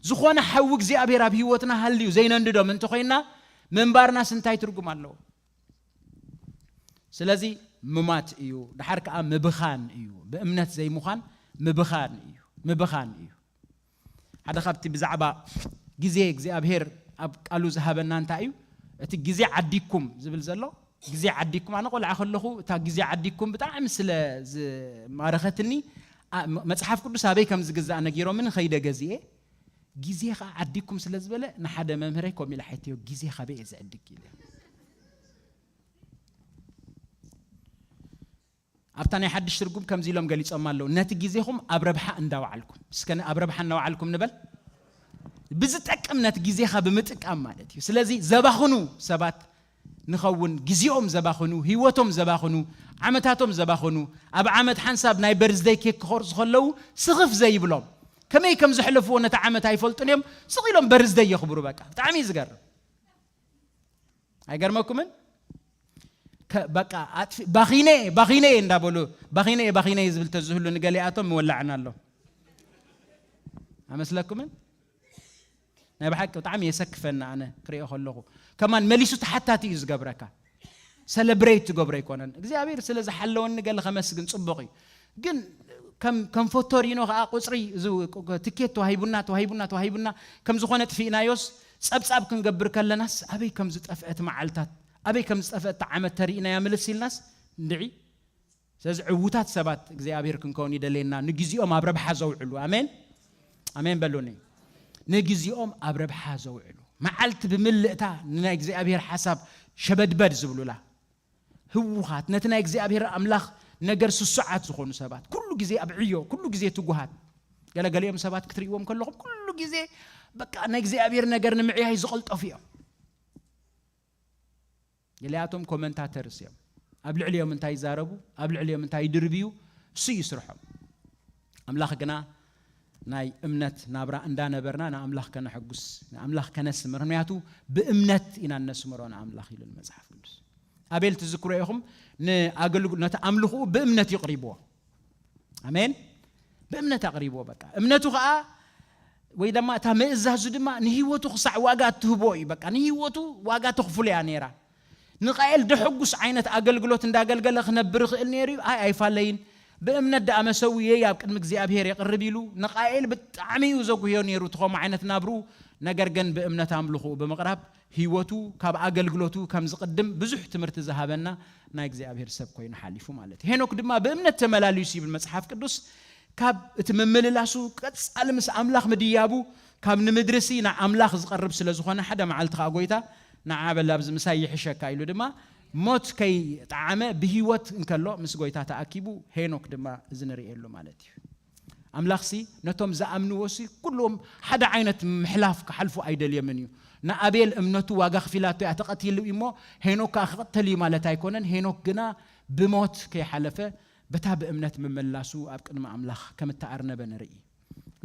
ዝኾነ ሓዊ እግዚኣብሔር ኣብ ህይወትና ሃልዩ ዘይነንድዶም እንተኾይና፣ ምንባርናስ እንታይ ትርጉም ኣለዎ? ስለዚ ምማት እዩ፣ ደሓር ከኣ ምብኻን እዩ። ብእምነት ዘይምዃን ምብኻን እዩ፣ ምብኻን እዩ። ሓደ ካብቲ ብዛዕባ ግዜ እግዚኣብሔር ኣብ ቃሉ ዝሃበና እንታይ እዩ? እቲ ግዜ ዓዲግኩም ዝብል ዘሎ፣ ግዜ ዓዲግኩም፣ ኣነ ቆልዓ ከለኹ እታ ግዜ ዓዲግኩም ብጣዕሚ ስለ ዝማረኸትኒ፣ ኣ-፣ መ-፣ መጽሓፍ ቅዱስ ኣበይ ከም ዝግዛእ ነጊሮምኒ፣ ከይደ ገዚኤ፣ ግዜ ኸኣ ዓዲግኩም ስለ ዝበለ፣ ንሓደ መምህረይ ከምኡ ኢለ ሓይተዮ፣ "ግዜ ካበይ እየ ዝዕድግ?" ኢለ። ኣብታ ናይ ሓድሽ ትርጉም ከምዚ ኢሎም ገሊጾም ኣለዉ፣ "ነቲ ግዜኹም ኣብ ረብሓ እንዳወዓልኩም።" እስከ ን-፣ ኣብ ረብሓ እናወዓልኩም ንበል። ብዝጠቅም ነቲ ግዜኻ ብምጥቃም ማለት እዩ። ስለዚ ዘባኽኑ ሰባት ንኸውን፣ ግዜኦም ዘባኽኑ፣ ህይወቶም ዘባኽኑ፣ ዓመታቶም ዘባኽኑ፣ ኣብ ዓመት ሓንሳብ ናይ በርዝደይ ኬክ ክኸርጹ ከለዉ ስኽፍ ዘይብሎም፣ ከመይ ከም ዘሕለፍዎ ነቲ ዓመት ኣይፈልጡን እዮም፣ ስቕ ኢሎም በርዝደይ የኽብሩ። በቃ ብጣዕሚ እዩ ዝገርም። ኣይገርመኩምን? ከ-፣ በቃ ኣጥፊ-፣ ባኺነ፣ ባኺነ እንዳበሉ፣ "ባኺነ፣ ባኺነ" ዝብል ተዝህሉ ንገሊኣቶም ምወላዕና ኣሎ። ኣመስለኩምን? ናይ ብሓቂ ብጣዕሚ የሰክፈና፣ ኣነ ክሪኦ ከለኹ። ከማን መሊሱ ተሓታቲ እዩ ዝገብረካ። ሰለብሬት ትገብሮ ኣይኮነን። እግዚኣብሔር ስለ ዝሓለወኒ ገለ ከመስግን ጽቡቕ እዩ። ግን ከም፣ ከም ፎቶሪኖ ከኣ ቁጽሪ፣ እዚ ቁ-፣ ትኬት ተዋሂቡና፣ ተዋሂቡና፣ ተዋሂቡና፣ ከም ዝኾነ ጥፊእናዮስ፣ ጸብጻብ ክንገብር ከለናስ፣ ኣበይ ከም ዝጠፍአት መዓልታት፣ ኣበይ ከም ዝጠፍአት ዓመት ተሪእናያ ምልስ ኢልናስ፣ እንድዒ። ስለዚ ዕዉታት ሰባት እግዚኣብሔር ክንከውን ይደልየና፣ ንግዜኦም ኣብ ረብሓ ዘውዕሉ። ኣሜን፣ ኣሜን በሉኒ። ንግዜኦም ኣብ ረብሓ ዘውዕሉ። መዓልቲ ብምልእታ ንናይ እግዚኣብሔር ሓሳብ ሸበድበድ ዝብሉላ። ህዉኻት፣ ነቲ ናይ እግዚኣብሔር ኣምላኽ ነገር ስሱዓት ዝኾኑ ሰባት፣ ኩሉ ግዜ ኣብ ዕዮ፣ ኩሉ ግዜ ትጉሃት። ገለገሊኦም ሰባት ክትርእይዎም ከለኹም ኩሉ ግዜ በቃ ናይ እግዚኣብሔር ነገር ንምዕያይ ዝቐልጠፉ እዮም። ገሊኣቶም ኮመንታተርስ እዮም። ኣብ ልዕሊኦም እንታይ ይዛረቡ፣ ኣብ ልዕሊኦም እንታይ ይድርብዩ፣ እሱ እዩ ስርሖም። ኣምላኽ ግና ናይ እምነት ናብራ እንዳነበርና ንኣምላኽ ከነሐጉስ፣ ንኣምላኽ ከነስምር። ምክንያቱ ብእምነት ኢና እነስምሮ ንኣምላኽ ኢሉ መጽሓፍ ቅዱስ። ኣቤል ትዝክሮ ኢኹም፣ ንኣገልግሎ ነቲ ኣምልኹኡ ብእምነት ይቕሪብዎ። ኣሜን። ብእምነት ኣቕሪብዎ። በቃ እምነቱ ከዓ ወይ ድማ እታ ምእዛዙ ድማ ንህይወቱ ክሳዕ ዋጋ እትህቦ እዩ። በቃ ንህይወቱ ዋጋ ተኽፍሎ እያ ነይራ። ንቃኤል ደሐጉስ ዓይነት ኣገልግሎት እንዳገልገለ ክነብር ይኽእል ነይሩ እዩ። ኣይ ኣይፋለይን፣ ብእምነት ደኣ መሰውየይ ኣብ ቅድሚ እግዚኣብሔር የቕርብ ኢሉ ንቃኤል ብጣዕሚ እዩ ዘጉህዮ ነይሩ እቲ ከምኡ ዓይነት ናብርኡ። ነገር ግን ብእምነት ኣምልኹ ብምቕራብ ህይወቱ ካብ ኣገልግሎቱ ከም ዝቕድም ብዙሕ ትምህርቲ ዝሃበና ናይ እግዚኣብሔር ሰብ ኮይኑ ሓሊፉ ማለት እዩ። ሄኖክ ድማ ብእምነት ተመላሊሱ ይብል መጽሓፍ ቅዱስ። ካብ እቲ ምምልላሱ ቀጻሊ ምስ ኣምላኽ ምድያቡ ካብ ንምድርሲ ንኣምላኽ ዝቐርብ ስለ ዝኾነ ሓደ መዓልቲ ከዓ ጎይታ ንዓ በል ኣብዚ ምሳይ ይሕሸካ ኢሉ ድማ ሞት ከይጠዓመ ብህይወት እንከሎ ምስ ጎይታ ተኣኪቡ ሄኖክ ድማ እዚ ንርእየሉ ማለት እዩ። ኣምላኽሲ ነቶም ዝኣምንዎሲ ኩሎም ሓደ ዓይነት ምሕላፍ ክሓልፉ ኣይደልየምን እዩ። ንኣቤል እምነቱ ዋጋ ክፊላቶ እያ ተቐቲሉ እሞ ሄኖክ ከዓ ክቕተል እዩ ማለት ኣይኮነን። ሄኖክ ግና ብሞት ከይሓለፈ በታ ብእምነት ምምላሱ ኣብ ቅድሚ ኣምላኽ ከም እተኣርነበ ንርኢ።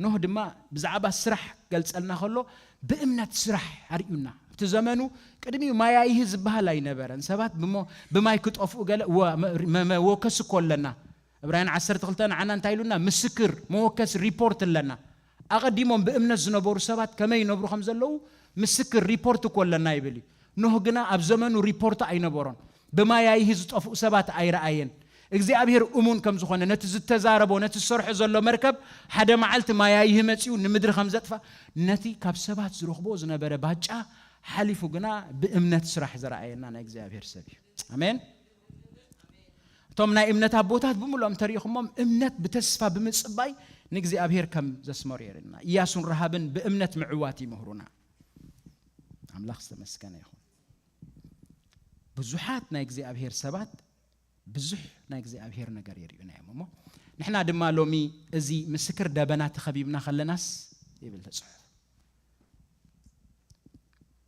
ኖህ ድማ ብዛዕባ ስራሕ ገልጸልና ከሎ ብእምነት ስራሕ ኣርእዩና። ኣብቲ ዘመኑ ቅድሚኡ ማያይህ ዝበሃል ኣይነበረን። ሰባት ብሞ- ብማይ ክጠፍኡ ገለ ወ- መ- መ- መወከሲ እኮ ኣለና። ዕብራውያን ዓሰርተ ክልተ ንዓና እንታይ ኢሉና? ምስክር መወከሲ ሪፖርት ኣለና። ኣቐዲሞም ብእምነት ዝነበሩ ሰባት ከመይ ይነብሩ ከም ዘለዉ ምስክር ሪፖርት እኮ ኣለና ይብል እዩ። ኖህ ግና ኣብ ዘመኑ ሪፖርት ኣይነበሮን። ብማያይህ ዝጠፍኡ ሰባት ኣይረኣየን። እግዚኣብሔር እሙን ከም ዝኾነ ነቲ ዝተዛረቦ ነቲ ዝሰርሖ ዘሎ መርከብ ሓደ መዓልቲ ማያይህ መጺኡ ንምድሪ ከም ዘጥፋ ነቲ ካብ ሰባት ዝረኽቦ ዝነበረ ባጫ ሓሊፉ ግና ብእምነት ስራሕ ዝረኣየና ናይ እግዚኣብሔር ሰብ እዩ። ኣሜን። እቶም ናይ እምነት ኣቦታት ብምሉኦም ተሪእኹሞም እምነት ብተስፋ ብምጽባይ ንእግዚኣብሔር ከም ዘስመሩ የርእየና። ኢያሱን ረሃብን ብእምነት ምዕዋት ይምህሩና። ኣምላኽ ዝተመስገነ ይኹን። ብዙሓት ናይ እግዚኣብሔር ሰባት ብዙሕ ናይ እግዚኣብሔር ነገር የርእዩና እዮም እሞ ንሕና ድማ ሎሚ እዚ ምስክር ደበና ተኸቢብና ከለናስ ይብል ተጽሑፍ።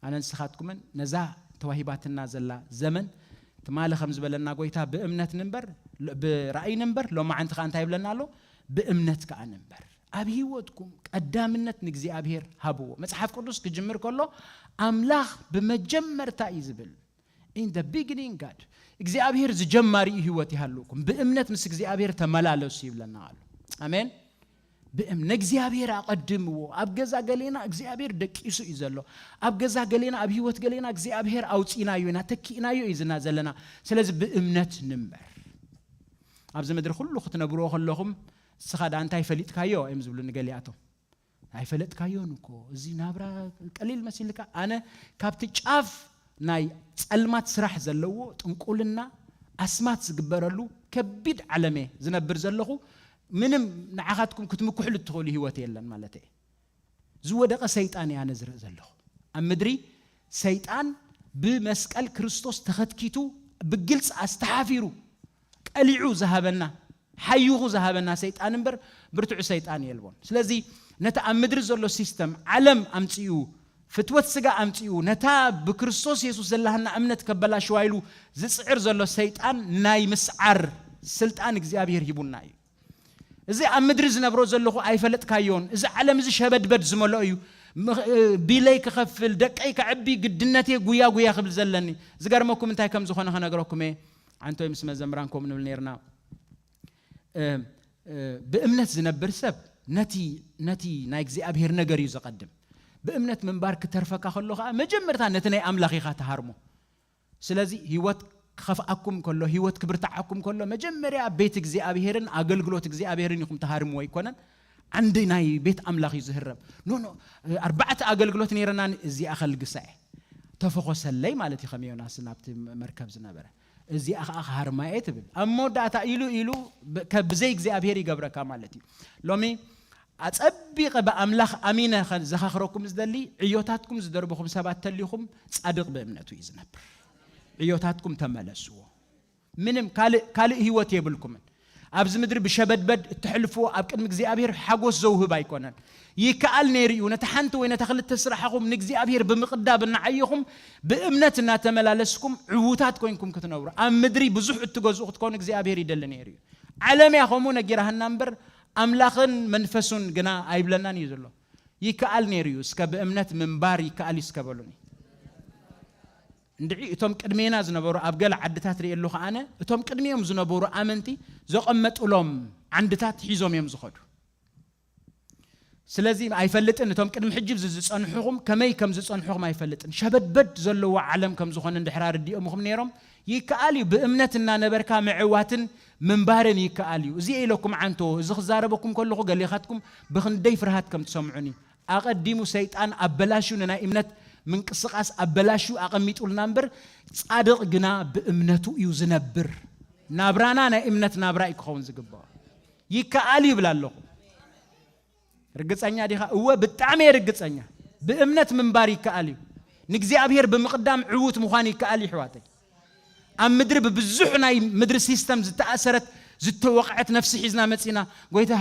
ኣነ ንስኻትኩምን ነዛ ተዋሂባትና ዘላ ዘመን ትማሊ ከም ዝበለና ጎይታ ብእምነት ንንበር ብራእይ ንንበር ሎማዓንቲ ከዓ እንታይ ይብለና ኣሎ? ብእምነት ከዓ ንንበር። ኣብ ህይወትኩም ቀዳምነት ንእግዚኣብሔር ሃብዎ። መጽሓፍ ቅዱስ ክጅምር ከሎ ኣምላኽ ብመጀመርታ እዩ ዝብል። In the beginning God እግዚኣብሔር ዝጀማሪ ህይወት ይሃልውኩም። ብእምነት ምስ እግዚኣብሔር ተመላለሱ ይብለና ኣሎ። ኣሜን። ብእም ንእግዚኣብሔር ኣቐድምዎ። ኣብ ገዛ ገሌና እግዚኣብሔር ደቂሱ እዩ ዘሎ። ኣብ ገዛ ገሌና ኣብ ህይወት ገሌና እግዚኣብሔር ኣውፂናዮ ኢና ተኪእናዮ እዩ ዝና ዘለና። ስለዚ ብእምነት ንንበር። ኣብዚ ምድሪ ኩሉ ክትነብርዎ ከለኹም እስኻ ዳ እንታይ ፈሊጥካዮ እዮም ዝብሉ ንገሊኣቶም። ኣይፈለጥካዮን እኮ እዚ ናብራ ቀሊል መሲልካ። ኣነ ካብቲ ጫፍ ናይ ጸልማት ስራሕ ዘለዎ ጥንቁልና ኣስማት ዝግበረሉ ከቢድ ዓለመ ዝነብር ዘለኹ ምንም ንዓኻትኩም ክትምክሕሉ እትኽእሉ ህይወት የለን ማለት እየ። ዝወደቐ ሰይጣን እየ ኣነ ዝርኢ ዘለኹ ኣብ ምድሪ። ሰይጣን ብመስቀል ክርስቶስ ተኸትኪቱ ብግልፂ ኣስተሓፊሩ ቀሊዑ ዝሃበና ሓይኹ ዝሃበና ሰይጣን እምበር ብርቱዕ ሰይጣን የልቦን። ስለዚ ነቲ ኣብ ምድሪ ዘሎ ሲስተም ዓለም ኣምፅኡ ፍትወት ስጋ ኣምፅኡ ነታ ብክርስቶስ የሱስ ዘለሃና እምነት ከበላሽዋ ኢሉ ዝፅዕር ዘሎ ሰይጣን ናይ ምስዓር ስልጣን እግዚኣብሔር ሂቡና እዩ። እዚ ኣብ ምድሪ ዝነብሮ ዘለኹ ኣይፈለጥካዮን። እዚ ዓለም እዚ ሸበድበድ ዝመልኦ እዩ። ምኽ- እ፣ ቢለይ ክኸፍል ደቀይ ከዕቢ ግድነትየ ጉያ ጉያ ክብል ዘለኒ። ዝገርመኩም እንታይ ከም ዝኾነ ከነግረኩም እየ። ዓንቶይ ምስ መዘምራን ከምኡ ንብል ነርና። እ፣ እ፣ ብእምነት ዝነብር ሰብ ነቲ ነቲ ናይ እግዚኣብሔር ነገር እዩ ዘቐድም። ብእምነት ምንባር ክተርፈካ ከሎ ከዓ መጀመርታ ነቲ ናይ ኣምላኽ ኢኻ ትሃርሞ። ስለዚ ህይወት ክኸፍኣኩም ከሎ ህይወት ክብርትዓኩም ከሎ መጀመርያ ቤት እግዚኣብሔርን ኣገልግሎት እግዚኣብሔርን ኢኹም ትሃርምዎ ኣይኮነን። ዓንዲ ናይ ቤት ኣምላኽ እዩ ዝህረም። ኖ ኖ ኣርባዕተ ኣገልግሎት ነይረና እዚኣ ከልግሳ እየ ተፈኾሰለይ ማለት እዩ። ከም ዮናስ ናብቲ መርከብ ዝነበረ እዚኣ ከዓ ክሃርማየ ትብል ኣብ መወዳእታ ኢሉ ኢሉ ብ- ከ- ብዘይ እግዚኣብሔር ይገብረካ ማለት እዩ። ሎሚ ኣጸቢቐ ብኣምላኽ ኣሚነ ከ- ዘኻኽረኩም ዝደሊ ዕዮታትኩም ዝደርበኹም ሰባት ተሊኹም ጻድቕ ብእምነቱ እዩ ዝነብር። ዕዮታትኩም ተመለስዎ። ምንም ካልእ ካልእ ህይወት የብልኩምን። ኣብዚ ምድሪ ብሸበድበድ እተሕልፍዎ ኣብ ቅድሚ እግዚኣብሔር ሓጎስ ዘውህብ ኣይኮነን። ይከኣል ነይሩ እዩ። ነቲ ሓንቲ ወይ ነታ ክልተ ስራሕኹም ንእግዚኣብሔር ብምቕዳብ እናዓየኹም ብእምነት እናተመላለስኩም ዕዉታት ኮይንኩም ክትነብሩ፣ ኣብ ምድሪ ብዙሕ እትገዝኡ ክትኮኑ እግዚኣብሔር ይደሊ ነይሩ እዩ። ዓለም እያ ከምኡ ነጊራህና እምበር ኣምላኽን መንፈሱን ግና ኣይብለናን እዩ ዘሎ። ይከኣል ነይሩ እዩ። እስከ ብእምነት ምንባር ይከኣል እዩ እስከ በሉኒ። እንድዒ እቶም ቅድሜና ዝነበሩ ኣብ ገለ ዓድታት ርእየ ኣለኹ ኣነ፣ እቶም ቅድሚኦም ዝነበሩ ኣመንቲ ዘቐመጡሎም ዓንድታት ሒዞም እዮም ዝኸዱ። ስለዚ ኣይፈልጥን፣ እቶም ቅድሚ ሕጂ ኣብዚ ዝጸንሑኹም ከመይ ከም ዝጸንሑኹም ኣይፈልጥን። ሸበድበድ ዘለዎ ዓለም ከም ዝኾነ እንድሕር ኣርዲኦምኹም ነይሮም፣ ይከኣል እዩ። ብእምነት እናነበርካ ምዕዋትን ምንባርን ይከኣል እዩ። እዚ ኢለኩም ዓንቶ፣ እዚ ክዛረበኩም ከለኹ ገሌኻትኩም ብኽንደይ ፍርሃት ከም ትሰምዑኒ። ኣቐዲሙ ሰይጣን ኣበላሽዩ ንናይ እምነት ምንቅስቓስ ኣበላሽዩ ኣቐሚጡልና እምበር፣ ጻድቕ ግና ብእምነቱ እዩ ዝነብር። ናብራና ናይ እምነት ናብራ እዩ ክኸውን ዝግባኦ። ይከኣል እዩ ይብላ ኣለኹ። ርግጸኛ ዲኻ? እወ፣ ብጣዕሚ እየ ርግጸኛ። ብእምነት ምንባር ይከኣል እዩ። ንእግዚኣብሔር ብምቕዳም ዕዉት ምዃን ይከኣል እዩ፣ ኣሕዋተይ። ኣብ ምድሪ ብብዙሕ ናይ ምድሪ ሲስተም ዝተኣሰረት፣ ዝተወቕዐት ነፍሲ ሒዝና መጺና፣ "ጎይታ፣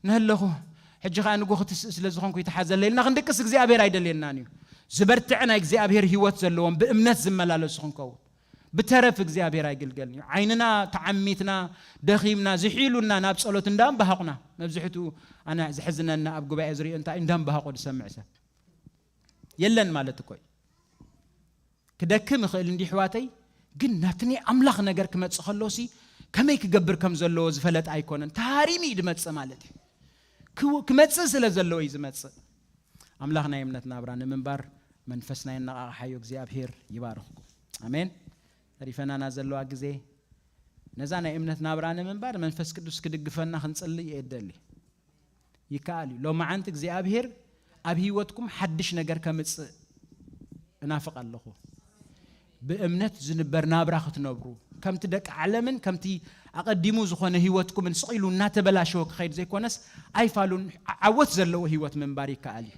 ነህለኹ፣ ሕጂ ኸኣ ንጎ ክትስእ ስለ ዝኾንኩ ይተሓዘለይ" ኢልና ክንድቅስ እግዚኣብሔር ኣይደልየናን እዩ። ዝበርትዐ ናይ እግዚኣብሔር ህይወት ዘለዎም ብእምነት ዝመላለሱ ክንከውን። ብተረፍ እግዚኣብሔር ኣይግልገልን እዩ። ዓይንና ተዓሚትና፣ ደኺምና፣ ዝሒሉና ናብ ጸሎት እንዳንባሃቑና። መብዝሕትኡ ኣነ ዝሕዝነና ኣብ ጉባኤ ዝሪኦ እንታይ እንዳንባሃቑ ዝሰምዕ ሰብ የለን ማለት እኮ እዩ። ክደክም ይኽእል እንዲ ኣሕዋተይ፣ ግን ናቲ ናይ ኣምላኽ ነገር ክመጽእ ከሎሲ ከመይ ክገብር ከም ዘለዎ ዝፈለጠ ኣይኮነን። ተሃሪሙ እዩ ዝመጽእ ማለት እዩ። ክው-፣ ክመጽእ ስለ ዘለዎ እዩ ዝመጽእ። ኣምላኽ ናይ እምነት ናብራ ንምንባር መንፈስና የነቓቕሓዮ። እግዚኣብሔር ይባርኽኩም። ኣሜን። ተሪፈናና ዘለዋ ግዜ ነዛ ናይ እምነት ናብራ ንምንባር መንፈስ ቅዱስ ክድግፈና ክንጽሊ እየ እደሊ። ይከኣል እዩ። ሎማዓንቲ እግዚኣብሔር ኣብ ህይወትኩም ሓድሽ ነገር ከምጽእ እናፍቕ ኣለኹ። ብእምነት ዝንበር ናብራ ክትነብሩ፣ ከምቲ ደቂ ዓለምን ከምቲ ኣቐዲሙ ዝኾነ ህይወትኩምን ስቕ ኢሉ እናተበላሸወ ክኸይድ ዘይኮነስ፣ ኣይፋሉን ዓ-፣ ዓወት ዘለዎ ህይወት ምንባር ይከኣል እዩ።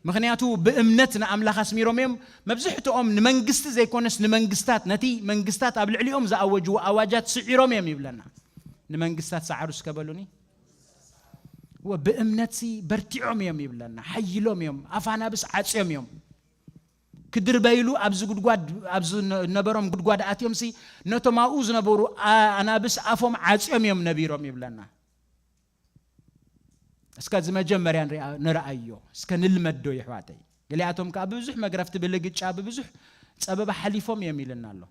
ምኽንያቱ ብእምነት ንኣምላኽ ኣስሚሮም እዮም። መብዝሕትኦም ንመንግስቲ ዘይኮነስ ንመንግስታት፣ ነቲ መንግስታት ኣብ ልዕሊኦም ዝኣወጅዎ ኣዋጃት ስዒሮም እዮም ይብለና። ንመንግስታት ሰዓሩ እስከ በሉኒ። እወ፣ ብእምነትሲ በርቲዖም እዮም ይብለና። ሓይሎም እዮም፣ ኣፍ ኣናብስ ዓጽዮም እዮም። ክድርበይሉ ኣብዚ ጉድጓድ፣ ኣብዚ ነ-፣ ነበሮም ጉድጓድ ኣትዮምሲ፣ ነቶም ኣብኡ ዝነበሩ ኣ-፣ ኣናብስ ኣፎም ዓጽዮም እዮም ነቢሮም ይብለና። እስከ እዚ መጀመርያ ንሪኣ-፣ ንርኣዮ፣ እስከ ንልመዶ የሕዋተይ። ገሊኣቶም ከኣ ብብዙሕ መግረፍቲ፣ ብልግጫ፣ ብብዙሕ ጸበባ ሓሊፎም እዮም ኢልና ኣሎ።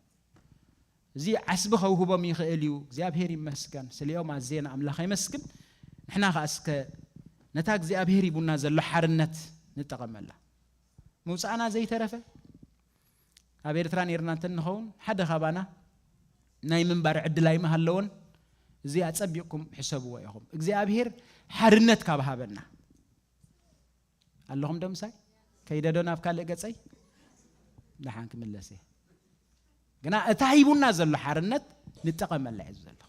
እዚ ዓስቢ ከውህቦም ይኽእል እዩ። እግዚኣብሔር ይመስገን። ስሊኦም ኣዝየ ንኣምላኽ የመስግን። ንሕና ከኣ እስከ ነታ እግዚኣብሔር ሂቡና ዘሎ ሓርነት ንጠቐመላ። ምውጻእና ዘይተረፈ ኣብ ኤርትራ ነይርና እንተ ንኸውን፣ ሓደ ካባና ናይ ምንባር ዕድል ኣይምሃለዎን። እዚ ኣጸቢቕኩም ሕሰብዎ ኢኹም። እግዚኣብሔር ሓርነት ካብ ሃበና። ኣለኹም ዶ ምሳይ? ከይደ ዶ ናብ ካልእ ገጸይ? ደሓን ክምለስ እየ። ግና እታ ሂቡና ዘሎ ሓርነት ንጠቐመላ እየ ዘለኹ።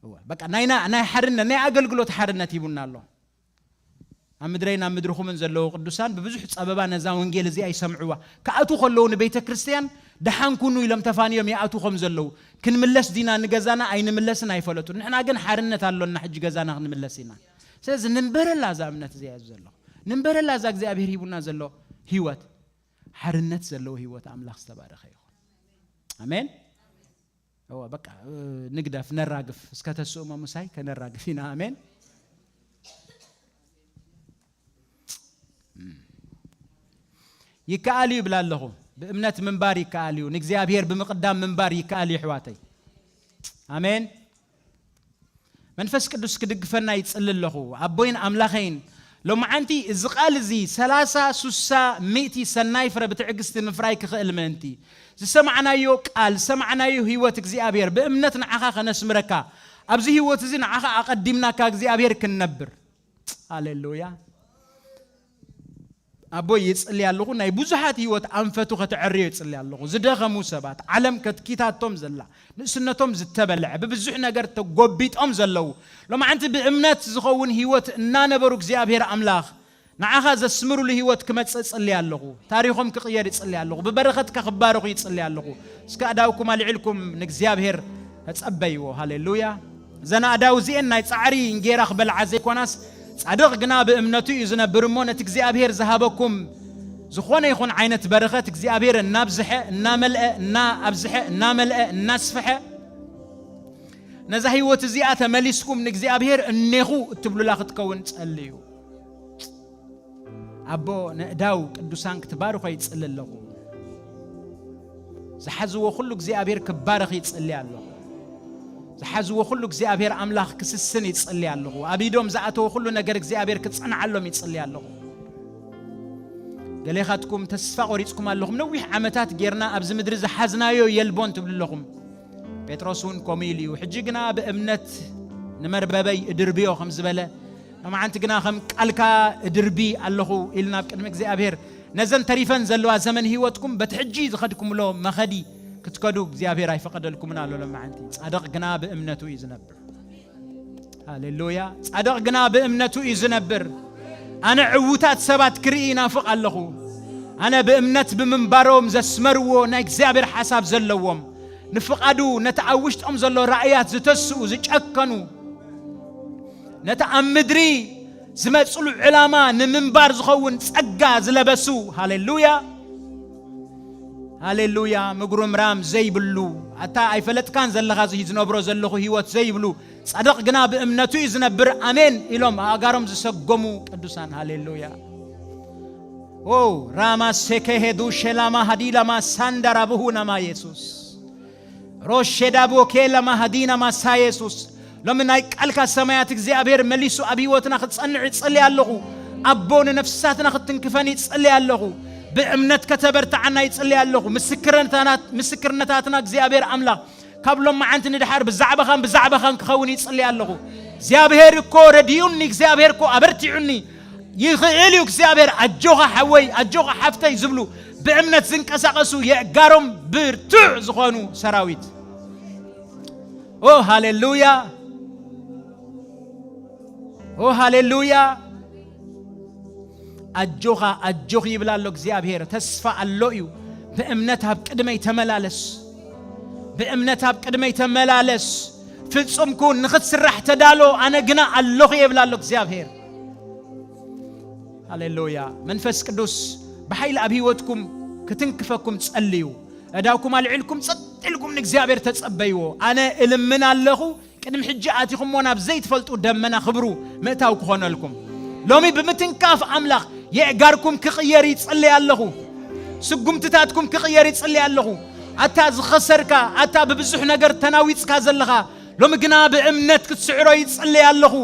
እወ፣ በቃ ናይና፣ ናይ ሓርነት፣ ናይ ኣገልግሎት ሓርነት ሂቡና ኣሎ። ኣብ ምድረይ ናብ ምድርኹምን ዘለዉ ቅዱሳን ብብዙሕ ጸበባ ነዛ ወንጌል እዚኣ ይሰምዕዋ። ክኣትዉ ከለዉ ንቤተ ክርስቲያን ደሓን ኩኑ ኢሎም ተፋንዮም ይኣትዉ ከም ዘለዉ። ክንምለስ ዲና ንገዛና ኣይንምለስን ኣይፈለጡን። ንሕና ግን ሓርነት ኣሎና፣ ሕጂ ገዛና ክንምለስ ኢና። ስለዚ ንንበረላ እዛ እምነት እዚኣ እዩ ዘሎ። ንንበረላ እዛ እግዚኣብሔር ሂቡና ዘሎ ህይወት። ሓርነት ዘለዎ ህይወት ኣምላኽ ዝተባረኸ ይኹን። ኣሜን። እወ፣ በቃ፣ እ፣ ንግደፍ፣ ነራግፍ። እስከ ተስእሞ ምሳይ ከነራግፍ ኢና። ኣሜን። እም። ይከኣል እዩ ይብላ ኣለኹ። ብእምነት ምንባር ይከኣል እዩ። ንእግዚኣብሔር ብምቕዳም ምንባር ይከኣል እዩ፣ ኣሕዋተይ። ኣሜን። መንፈስ ቅዱስ ክድግፈና ይጽሊ ኣለኹ። ኣቦይን ኣምላኸይን፣ ሎማዓንቲ እዚ ቃል እዚ ሰላሳ፣ ሱሳ፣ ሚእቲ ሰናይ ፍረ ብትዕግስቲ ምፍራይ ክኽእል ምእንቲ፣ ዝሰማዕናዮ ቃል፣ ዝሰማዕናዮ ህይወት እግዚኣብሔር ብእምነት ንዓኻ ከነስምረካ፣ ኣብዚ ህይወት እዚ ንዓኻ ኣቐዲምናካ እግዚኣብሔር ክንነብር። ሃሌሉያ። ኣቦይ ይጽሊ ኣለኹ፣ ናይ ብዙሓት ህይወት ኣንፈቱ ከተዕርዮ ይጽሊ ኣለኹ። ዝደኸሙ ሰባት፣ ዓለም ከትኪታቶም ዘላ፣ ንእስነቶም ዝተበልዐ፣ ብብዙሕ ነገር ተጎቢጦም ዘለዉ፣ ሎማዓንቲ ብእምነት ዝኸውን ህይወት እናነበሩ እግዚኣብሔር ኣምላኽ ንዓኻ ዘስምሩሉ ህይወት ክመጽእ እጽሊ ኣለኹ። ታሪኾም ክቕየር ይጽሊ ኣለኹ። ብበረኸትካ ክባረኹ ይጽሊ ኣለኹ። እስከ ኣእዳውኩም ኣልዒልኩም ንእግዚኣብሔር ተጸበይዎ። ሃሌሉያ። እዘን ኣእዳው እዚኤን ናይ ጻዕሪ እንጌራ ክበልዓ ዘይኮናስ፣ ጻድቕ ግና ብእምነቱ እዩ ዝነብር እሞ፣ ነቲ እግዚኣብሔር ዝሃበኩም ዝኾነ ይኹን ዓይነት በረኸት እግዚኣብሔር እናብዝሐ፣ እናመልአ፣ እናኣብዝሐ፣ እናመልአ፣ እናስፍሐ፣ ነዛ ህይወት እዚኣ ተመሊስኩም ንእግዚኣብሔር እኔኹ እትብሉላ ክትከውን ጸልዩ። ኣቦ፣ ነእዳው ቅዱሳን ክትባርኾ ይጽሊ ኣለኹ። ዝሓዝዎ ኩሉ እግዚኣብሔር ክባረኽ ይጽሊ ኣለኹ። ዝሓዝዎ ኩሉ እግዚኣብሔር ኣምላኽ ክስስን ይጽሊ ኣለኹ። ኣብ ኢዶም ዝኣተወ ኩሉ ነገር እግዚኣብሔር ክጸንዓሎም ይጽሊ ኣለኹ። ገሌኻትኩም ተስፋ ቆሪጽኩም ኣለኹም። ነዊሕ ዓመታት ጌርና ኣብዚ ምድሪ ዝሓዝናዮ የልቦን ትብሉ ኣለኹም። ጴጥሮስ እውን ከምኡ ኢሉ እዩ። ሕጂ ግና ብእምነት ንመርበበይ እድርብዮ ከም ዝበለ፣ ሎማዓንቲ ግና ከም ቃልካ እድርቢ ኣለኹ ኢልና ኣብ ቅድሚ እግዚኣብሔር፣ ነዘን ተሪፈን ዘለዋ ዘመን ህይወትኩም በቲ ሕጂ ዝኸድኩምሎ መኸዲ ክትከዱ እግዚኣብሔር ኣይፈቐደልኩምን ኣሎ። ሎማዓንቲ ጻድቕ ግና ብእምነቱ እዩ ዝነብር። ሃሌሉያ። ጻድቕ ግና ብእምነቱ እዩ ዝነብር። ኣነ ዕዉታት ሰባት ክርኢ ይናፍቕ ኣለኹ። ኣነ ብእምነት ብምንባሮም ዘስመርዎ ናይ እግዚኣብሔር ሓሳብ ዘለዎም፣ ንፍቓዱ ነቲ ኣብ ውሽጦም ዘሎ ራእያት ዝተስኡ፣ ዝጨከኑ፣ ነቲ ኣብ ምድሪ ዝመጽሉ ዕላማ ንምንባር ዝኸውን ጸጋ ዝለበሱ። ሃሌሉያ። ሃሌሉያ። ምጉርምራም ዘይብሉ፣ ኣታ ኣይፈለጥካን ዘለኻ፣ እዚ ዝነብሮ ዘለኹ ህይወት ዘይብሉ፣ ጻድቕ ግና ብእምነቱ እዩ ዝነብር፣ ኣሜን ኢሎም ኣእጋሮም ዝሰጎሙ ቅዱሳን። ሃሌሉያ። ኦ፣ ራማ ሴከሄዱ ሸላማ ሃዲላማ ሳንዳራ ብሁናማ የሱስ። ሮሼዳ ቦኬ ለማሃዲና ማሳ የሱስ። ሎሚ ናይ ቃልካ ሰማያት እግዚኣብሔር መሊሱ ኣብ ህይወትና ክጸንዕ ይጽሊ ኣለኹ። ኣቦ፣ ንነፍሳትና ክትንክፈን ይጽሊ ኣለኹ። ብእምነት ከተበርትዓና ይጽሊ ኣለኹ። ምስክርነታትና፣ ምስክርነታትና እግዚኣብሔር ኣምላኽ ካብ ሎማዓንቲ ንድሓር ብዛዕባኻን ብዛዕባኻን ክኸውን ይጽሊ ኣለኹ። እግዚኣብሔር እኮ ረድዩኒ፣ እግዚኣብሔር እኮ ኣበርቲዑኒ። ይኽእል እዩ እግዚኣብሔር። ኣጆኻ ሓወይ፣ ኣጆኻ ሓፍተይ ዝብሉ ብእምነት ዝንቀሳቐሱ የእጋሮም ብርቱዕ ዝኾኑ ሰራዊት። ኦ ሃሌሉያ፣ ኦ ሃሌሉያ። ኣጆኻ፣ ኣጆኺ ይብል ኣሎ እግዚኣብሔር። ተስፋ ኣሎ እዩ። ብእምነት ኣብ ቅድመይ ተመላለስ፣ ብእምነት ኣብ ቅድመይ ተመላለስ። ፍጹም ኩን፣ ንኽትስራሕ ተዳሎ፣ ኣነ ግና ኣለኹ ይብል ኣሎ እግዚኣብሔር። ሃሌሉያ። መንፈስ ቅዱስ ብሓይሊ ኣብ ህይወትኩም ክትንክፈኩም ጸልዩ። እዳውኩም ኣልዒልኩም ጸጥ ኢልኩም ንእግዚኣብሔር ተጸበይዎ። ኣነ እልምን ኣለኹ፣ ቅድሚ ሕጂ ኣቲኹሞ ናብ ዘይትፈልጡ ደመና ክብሩ ምእታው ክኾነልኩም። ሎሚ ብምትንካፍ ኣምላኽ የእጋርኩም ክቕየር ይጽልይ ኣለኹ። ስጉምትታትኩም ክቕየር ይጽልይ ኣለኹ። ኣታ ዝኸሰርካ፣ ኣታ ብብዙሕ ነገር ተናዊጽካ ዘለኻ፣ ሎሚ ግና ብእምነት ክትስዕሮ ይጽልይ ኣለኹ።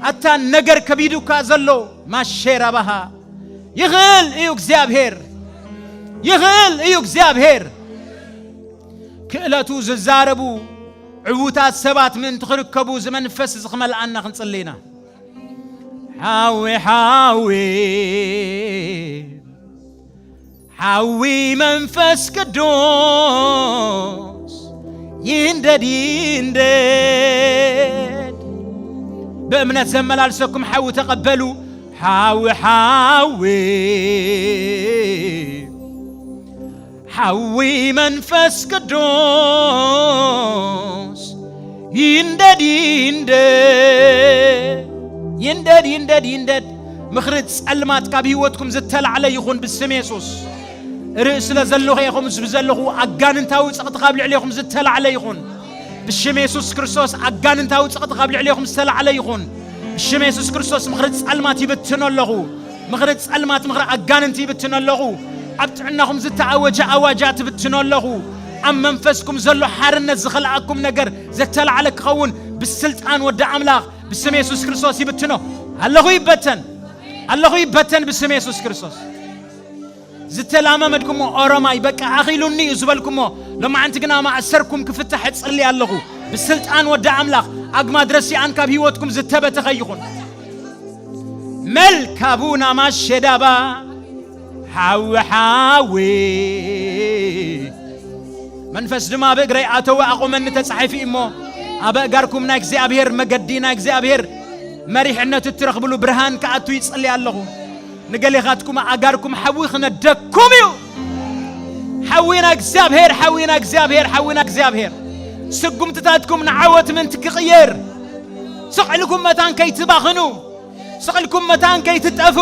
ኣታ ነገር ከቢዱካ ዘሎ ማሼራባሃ፣ ይኽእል እዩ እግዚኣብሔር፣ ይኽእል እዩ እግዚኣብሔር። ክእለቱ ዝዛረቡ ዕዉታት ሰባት ምእንቲ ክርከቡ፣ እዚ መንፈስ እዚ ክመልኣና ክንጽሊ ኢና። ሓዊ፣ ሓዊ፣ ሓዊ መንፈስ ቅዱስ ይንደድ፣ ይንደድ። ብእምነት ዘመላልሰኩም ሓዊ ተቐበሉ። ሓዊ፣ ሓዊ፣ ሓዊ መንፈስ ቅዱስ ይንደድ፣ ይንደድ፣ ይንደድ፣ ይንደድ፣ ይንደድ። ምኽሪ ጸልማት ካብ ህይወትኩም ዝተላዕለ ይኹን ብስም የሱስ። ርእሲ ስለ ዘለኹ ኢኹም ዝብ ዘለኹ ኣጋንንታዊ ጸቕጢ ካብ ልዕሌኹም ዝተላዕለ ይኹን ብሽም የሱስ ክርስቶስ። ኣጋንንታዊ ጸቕጢ ካብ ልዕሌኹም ዝተላዕለ ይኹን ብሽም የሱስ ክርስቶስ። ምኽሪ ጸልማት ይብትኖ ኣለኹ። ምኽሪ ጸልማት፣ ምኽሪ ኣጋንንቲ ይብትኖ ኣለኹ። ኣብ ጥዕናኹም ዝተኣወጀ ኣዋጃት ይብትኖ ኣለኹ። ኣብ መንፈስኩም ዘሎ ሓርነት ዝኸልኣኩም ነገር ዘተላዕለ ክኸውን ብስልጣን ወዲ ኣምላኽ ብስም የሱስ ክርስቶስ ይብትኖ ኣለኹ። ይበተን ኣለኹ፣ ይበተን ብስም የሱስ ክርስቶስ። ዝተላማመድኩሞ ኦሮማይ በቃ ኣኺሉኒ እዩ ዝበልኩሞ፣ ሎማዓንቲ ግና ማእሰርኩም ክፍታሕ እጽሊ ኣለኹ። ብስልጣን ወዲ ኣምላኽ ኣግማድ ረሲኣን ካብ ህይወትኩም ዝተበተኸ ይኹን። መልካቡና ማሸዳባ ሓዊ፣ ሓዊ መንፈስ ድማ ብእግረይ ኣተወ ኣቖመኒ ተጻሒፉ እዩ እሞ፣ ኣብ ኣእጋርኩም ናይ እግዚኣብሔር መገዲ፣ ናይ እግዚኣብሔር መሪሕነት እትረኽብሉ ብርሃን ክኣቱ ይጽሊ ኣለኹ። ንገሌኻትኩም ኣእጋርኩም ሓዊ ክነደኩም እዩ። ሓዊ ናይ እግዚኣብሔር፣ ሓዊ ናይ እግዚኣብሔር፣ ሓዊ ናይ እግዚኣብሔር። ስጉምትታትኩም ንዓወት ምእንቲ ክቕየር፣ ስቕ ኢልኩም መታን ከይትባኽኑ፣ ስቕ ኢልኩም መታን ከይትጠፉ።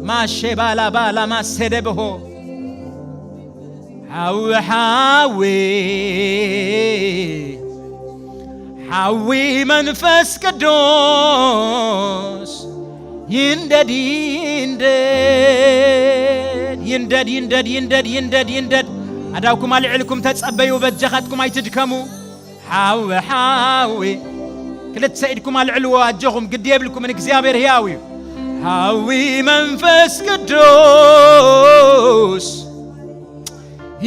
ማሼ ባላ ባላ ማሴ ደብሆ። ሓዊ ሓዊ ሓዊ መንፈስ ቅዱስ ይንደድ ይንደድ ይንደድ ይንደድ ይንደድ ይንደድ ይንደድ። ኣዳውኩም ኣልዕልኩም ተጸበዩ፣ በጃኻትኩም ኣይትድከሙ። ሓዊ ሓዊ ክልተ ኢድኩም ኣልዕልዎ፣ ኣጆኹም ግዲ የብልኩምን፣ እግዚኣብሔር ሕያው እዩ። ሓዊ መንፈስ ቅዱስ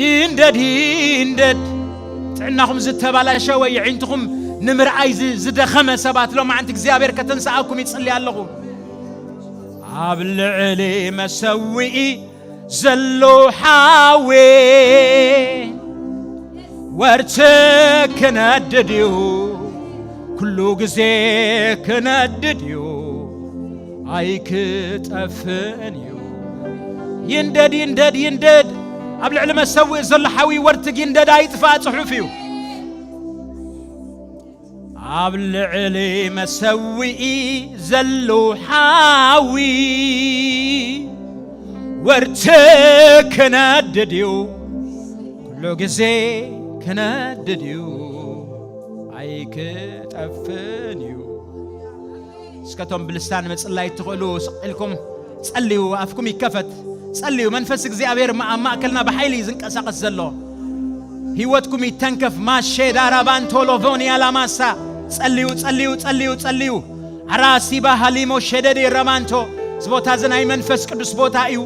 ይንደድ ይንደድ። ጥዕናኹም ዝተባላሸወ፣ የዒንትኹም ንምርኣይ ዝ-፣ ዝደኸመ ሰባት፣ ሎማዓንቲ እግዚኣብሔር ከተንስኣኩም ይጽሊ ኣለኹ። ኣብ ልዕሊ መሰውኢ ዘሎ ሓዊ ወርትግ ክነድድ እዩ፣ ኩሉ ግዜ ክነድድ እዩ፣ ኣይክጠፍእን እዩ። ይንደድ፣ ይንደድ፣ ይንደድ። ኣብ ልዕሊ መሰውኢ ዘሎ ሓዊ ወርትግ ይንደድ፣ ኣይጥፋእ፣ ጽሑፍ እዩ። ኣብ ልዕሊ መሰውኢ ዘሎ ሓዊ ወርትግ ክነድድ እዩ፣ ኩሉ ግዜ ክነድድ እዩ፣ ኣይክጠፍእን እዩ። እስከቶም ብልሳን ምጽላይ እትኽእሉ ስቕ ኢልኩም ጸልዩ፣ ኣፍኩም ይከፈት። ጸልዩ፣ መንፈስ እግዚኣብሔር ማ-፣ ኣብ ማእከልና ብሓይሊ እዩ ዝንቀሳቐስ ዘሎ። ህይወትኩም ይተንከፍ። ማሼ ዳራባንቶ ሎቮንያ ላማሳ። ጸልዩ፣ ጸልዩ፣ ጸልዩ፣ ጸልዩ። ኣራሲባ ሃሊሞ ሸደድ ረማንቶ። እዚ ቦታ እዚ ናይ መንፈስ ቅዱስ ቦታ እዩ።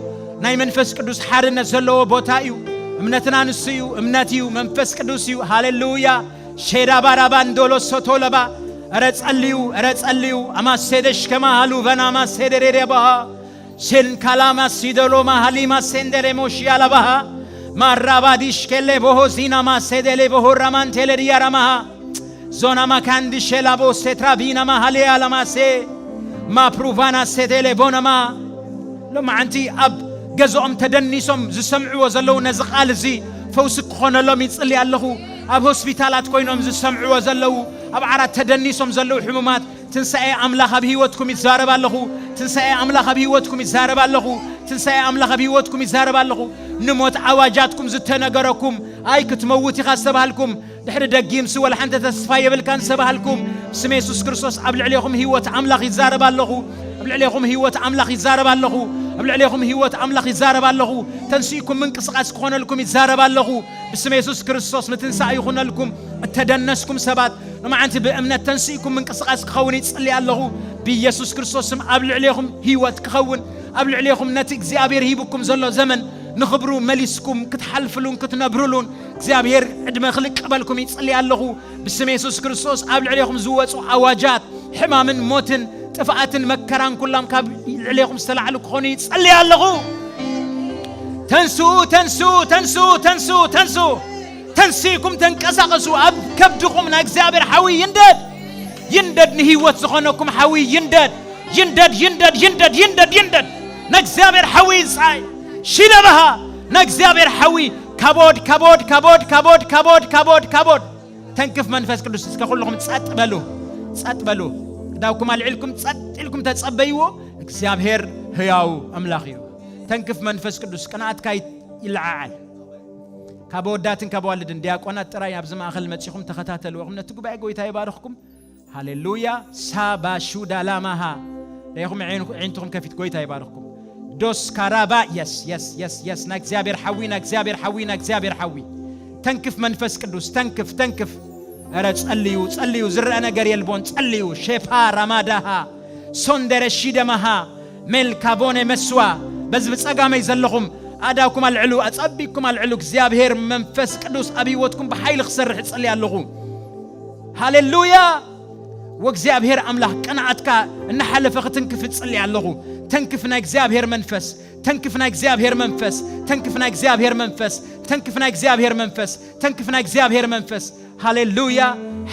ናይ መንፈስ ቅዱስ ሓርነት ዘለዎ ቦታ እዩ። እምነትና ንሱ እዩ። እምነት እዩ። መንፈስ ቅዱስ እዩ። ሃሌሉያ። ሼዳ ባራባንዶሎ ሶቶለባ። እረ ጸልዩ፣ እረ ጸልዩ። ኣማሴደሽ ከማሃሉ ቨናማ ሴደሬሬባሃ። ሴንካላማ ሲደሎማ ሃሊማ ሴንደሬሞ ሺያላባሃ። ማራባዲሽ ኬሌ ቦሆ ዚናማ ሴዴሌ ቦሆ ራማንቴሌ ዲያራማሃ። ዞናማ ካንዲ ሼላቦ ሴትራ ቪናማ ሃሌ ኣላማሴ። ማፕሩቫና ሴዴሌ ቦናማ። ሎማዓንቲ ኣብ ገዝኦም ተደኒሶም ዝሰምዕዎ ዘለዉ ነዚ ቃል እዚ ፈውሲ ክኾነሎም ይጽሊ ኣለኹ። ኣብ ሆስፒታላት ኮይኖም ዝሰምዕዎ ዘለዉ፣ ኣብ ዓራት ተደኒሶም ዘለዉ ሕሙማት፣ ትንሳኤ ኣምላኽ ኣብ ህይወትኩም ይዛረብ ኣለኹ። ትንሳኤ ኣምላኽ ኣብ ህይወትኩም ይዛረብ ኣለኹ። ትንሳኤ ኣምላኽ ኣብ ህይወትኩም ይዛረብ ኣለኹ። ንሞት ኣዋጃትኩም ዝተነገረኩም፣ ኣይ ክትመውት ኢኻ ዝተባህልኩም፣ ድሕሪ ደጊምሲ ወላ ሓንቲ ተስፋ የብልካን ዝተባህልኩም፣ ብስም የሱስ ክርስቶስ ኣብ ልዕሌኹም ህይወት ኣምላኽ ይዛረብ ኣለኹ። ኣብ ልዕሌኹም ህይወት ኣምላኽ ይዛረብ ኣለኹ። ኣብ ልዕሌኹም ህይወት ኣምላኽ ይዛረብ ኣለኹ። ተንሲእኩም ምንቅስቓስ ክኾነልኩም ይዛረብ ኣለኹ። ብስም የሱስ ክርስቶስ ምትንሳእ ይኹነልኩም። እተደነስኩም ሰባት፣ ሎማዓንቲ ብእምነት ተንሲእኩም ምንቅስቓስ ክኸውን ይጽሊ ኣለኹ። ብኢየሱስ ክርስቶስ ስም ኣብ ልዕሌኹም ህይወት ክኸውን፣ ኣብ ልዕሌኹም ነቲ እግዚኣብሔር ሂብኩም ዘሎ ዘመን ንኽብሩ መሊስኩም ክትሓልፍሉን ክትነብሩሉን እግዚኣብሔር ዕድመ ክልቅበልኩም ይጽሊ ኣለኹ። ብስም የሱስ ክርስቶስ ኣብ ልዕሌኹም ዝወጹ ኣዋጃት፣ ሕማምን ሞትን ጥፍኣትን መከራን ኩላም ካብ ልዕሌኹም ዝተላዕሉ ክኾኑ ይጸሊ ኣለኹ። ተንሱ፣ ተንሱ፣ ተንሱ፣ ተንሱ፣ ተንሱ። ተንሲእኩም ተንቀሳቐሱ። ኣብ ከብድኹም ናይ እግዚኣብሔር ሓዊ ይንደድ። ይንደድ፣ ንህይወት ዝኾነኩም ሓዊ ይንደድ። ይንደድ፣ ይንደድ፣ ይንደድ፣ ይንደድ፣ ይንደድ። ናይ እግዚኣብሔር ሓዊ ይጻይ። ሽለባሃ፣ ናይ እግዚኣብሔር ሓዊ። ካቦድ፣ ካቦድ፣ ካቦድ፣ ካቦድ፣ ካቦድ፣ ካቦድ፣ ካቦድ። ተንክፍ መንፈስ ቅዱስ። እስከ ኩልኹም ጸጥ በሉ። ጸጥ በሉ። ክዳውኩም ኣልዒልኩም ጸጥ ኢልኩም ተጸበይዎ። እግዚኣብሔር ህያው ኣምላኽ እዩ። ተንክፍ መንፈስ ቅዱስ። ቅንኣትካ ይለዓዓል። ካብ ኣወዳትን ካብ ኣዋልድን ዲያቆናት ጥራይ ኣብዚ ማእኸል መጺኹም ተኸታተልዎ። ነቲ ጉባኤ ጎይታ ይባርኽኩም። ሃሌሉያ። ሳባ ሹዳ ላማሃ። ዳይኹም ዒንኩ-፣ ዒንትኹም ከፊት ጎይታ ይባርኽኩም። ዶስ ካራባ። የስ፣ የስ፣ የስ፣ የስ። ናይ እግዚኣብሔር ሓዊ፣ ናይ እግዚኣብሔር ሓዊ፣ ናይ እግዚኣብሔር ሓዊ። ተንክፍ መንፈስ ቅዱስ፣ ተንክፍ፣ ተንክፍ። ኧረ ጸልዩ፣ ጸልዩ። ዝረአ ነገር የልቦን። ጸልዩ። ሼፓ ራማዳሃ። ሶንደረ ሺደማሃ። ሜልካቦኔ መስዋ። በዚ ብጸጋመይ ዘለኹም ኣእዳውኩም ኣልዕሉ፣ ኣጸቢቅኩም ኣልዕሉ። እግዚኣብሔር መንፈስ ቅዱስ ኣብ ህይወትኩም ብሓይሊ ክሰርሕ እጽሊ ኣለኹ። ሃሌሉያ። ወእግዚኣብሔር ኣምላኽ ቅንዓትካ እናሓለፈ ክትንክፍ እጽሊ ኣለኹ። ተንክፍ ናይ እግዚኣብሔር መንፈስ፣ ተንክፍ ናይ እግዚኣብሔር መንፈስ፣ ተንክፍ ናይ እግዚኣብሔር መንፈስ፣ ተንክፍ ናይ እግዚኣብሔር መንፈስ፣ ተንክፍ ናይ እግዚኣብሔር መንፈስ። ሃሌሉያ።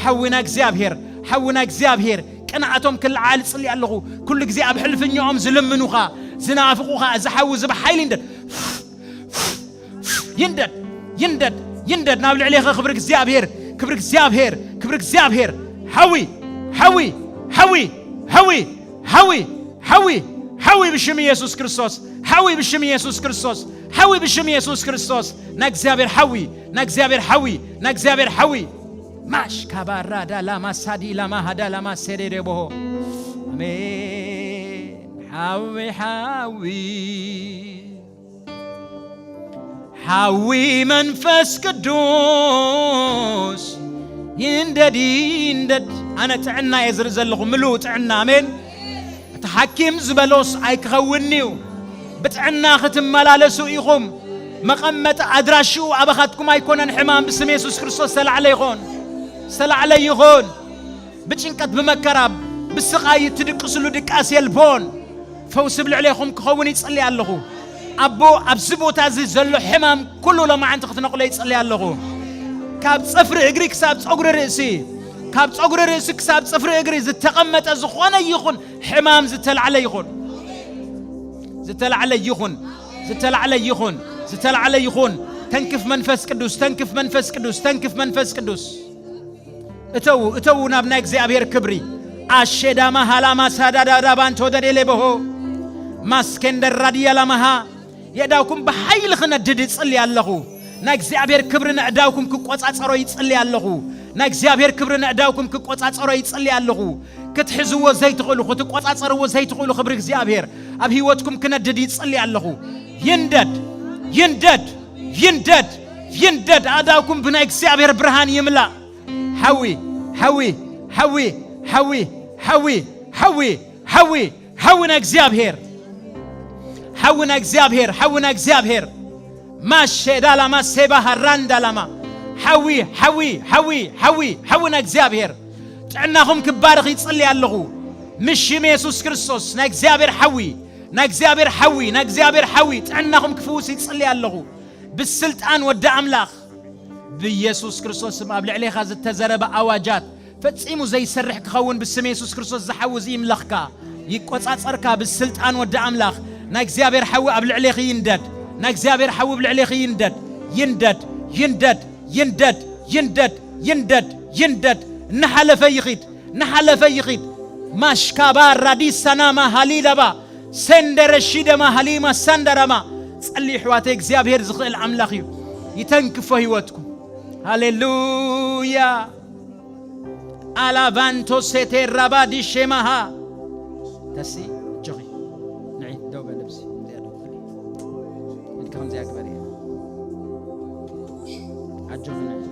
ሓዊና እግዚኣብሔር፣ ሓዊና እግዚኣብሔር፣ ቅንዓቶም ክለዓል እጽሊ ኣለኹ። ኩሉ ግዜ ኣብ ሕልፍኛኦም ዝልምኑኻ፣ ዝናፍቑኻ፣ እዚ ሓዊ እዚ ብሓይሊ ይንደድ። ይንደድ፣ ይንደድ፣ ይንደድ ናብ ልዕሌኻ። ክብሪ እግዚኣብሔር፣ ክብሪ እግዚኣብሔር፣ ክብሪ እግዚኣብሔር። ሓዊ፣ ሓዊ ሓዊ ሓዊ ሓዊ ሓዊ ሓዊ ብሽም ኢየሱስ ክርስቶስ፣ ሓዊ ብሽም ኢየሱስ ክርስቶስ፣ ሓዊ ብሽም ኢየሱስ ክርስቶስ። ናይ እግዚኣብሔር ሓዊ፣ ናይ እግዚኣብሔር ሓዊ፣ ናይ እግዚኣብሔር ሓዊ። ማሽ ካባራ ዳላማ ሳዲ ላማ ሃዳ ላማ ሴሬ ቦሆ። ኣሜን። ሓዊ ሓዊ ሓዊ መንፈስ ቅዱስ ይንደድ ይንደድ። ኣነ ጥዕና እየ ዝርኢ ዘለኹ፣ ምሉእ ጥዕና። ኣሜን። እቲ ሓኪም ዝበሎስ ኣይክኸውንን'ዩ። ብጥዕና ክትመላለሱ ኢኹም። መቐመጢ ኣድራሽኡ ኣባኻትኩም ኣይኮነን። ሕማም ብስም የሱስ ክርስቶስ ዝተላዕለ ይኹን፣ ዝተላዕለ ይኹን። ብጭንቀት ብመከራ ብስቓይ እትድቅስሉ ድቃስ የልቦን። ፈውሲ ብልዕሌኹም ክኸውን ይጽሊ ኣለኹ። ኣቦ፣ ኣብዚ ቦታ እዚ ዘሎ ሕማም ኩሉ ሎማዓንቲ ክትነቕሎ ይጽሊ ኣለኹ። ካብ ጽፍሪ እግሪ ክሳብ ጸጉሪ ርእሲ፣ ካብ ጸጉሪ ርእሲ ክሳብ ጽፍሪ እግሪ ዝተቐመጠ ዝኾነ ይኹን ሕማም ዝተላዕለ ይኹን፣ ዝተላዕለ ይኹን፣ ዝተላዕለ ይኹን፣ ዝተላዕለ ይኹን። ተንክፍ መንፈስ ቅዱስ፣ ተንክፍ መንፈስ ቅዱስ፣ ተንክፍ መንፈስ ቅዱስ። እተዉ፣ እተዉ ናብ ናይ እግዚኣብሔር ክብሪ። ኣሼዳማ ሃላማ ሳዳዳዳ ባንቶ ደዴሌ በሆ ማስኬንደር ራዲያ ላማሃ። የእዳውኩም ብሓይሊ ክነድድ ይጽሊ ኣለኹ። ናይ እግዚኣብሔር ክብሪ ነእዳውኩም ክቆጻጸሮ ይጽሊ ኣለኹ። ናይ እግዚኣብሔር ክብሪ ነእዳውኩም ክቆጻጸሮ ይጽሊ ኣለኹ። ክትሕዝዎ ዘይትኽእሉ፣ ክትቆጻጸርዎ ዘይትኽእሉ ክብሪ እግዚኣብሔር ኣብ ህይወትኩም ክነድድ ይጽሊ ኣለኹ። ይንደድ፣ ይንደድ፣ ይንደድ፣ ይንደድ። ኣእዳውኩም ብናይ እግዚኣብሔር ብርሃን ይምላእ። ሓዊ፣ ሓዊ፣ ሓዊ፣ ሓዊ፣ ሓዊ፣ ሓዊ፣ ሓዊ፣ ሓዊ ናይ እግዚኣብሔር፣ ሓዊ ናይ እግዚኣብሔር፣ ሓዊ ናይ እግዚኣብሔር። ማሼ ዳላማ ሴባ ሃራን ዳላማ። ሓዊ፣ ሓዊ፣ ሓዊ፣ ሓዊ፣ ሓዊ ናይ እግዚኣብሔር። ጥዕናኹም ክባረኽ ይጽሊ ኣለኹ። ምሽም የሱስ ክርስቶስ ናይ እግዚኣብሔር ሓዊ፣ ናይ እግዚኣብሔር ሓዊ፣ ናይ እግዚኣብሔር ሓዊ ጥዕናኹም ክፍውስ ይጽሊ ኣለኹ። ብስልጣን ወዲ ኣምላኽ ብኢየሱስ ክርስቶስ ስም ኣብ ልዕሌኻ ዝተዘረበ ኣዋጃት ፈጺሙ ዘይሰርሕ ክኸውን ብስም የሱስ ክርስቶስ ዝሓዊ እዚ ይምለኽካ፣ ይቆጻጸርካ ብስልጣን ወዲ ኣምላኽ። ናይ እግዚኣብሔር ሓዊ ኣብ ልዕሌኺ ይንደድ። ናይ እግዚኣብሔር ሓዊ ኣብ ልዕሌኺ ይንደድ። ይንደድ፣ ይንደድ፣ ይንደድ፣ ይንደድ፣ ይንደድ፣ ይንደድ። እናሓለፈ ይኺድ፣ እናሓለፈ ይኺድ። ማሽካባ ራዲሳናማ ሃሊዳባ ሰንደረሺደማ ሃሊማ ሳንዳራማ። ጸሊ ኣሕዋተይ፣ እግዚኣብሔር ዝኽእል ኣምላኽ እዩ። ይተንክፎ ህይወትኩም። ሃሌሉያ። ኣላቫንቶ ሴቴ ራባ ዲሼማሃ። ተሲ፣ ኣጆኺ። ንዒ፣ ደው በል፣ እብዚ፣ እዚኣ ደው በል። ኢድኪ ከምዚኣ ግበሪ። ኣጆኺ፣ ንዒ።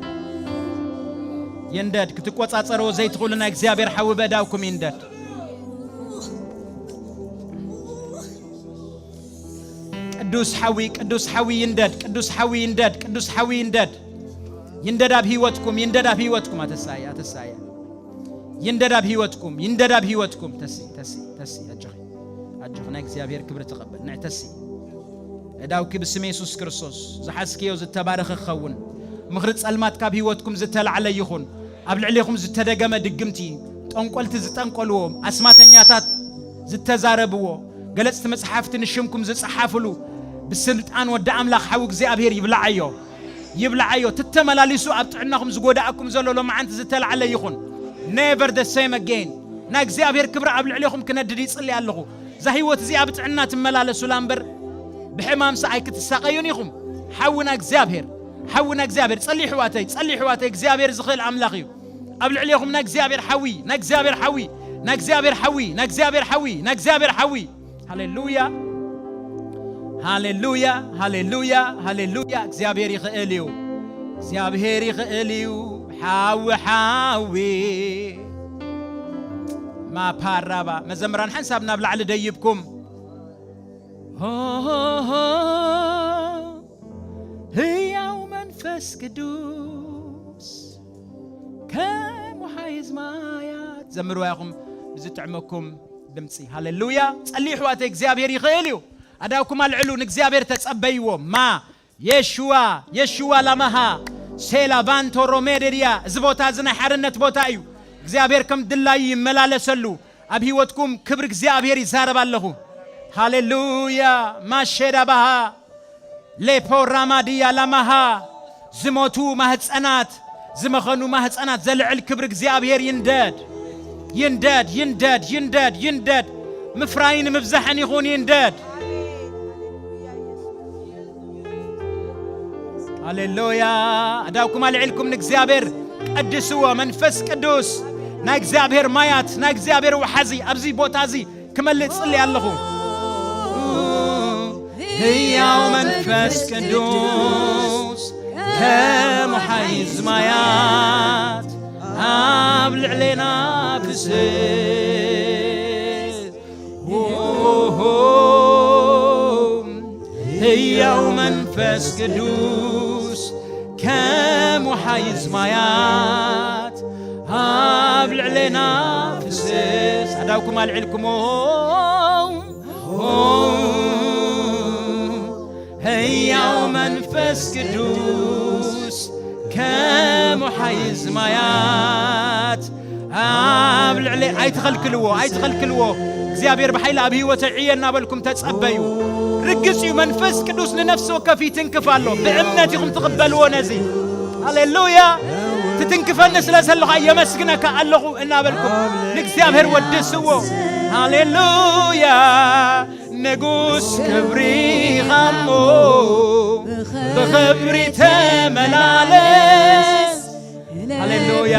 ይንደድ፣ ክትቆጻጸርዎ ዘይትኽእሉ ናይ እግዚኣብሔር ሓዊ በእዳውኩም ይንደድ። ቅዱስ ሓዊ፣ ቅዱስ ሓዊ ይንደድ፣ ቅዱስ ሓዊ ይንደድ፣ ቅዱስ ሓዊ ይንደድ። ይንደድ ኣብ ህይወትኩም፣ ይንደድ ኣብ ህይወትኩም። ኣተሳየ፣ ኣተሳየ። ይንደድ ኣብ ህይወትኩም፣ ይንደድ ኣብ ህይወትኩም። ተሲ፣ ተሲ፣ ተሲ፣ ኣጆኺ፣ ኣጆኺ፣ ናይ እግዚኣብሔር ክብሪ ተቐበል። ንዕ ተሲ። እዳውኪ ብስም የሱስ ክርስቶስ ዝሓዝክዮ ዝተባረኸ ክኸውን። ምኽሪ ጸልማት ካብ ህይወትኩም ዝተላዕለ ይኹን። ኣብ ልዕሌኹም ዝተደገመ ድግምቲ፣ ጠንቆልቲ ዝጠንቆልዎ፣ ኣስማተኛታት ዝተዛረብዎ፣ ገለጽቲ መጽሓፍቲ ንሽምኩም ዝጸሓፍሉ፣ ብስልጣን ወዲ ኣምላኽ ሓዊ እግዚኣብሔር ይብላዓዮ። ይብላዓዮ። ትተመላሊሱ ኣብ ጥዕናኹም ዝጎዳኣኩም ዘሎ ሎማዓንቲ ዝተላዕለ ይኹን። Never the same again። ናይ እግዚኣብሔር ክብሪ ኣብ ልዕሌኹም ክነድድ ይጽሊ ኣለኹ። እዛ ህይወት እዚኣ ብጥዕና ትመላለሱላ እምበር ብሕማምሲ ኣይክትሳቐዩን ኢኹም። ሓውና እግዚኣብሔር፣ ሓውና እግዚኣብሔር፣ ጸሊ ኣሕዋተይ፣ ጸሊ ኣሕዋተይ፣ እግዚኣብሔር ዝኽእል ኣምላኽ እዩ። ኣብ ልዕሌኹም ናይ እግዚኣብሔር ሓዊ፣ ናይ እግዚኣብሔር ሓዊ፣ ናይ እግዚኣብሔር ሓዊ፣ ናይ እግዚኣብሔር ሓዊ፣ ናይ እግዚኣብሔር ሓዊ። ሃሌሉያ፣ ሃሌሉያ፣ ሃሌሉያ፣ ሃሌሉያ። እግዚኣብሔር ይኽእል እዩ፣ እግዚኣብሔር ይኽእል እዩ። ሓዊ፣ ሓዊ። ማፓራባ። መዘምራን ሓንሳብ ናብ ላዕሊ ደይብኩም። ሆ፣ ሆ፣ ሆ፣ ህያው መንፈስ ቅዱስ ከም ወሓይዝ ማያት። ዘምርዋ ኢኹም ብዝጥዕመኩም ድምፂ። ሃሌሉያ። ጸልዩ ኣሕዋተይ፣ እግዚኣብሔር ይኽእል እዩ። ኣዳውኩም ኣልዕሉ፣ ንእግዚኣብሔር ተጸበይዎ። ማ የሽዋ፣ የሽዋ ላማሃ ሴላ ቫንቶ ሮሜደድያ። እዚ ቦታ እዚ ናይ ሓርነት ቦታ እዩ። እግዚኣብሔር ከም ድላዩ ይመላለሰሉ። ኣብ ህይወትኩም ክብሪ እግዚኣብሔር ይዛረብ ኣለኹ። ሃሌሉያ። ማሼዳ ባሃ ሌፖ ራማድያ ላማሃ። ዝሞቱ ማህፀናት፣ ዝመኸኑ ማህፀናት ዘልዕል ክብሪ እግዚኣብሔር ይንደድ። ይንደድ፣ ይንደድ፣ ይንደድ፣ ይንደድ። ምፍራይን ምብዛሕን ይኹን፣ ይንደድ። ሃሌሉያ። ኣዳውኩም ኣልዒልኩም ንእግዚኣብሔር ቀድስዎ። መንፈስ ቅዱስ፣ ናይ እግዚኣብሔር ማያት፣ ናይ እግዚኣብሔር ወሓዚ ኣብዚ ቦታ እዚ ክመልእ ጽሊ ኣለኹ። ህያው መንፈስ ቅዱስ ከም ሓይዝ ማያት ኣብ ልዕሌና ፍስስ። ኦሆ፣ ህያው መንፈስ ቅዱስ ከም ሓይዝ ማያት ኣብ ልዕሌና ፍስስ። ኣዳውኩም ኣልዒልኩሞ። ህያው መንፈስ ቅዱስ ከም ሓይዝ ማያት ኣብ ልዕሊ ኣይትኸልክልዎ፣ ኣይትኸልክልዎ። እግዚኣብሔር ብሓይሊ ኣብ ህይወተ ዕየ እናበልኩም ተጸበዩ። ርግጽ እዩ፣ መንፈስ ቅዱስ ንነፍሲ ወከፍ ይትንክፍ ኣሎ። ብእምነት ኢኹም ትቕበልዎ ነዚ። ሃሌሉያ። ትትንክፈኒ ስለ ዘለኻ የመስግነካ ኣለኹ እናበልኩም ንእግዚኣብሔር ወድስዎ። ሃሌሉያ። ንጉስ ክብሪ ኻሞ ብኽብሪ ተመላለስ። ሃሌሉያ።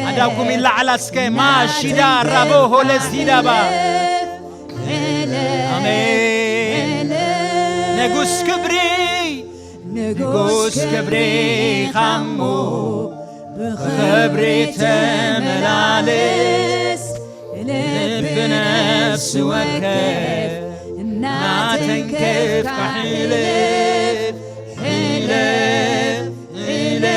ኣዳኩም ይለዓላ እስከ። ማሺዳ ራቦ ሆለስ ዲዳባ። ኣሜን። ንጉስ ክብሪ፣ ንጉስ ክብሪ ኻሞ ብኽብሪ ተመላለስ። ልብ ነፍሲ ወከፍ እናተንከፍካ ሕለፍ፣ ሕለፍ፣ ሕለፍ።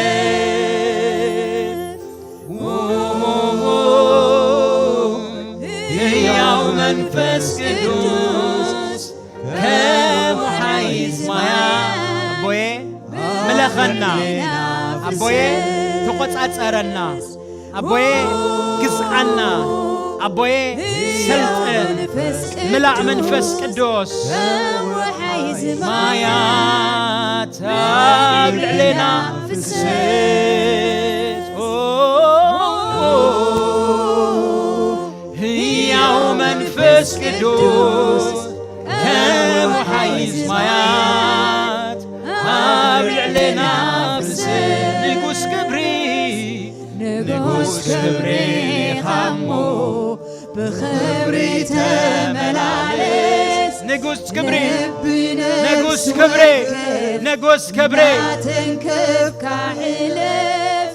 ህያው መንፈስ ቅዱስ ከም ሓይዝ ማያ ኣቦዬ ምለኸና፣ ኣቦዬ ተቖጻጸረና፣ ኣቦዬ ግዝኣና፣ ኣቦዬ ሰልጥን፣ ምላእ መንፈስ ቅዱስ ማያት ኣብ ልዕሌና ፍስስ። ኦ፣ ህያው መንፈስ ቅዱስ ከም ሓይዝ ማያት ኣብ ልዕሌና ፍስስ። ንጉስ ክብሪ፣ ንጉስ ክብሪ ኻሞ ብኽብሪ ተመላለስ። ንጉስ ክብሪ፣ ልቢ ንጉስ ክብሪ፣ ነፍሲ ወከፍ ንጉስ ክብሪ። እናተንከፍካ ሕለፍ፣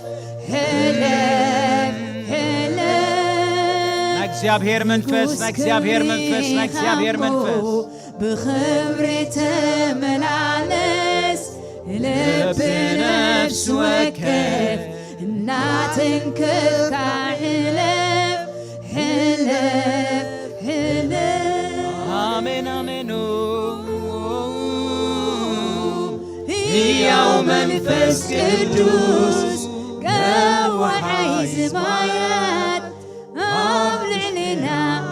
ሕለፍ፣ ሕለፍ። ናይ እግዚኣብሔር መንፈስ፣ ናይ እግዚኣብሔር መንፈስ፣ ናይ እግዚኣብሔር መንፈስ። ብኽብሪ ተመላለስ፣ ልቢ ነፍሲ ወከፍ እናተንከፍካ ሕለፍ፣ ሕለፍ፣ ሕለፍ። ኣሜን፣ ኣሜን። ህያው መንፈስ ቅዱስ ከም ወሓይዝ ማያት ኣብ ልዕሌና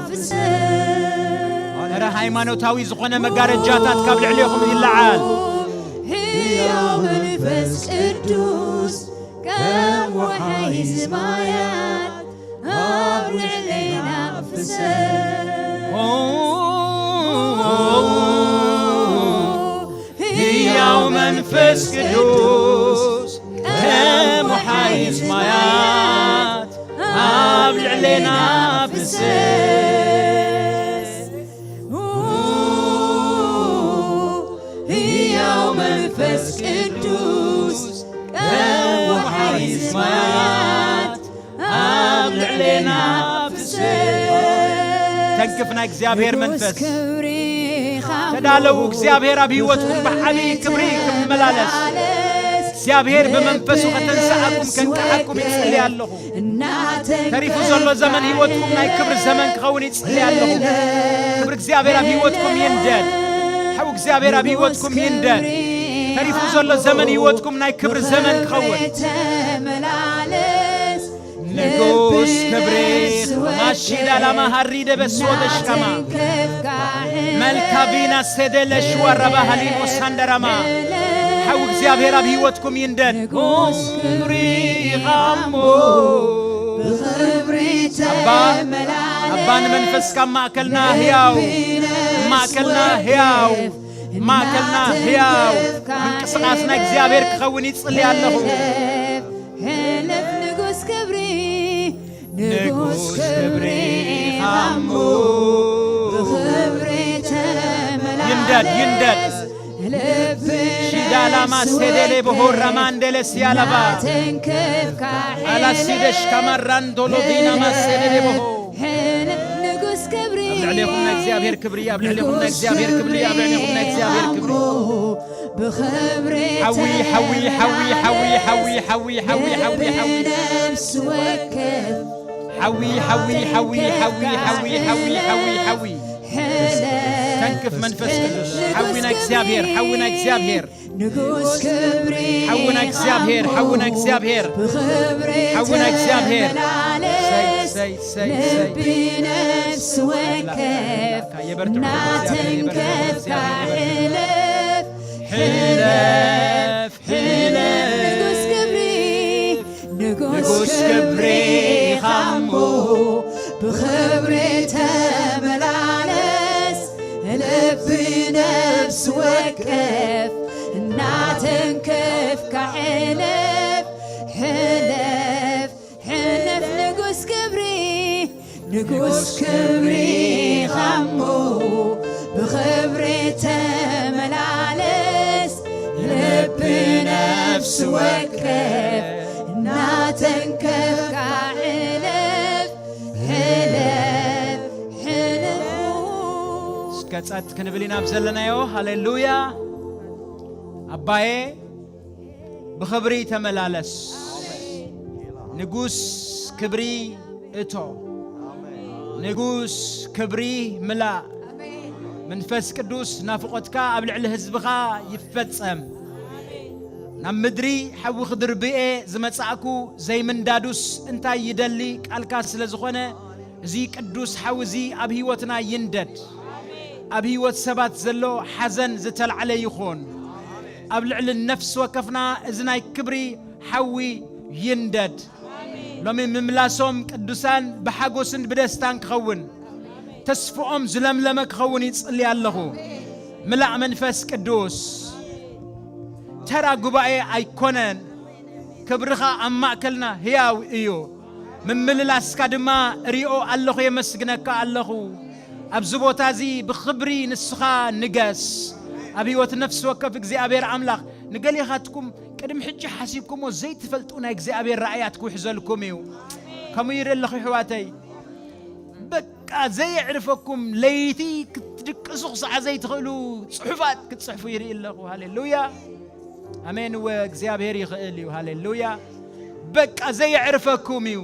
ፍሰስ። እረ ሃይማኖታዊ ዝኾነ መጋረጃታት ካብ ልዕሌኹም ይለዓል። ህያው መንፈስ ቅዱስ ከም ወሓይዝ ማያት ኣብ ልዕሌና ፍሰስ። ኦ፣ ህያው መንፈስ ቅዱስ ከም ወሓይዝ ማያት ኣብ ልዕሌና ፍሰስ። ህያው መንፈስ ቅዱስ ከም ወሓይዝ ማያት ኣብ ልዕሌና ፍሰስ። ተንክፍ ናይ እግዚኣብሔር መንፈስ። ተዳለዉ፣ እግዚኣብሔር ኣብ ህይወትኩም ብዓብዪ ክብሪ ክመላለስ። እግዚኣብሔር ብመንፈሱ ከተንስኣኩም ከንቅሓኩም ይጽሊ ኣለኹ። ተሪፉ ዘሎ ዘመን ህይወትኩም ናይ ክብሪ ዘመን ክኸውን ይጽሊ ኣለኹ። ክብሪ እግዚኣብሔር ኣብ ህይወትኩም ይንደድ። ሓው እግዚኣብሔር ኣብ ህይወትኩም ይንደድ። ተሪፉ ዘሎ ዘመን ህይወትኩም ናይ ክብሪ ዘመን ክኸውን። ንጉስ ክብሪ፣ ማሺዳ ላማ ሃሪ ደበስ ወደሽከማ፣ መልካቢና ሴደለ ሽዋ ረባ ሃሊሞ ሳንደራማ። ሓው እግዚኣብሔር ኣብ ህይወትኩም ይንደድ። ንጉስ ክብሪ ኻሞ ኣባ ኣባ ንመንፈስካ ማእከልና ህያው ማእከልና ህያው ማእከልና ህያው ምንቅስቃስ ናይ እግዚኣብሔር ክኸውን ይጽሊ ኣለኹ። ሕልፍ ንጉስ ክብሪ ንጉስ ክብሪ ኢኻ እሞ ብኽብሪ ይንደድ ይንደድ ተመላለስ ልብን ሺዳላማ ሴዴሌ በሆራማ እንደለ ሲያለባ ተንከፍካ ኣላሲደሽ ካማራንዶሎ ዲናማ ሴዴሌ በሆ ሕልፍ ንጉስ ክብሪ ኣብ ልዕሌኹም ናይ እግዚኣብሔር ክብሪ ኣብ ልዕሌኹም ናይ እግዚኣብሔር ክብሪ ኣብ ልዕሌኹም ናይ እግዚኣብሔር ክብሪ ብኽብሪ ሓዊ ሓዊ ሓዊ ሓዊ ሓዊ ሓዊ ሓዊ ሓዊ ሓዊ ሓዊ ነፍስ ወከፍ ሓዊ ሓዊ ሓዊ ሓዊ ሓዊ ሓዊ ሓዊ ሓዊ ሕልፍ ተንክፍ መንፈስ ቅዱስ ሓዊ ናይ እግዚኣብሔር ሓዊ ናይ እግዚኣብሔር ንጉስ ክብሪ ሓዊ ናይ እግዚኣብሔር ሓዊ ናይ እግዚኣብሔር ብኽብሪ ሓዊ ናይ እግዚኣብሔር ተመላለስ ሰይ ሰይ ሰይ ሰይ ልቢ ነፍስ ወከፍ የበርትዑ ናተንከፍካ እግዚኣብሔር ሕለፍ ሕለፍ ሕለፍ ንጉስ ክብሪ ንጉስ ንጉስ ክብሪ ክብሪ ኢኻ እሞ ብኽብሪ ተመላለስ ልቢ ነፍስ ወከፍ እናተንከፍካ ሕለፍ ሕለፍ ሕለፍ ንጉስ ክብሪ ንጉስ ክብሪ ኢኻ እሞ ብኽብሪ ተመላለስ ልቢ ነፍስ ወከፍ እናተንከፍካ ሕለፍ ሕለፍ ሕለፍ እስከ ጸጥ ክንብል ኢና ኣብ ዘለናዮ ሃሌሉያ ኣባዬ ብኽብሪ ተመላለስ ንጉስ ክብሪ እቶ ንጉስ ክብሪ ምላእ መንፈስ ቅዱስ ናፍቖትካ ኣብ ልዕሊ ህዝብኻ ይፈጸም ናብ ምድሪ ሓዊ ክድርብኤ ዝመጻእኩ ዘይምንዳዱስ እንታይ ይደሊ ቃልካ ስለ ዝኾነ እዚ ቅዱስ ሓዊ እዚ ኣብ ህይወትና ይንደድ ኣብ ህይወት ሰባት ዘሎ ሓዘን ዝተላዕለ ይኹን ኣብ ልዕሊ ነፍሲ ወከፍና እዚ ናይ ክብሪ ሓዊ ይንደድ ሎሚ ምምላሶም ቅዱሳን ብሓጎስን ብደስታን ክኸውን ተስፍኦም ዝለምለመ ክኸውን ይጽሊ ኣለኹ ምላእ መንፈስ ቅዱስ ተራ ጉባኤ ኣይኮነን ክብርኻ ኣብ ማእከልና ህያው እዩ ምምልላስካ ድማ ሪኦ ኣለኹ የመስግነካ ኣለኹ ኣብዚ ቦታ እዚ ብኽብሪ ንስኻ ንገስ ኣብ ህይወት ነፍሲ ወከፍ እግዚኣብሔር ኣምላኽ ንገሌኻትኩም ቅድሚ ሕጂ ሓሲብኩሞ ዘይትፈልጡ ናይ እግዚኣብሔር ራእያት ክውሕዘልኩም እዩ ከምኡ ይርኢ ኣለኹ ይሕዋተይ በቃ ዘየዕርፈኩም ለይቲ ክትድቅሱ ክሳዕ ዘይትኽእሉ ጽሑፋት ክትጽሕፉ ይርኢ ኣለኹ ሃሌሉያ ኣሜን እወ እግዚኣብሔር ይኽእል እዩ ሃሌሉያ በቃ ዘየዕርፈኩም እዩ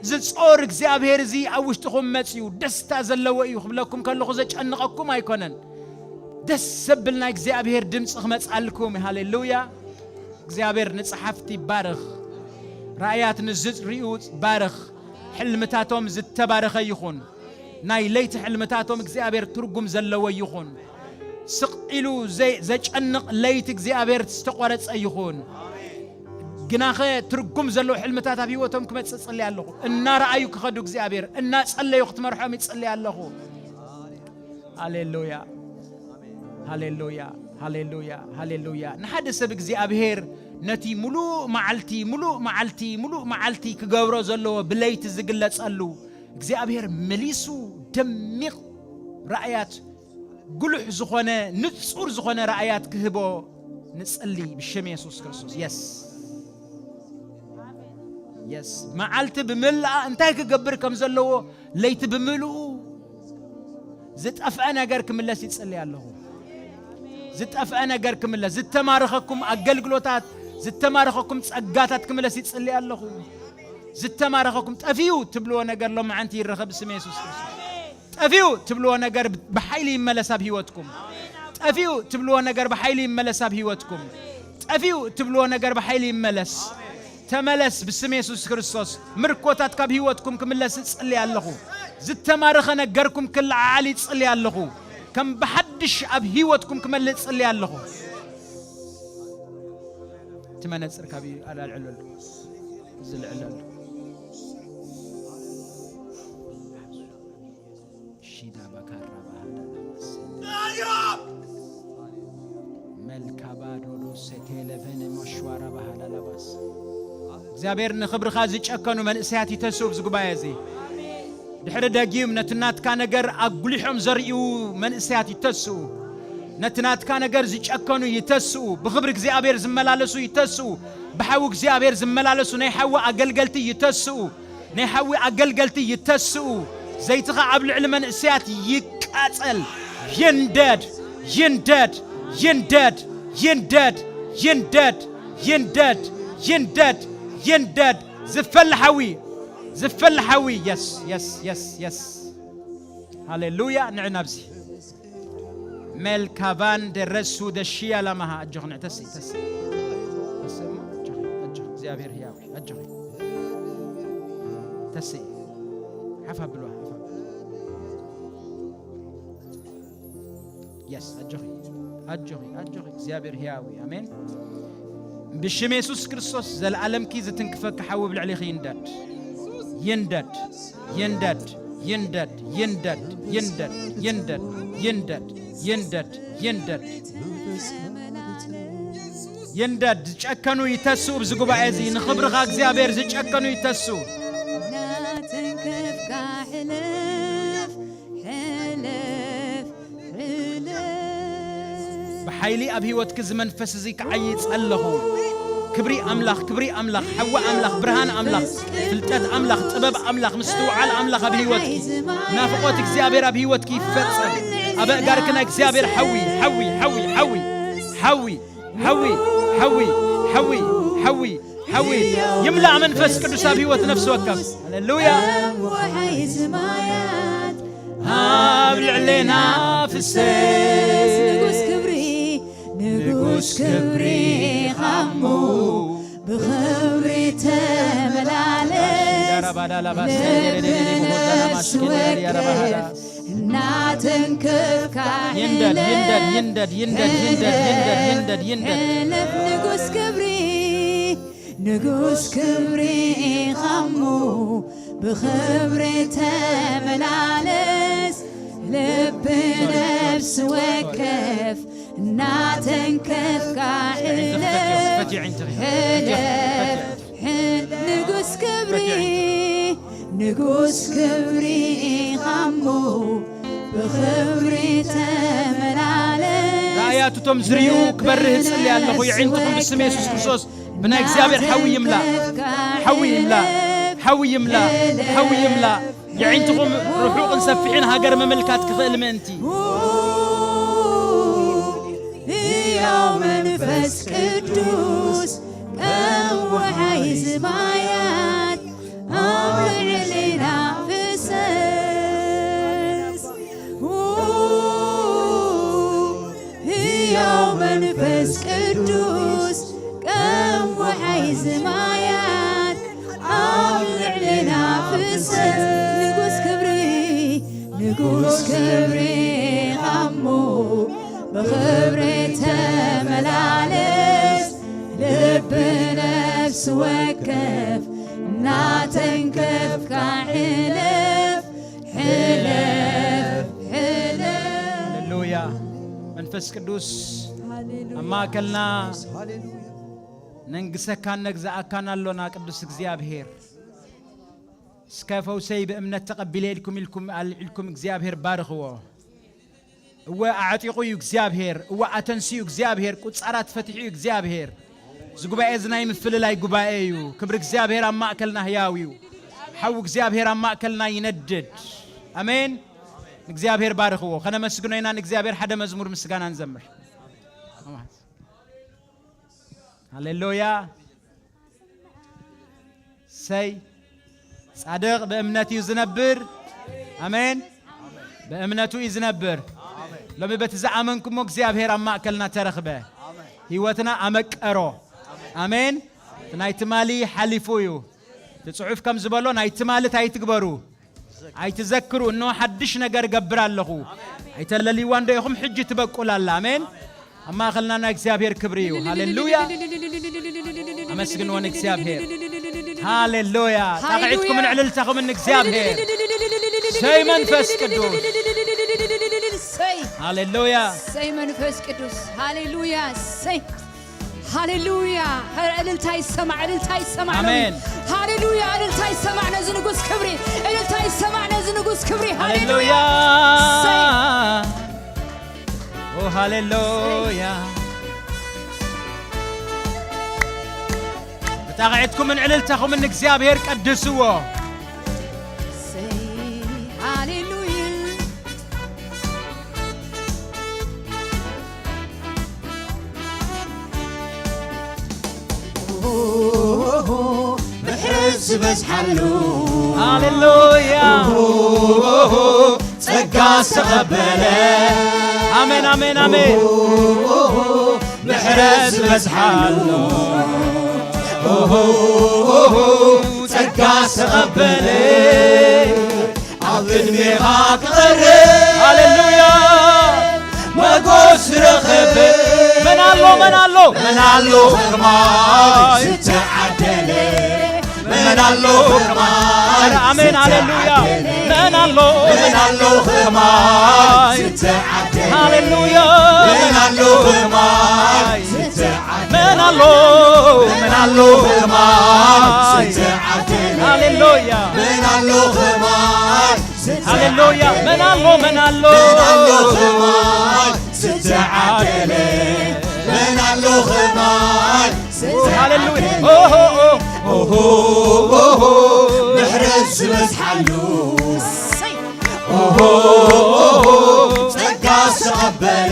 ዝጾር እግዚኣብሔር እዚ ኣብ ውሽጥኹም መጽዩ ደስታ ዘለዎ እዩ ክብለኩም ከለኹ ዘጨንቐኩም ኣይኮነን ደስ ዘብል ናይ እግዚኣብሔር ድምፂ ክመፅኣልኩም ሃሌሉያ እግዚኣብሔር ንፀሓፍቲ ባርኽ ራእያት ንዝርእዩ ባርኽ ሕልምታቶም ዝተባረኸ ይኹን ናይ ለይቲ ሕልምታቶም እግዚኣብሔር ትርጉም ዘለዎ ይኹን ስቕ ኢሉ ዘጨንቕ ለይቲ እግዚኣብሔር ዝተቆረፀ ይኹን ግናኸ ትርጉም ዘለዎ ሕልምታት ኣብ ህይወቶም ክመፅእ ፅሊ ኣለኹ እናረኣዩ ክኸዱ እግዚኣብሔር እናፀለዩ ክትመርሖም ይፅሊ ኣለኹ ሃሌሉያ ሃሌሉያ ሃሌሉያ ሃሌሉያ ንሓደ ሰብ እግዚኣብሔር ነቲ ሙሉእ መዓልቲ ሙሉእ መዓልቲ ሙሉእ መዓልቲ ክገብሮ ዘለዎ ብለይቲ ዝግለጸሉ እግዚኣብሔር መሊሱ ደሚቕ ራእያት ጉሉሕ ዝኾነ ንጹር ዝኾነ ራእያት ክህቦ ንጽሊ ብሽም የሱስ ክርስቶስ የስ የስ መዓልቲ ብምልኣ እንታይ ክገብር ከም ዘለዎ ለይቲ ብምልኡ ዝጠፍአ ነገር ክምለስ ይጽሊ ኣለኹ ዝጠፍአ ነገር ክምለስ ዝተማረኸኩም ኣገልግሎታት ዝተማረኸኩም ጸጋታት ክምለስ ይጽሊ ኣለኹ ዝተማረኸኩም ጠፊኡ ትብልዎ ነገር ሎማዓንቲ ይረኸብ ብስም የሱስ ክርስቶስ ጠፊኡ ትብልዎ ነገር ብሓይሊ ይመለስ ኣብ ህይወትኩም ጠፊኡ ትብልዎ ነገር ብሓይሊ ይመለስ ኣብ ህይወትኩም ጠፊኡ ትብልዎ ነገር ብሓይሊ ይመለስ ተመለስ ብስም የሱስ ክርስቶስ ምርኮታት ካብ ህይወትኩም ክምለስ እጽሊ ኣለኹ ዝተማረኸ ነገርኩም ክለዓዓል ይጽሊ ኣለኹ ከም ብሓድሽ ኣብ ህይወትኩም ክመልእ እጽሊ ኣለኹ እቲ መነፅር ካብ ኣላልዕለሉ ዝልዕለሉ ሸዋራ ባህላ ላባስ እግዚኣብሔር ንኽብርኻ ዝጨከኑ መንእሰያት ይተስኡ ኣብዚ ጉባኤ እዚ። ድሕሪ ደጊም ነቲ ናትካ ነገር ኣጉሊሖም ዘርእዩ መንእሰያት ይተስኡ። ነቲ ናትካ ነገር ዝጨከኑ ይተስኡ። ብኽብሪ እግዚኣብሔር ዝመላለሱ ይተስኡ። ብሓዊ እግዚኣብሔር ዝመላለሱ ናይ ሓዊ ኣገልገልቲ ይተስኡ። ናይ ሓዊ ኣገልገልቲ ይተስኡ። ዘይትኻ ኣብ ልዕሊ መንእሰያት ይቃጸል። ይንደድ፣ ይንደድ፣ ይንደድ፣ ይንደድ፣ ይንደድ፣ ይንደድ፣ ይንደድ፣ ይንደድ። ዝፈል ሓዊ፣ ዝፈል ሓዊ። የስ፣ የስ፣ የስ፣ የስ። ሃሌሉያ። ንዕ ናብዚ። ሜልካቫን ደረሱ ደሽያ ላማሃ። ኣጆኽ ንዕ ተስኢ፣ ተስኢ። ተስኢ እሞ፣ ኣጆኺ፣ ኣጆኺ። እግዚኣብሔር ህያው እዩ። ኣጆኺ። ተስኢ። ሓፍ ኣብልዋ፣ ሓፍ ኣብልዋ። የስ፣ ኣጆኺ፣ ኣጆኺ፣ ኣጆኺ። እግዚኣብሔር ህያው እዩ። ኣሜን። ብሽም የሱስ ክርስቶስ፣ ዘለኣለምኪ ዝትንክፈኪ ሓዊ ኣብ ልዕሊኺ ይንደድ። ይንደድ፣ ይንደድ፣ ይንደድ፣ ይንደድ፣ ይንደድ፣ ይንደድ፣ ይንደድ፣ ይንደድ፣ ይንደድ። ይንደድ። ዝጨከኑ ይተስኡ፣ ኣብዚ ጉባኤ እዚ ንኽብርኻ እግዚኣብሔር ዝጨከኑ ይተስኡ። ናተንከፍካ ሕለፍ፣ ሕለፍ፣ ሕለፍ። ብሓይሊ ኣብ ህይወትኪ እዚ መንፈስ እዚ ክዓይይ ጸለኹ። ክብሪ ኣምላኽ፣ ክብሪ ኣምላኽ፣ ሓዊ ኣምላኽ፣ ብርሃን ኣምላኽ፣ ፍልጠት ኣምላኽ፣ ጥበብ ኣምላኽ፣ ምስትውዓል ኣምላኽ ኣብ ህይወትኪ፣ ናፍቖት እግዚኣብሔር ኣብ ህይወትኪ ይፈጸም። ኣብ ኣእጋርኪ ናይ እግዚኣብሔር ሓዊ፣ ሓዊ፣ ሓዊ፣ ሓዊ፣ ሓዊ፣ ሓዊ፣ ሓዊ፣ ሓዊ፣ ሓዊ፣ ሓዊ ይምላእ መንፈስ ቅዱስ ኣብ ህይወት ነፍሲ ወከፍ። ሃሌሉያ። ወሓይ ዝማያት ኣብ ልዕሌና ፍሰስ። ንጉስ ክብሪ፣ ንጉስ ክብሪ ኻሞ ብኽብሪ ተመላለስ። ልብነስ ወከፍ እናተንከፍካ ይንደድ፣ ይንደድ፣ ሕለፍ። ይንደድ፣ ይንደድ፣ ይንደድ፣ ይንደድ፣ ይንደድ፣ ይንደድ፣ ይንደድ። ሕለፍ ንጉስ ክብሪ፣ ንጉስ ክብሪ ኢኻሞ ብኽብሪ ተመላለስ። ልቢ ነፍሲ ወከፍ እናተንከፍካ ሕለፍ፣ ሕለፍ፣ ሕል-፣ ንጉስ ክብሪ፣ ንጉስ ክብሪ ኢኻሞ ብኽብሪ ተመላለስ። ራእያት እቶም ዝርእዩ ክበርህ እጽሊ ኣለኹ። የዒንትኹም ብስም የሱስ ክርስቶስ ብናይ እግዚኣብሔር ሓዊ ይምላእ፣ ሓዊ ይምላእ፣ ሓዊ ይምላእ፣ ሓዊ ይምላእ። የዒንትኹም ርሑቕን ሰፊሕን ሃገር ምምልካት ክኽእል ምእንቲ። ሕያው መንፈስ ቅዱስ ከም ወሓይ ዝማያት ኣብ ልዕሌና ፍሰስ። ሕያው መንፈስ ቅዱስ ከም ወሓይ ዝማያት ኣብ ልዕሌና ፍሰስ። ንጉስ ክብሪ፣ ንጉስ ክብሪ ኻሞ ብኽብሪ ተመላለስ። ልቢ ነፍሲ ወከፍ እናተንከፍካ ሕለፍ፣ ሕለፍ፣ ሕለፍ። ሃሌሉያ። መንፈስ ቅዱስ ሃሌሉያ። ኣብ ማእከልና ሃሌሉያ። ነንግሰካን ነግዛኣካን ኣሎና። ቅዱስ እግዚኣብሔር፣ እስከ ፈውሰይ ብእምነት ተቐቢለ ኢልኩም፣ ኢልኩም ኣልዒልኩም እግዚኣብሔር ባርኽዎ። እወ ኣዕጢቑ እዩ እግዚኣብሔር፣ እወ ኣተንስዩ እግዚኣብሔር፣ ቁጻራት ፈቲሑ እዩ እግዚኣብሔር። እዚ ጉባኤ እዚ ናይ ምፍልላይ ጉባኤ እዩ። ክብሪ እግዚኣብሔር ኣብ ማእከልና ህያው እዩ። ሓዊ እግዚኣብሔር ኣብ ማእከልና ይነድድ። ኣሜን። ንእግዚኣብሔር ባርኽዎ። ከነመስግኖ ኢና ንእግዚኣብሔር። ሓደ መዝሙር ምስጋና ንዘምር። ሃሌሉያ። ሰይ ጻድቕ ብእምነት እዩ ዝነብር። ኣሜን። ብእምነቱ እዩ ዝነብር። ሎሚ በቲ ዝኣመንኩሞ እግዚኣብሔር ኣብ ማእከልና ተረኽበ። ህይወትና ኣመቀሮ። ኣሜን። እቲ ናይ ትማሊ ሓሊፉ እዩ። እቲ ጽሑፍ ከም ዝበሎ ናይ ትማሊ እንታይ ኣይትግበሩ፣ ኣይትዘክሩ፣ እነሆ ሓድሽ ነገር እገብር ኣለኹ። ኣይተለልይዋን ዶ ኢኹም? ሕጂ ትበቁል ኣላ። ኣሜን። ኣብ ማእኸልና ናይ እግዚኣብሔር ክብሪ እዩ። ሃሌሉያ። ኣመስግንዎ ንእግዚኣብሔር። ሃሌሉያ። ሃሌሉያ። ጣቕዒትኩምን ዕልልታኹምን ንእግዚኣብሔር። ሰይ መንፈስ ቅዱስ። ሰይ። ሃሌሉያ። ሰይ መንፈስ ቅዱስ። ሃሌሉያ። ሰይ። ሃሌሉያ። እልልታ ይሰማዕ፣ እልልታ ይሰማዕ። ኣሜን። ሃሌሉያ። እልልታ ይሰማዕ ነዚ ንጉስ ክብሪ፣ እልልታ ይሰማዕ ነዚ ንጉስ ክብሪ። ሃሌሉያ። ሃሌሉያ። ብጣቕዒትኩምን ዕልልታኹምን ንእግዚኣብሔር ቀድስዎ። ሃሌሉያ። ምሕረት ዝበዝሓሉ ሃሌሉያ ጸጋ ዝተቐበለ ኣሜን ኣሜን ኣሜን ምሕረት ዝበዝሓሉ ጸጋ ዝተቐበለ ኣብ ቅድሜኻ ክቐርብ ሃሌሉያ ሞጎስ ረኸበ መን ኣሎ መን ኣሎ መን ኣሎ ከማይ ዝተዓደለ መን ኣሎ ከማይ ኣረ ኣሜን ሃሌሉያ መን ኣሎ መን ኣሎ ከማይ ዝተዓደለ ሃሌሉያ መን ኣሎ ከማይ ዝተዓደለ መን ኣሎ መን ኣሎ ከማይ ዝተዓደለ ሃሌሉያ መን ኣሎ ከማይ ሃሌሉያ መን ኣሎ መን ኣሎ መን ኣሎ ከማይ ዝተዓደለ መን ኣሎ ከማይ ሃሌሉያ ኦሆ ኦሆ ኦሆ ምሕረት ዝበዝሓሉ ኦሆ ኦሆ ጸጋ ዝተቐበለ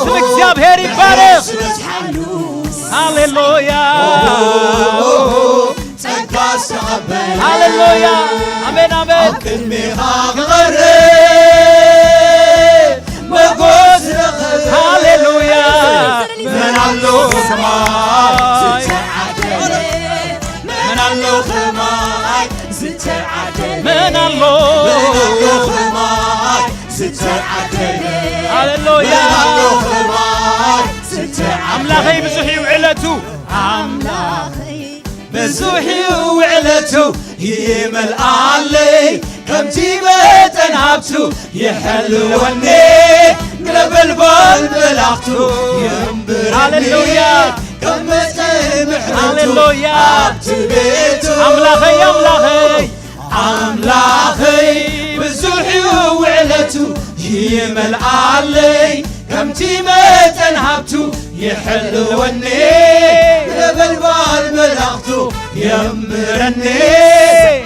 ስም እግዚኣብሔር ይባረክ ዝበዝሓሉ ሃሌሉያ ጸጋ ዝተቐበለ ሃሌሉያ ኣሜን ኣሜን ቅድሜኻ ክቐርብ መጎስ ረኸበ ሃሌሉያ መን ኣሎ ከማይ ዝተዓደለ መን ኣሎ ከማይ ዝተዓደለ መን ኣሎ መን ኣሎ ከማይ ዝተዓደለ ሃሌሉያ መን ኣሎ ከማይ ዝተዓደለ ኣምላኸይ ብዙሕ እዩ ዕለቱ ኣምላኸይ ብዙሕ እዩ ውዕለቱ ይመልኣለይ ከምቲ መጠን ሃብቱ ይሐልወኒ ነበልባል መላእኽቱ የንብረኒ ሃሌሉያ ከም መጠን ምሕረቱ ሃሌሉያ ኣብቲ ቤቱ ኣምላኸይ ኣምላኸይ ኣምላኸይ ብዙሕ እዩ ውዕለቱ ይመልኣለይ ከምቲ መጠን ሃብቱ ይሕልወኒ ነበልባል መላእኽቱ የምረኒ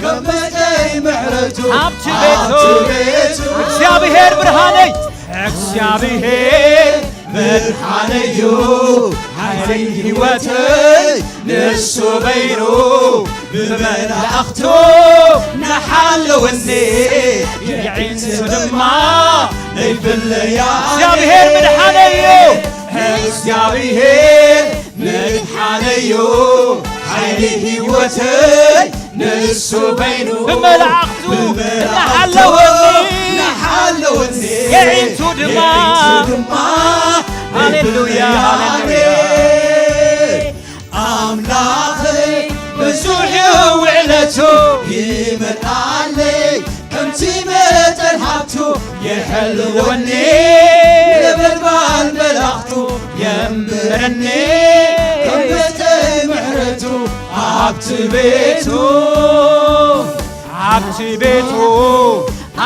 ከም መጠን ምሕረቱ ኣብቲ ቤቱ ቤቱ እግዚኣብሔር ብርሃነይ እግዚኣብሔር መድሓነዩ ሓይሊ ህይወተይ ንሱ በይኑ ብመላእኽቱ ናሓለወኒ የዒንቱ ድማ ነይፍለያ እግዚኣብሔር ምድሓነይ እዩ። እግዚኣብሔር ምድሓነዩ ሓይሊ ህይወተይ ንሱ በይኑ ብመላእኽቱ ብመላእኽቱ ናሓለወኒ ናሓለወኒ የዒንቱ ድማ የዒንቱ ድማ ሃሌሉያ፣ ነይፍለያ ሃሌሉያ። ኣምላኸይ ብዙሕ እዩ ውዕለቱ ይመልኣለይ ከምቲ መጠን ሃብቱ የሕልወኒ ነበልባል መላእኽቱ የንብረኒ ከም መጠን ምሕረቱ ኣብቲ ቤቱ ኣብቲ ቤቱ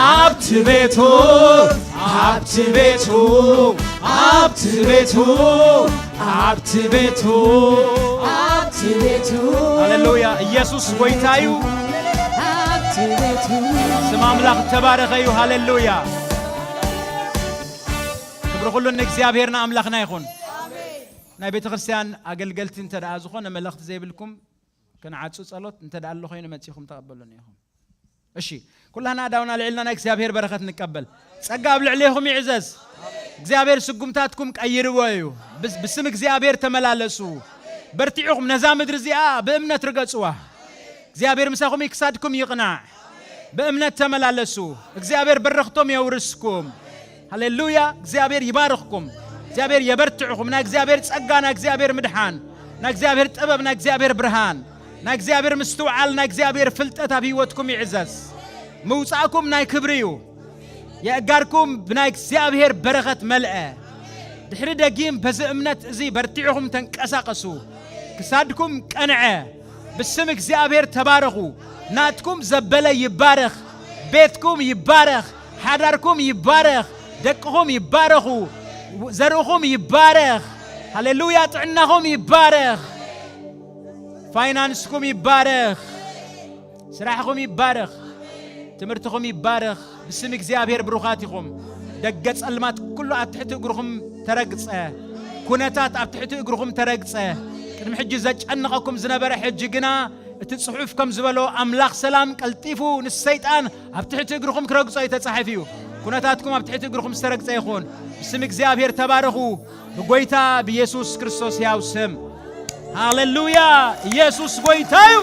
ኣብቲ ቤቱ ኣብቲ ቤቱ ኣብቲ ቤቱ ኣብቲ ቤቱ ኣብቲ ቤቱ ሃሌሉያ። ኢየሱስ ጎይታ እዩ። ኣብቲ ቤቱ ስም ኣምላኽ እተባረኸ እዩ። ሃሌሉያ። ክብሪ ኩሉ ንእግዚኣብሔር ንኣምላኽና ይኹን። ናይ ቤተ ክርስቲያን ኣገልገልቲ እንተ ደኣ ዝኾነ መልእኽቲ ዘይብልኩም ክንዓጹ ጸሎት እንተ ደኣ ኣሎ ኮይኑ መጺኹም ተቐበሉኒ ኢኹም። እሺ ኩላህና ኣእዳውና ኣልዒልና ናይ እግዚኣብሔር በረኸት ንቀበል። ጸጋ ኣብ ልዕሌኹም ይዕዘዝ። እግዚኣብሔር ስጉምታትኩም ቀይርዎ እዩ። ብስ- ብስም እግዚኣብሔር ተመላለሱ። በርቲዕኹም ነዛ ምድሪ እዚኣ ብእምነት ርገጽዋ። እግዚኣብሔር ምሳኹም እዩ፣ ክሳድኩም ይቕናዕ። ብእምነት ተመላለሱ። እግዚኣብሔር በረኽቶም የውርስኩም። ሃሌሉያ። እግዚኣብሔር ይባርኽኩም። እግዚኣብሔር የበርትዕኹም። ናይ እግዚኣብሔር ጸጋ፣ ናይ እግዚኣብሔር ምድሓን፣ ናይ እግዚኣብሔር ጥበብ፣ ናይ እግዚኣብሔር ብርሃን፣ ናይ እግዚኣብሔር ምስትውዓል፣ ናይ እግዚኣብሔር ፍልጠት ኣብ ህይወትኩም ይዕዘዝ። ምውጻእኩም ናይ ክብሪ እዩ። የእጋርኩም ብናይ እግዚኣብሔር በረኸት መልአ። ድሕሪ ደጊም በዚ እምነት እዚ በርቲዕኹም ተንቀሳቐሱ። ክሳድኩም ቀንዐ። ብስም እግዚኣብሔር ተባረኹ። ናትኩም ዘበለ ይባረኽ። ቤትኩም ይባረኽ። ሓዳርኩም ይባረኽ። ደቅኹም ይባረኹ። ዘርእኹም ይባረኽ። ሃሌሉያ። ጥዕናኹም ይባረኽ። ፋይናንስኩም ይባረኽ። ስራሕኹም ይባረኽ። ትምህርትኹም ይባረኽ። ብስም እግዚኣብሔር ብሩኻት ኢኹም። ደገ ጸልማት ኩሉ ኣብ ትሕቲ እግርኹም ተረግጸ። ኩነታት ኣብ ትሕቲ እግርኹም ተረግጸ። ቅድሚ ሕጂ ዘጨንቐኩም ዝነበረ ሕጂ ግና እቲ ጽሑፍ ከም ዝበሎ ኣምላኽ ሰላም ቀልጢፉ ንሰይጣን ኣብ ትሕቲ እግርኹም ክረግጾ እዩ ተጻሒፉ እዩ። ኩነታትኩም ኣብ ትሕቲ እግርኹም ዝተረግጸ ይኹን። ብስም እግዚኣብሔር ተባረኹ። ብጎይታ ብኢየሱስ ክርስቶስ ሕያው ስም። ሃሌሉያ። ኢየሱስ ጎይታ እዩ።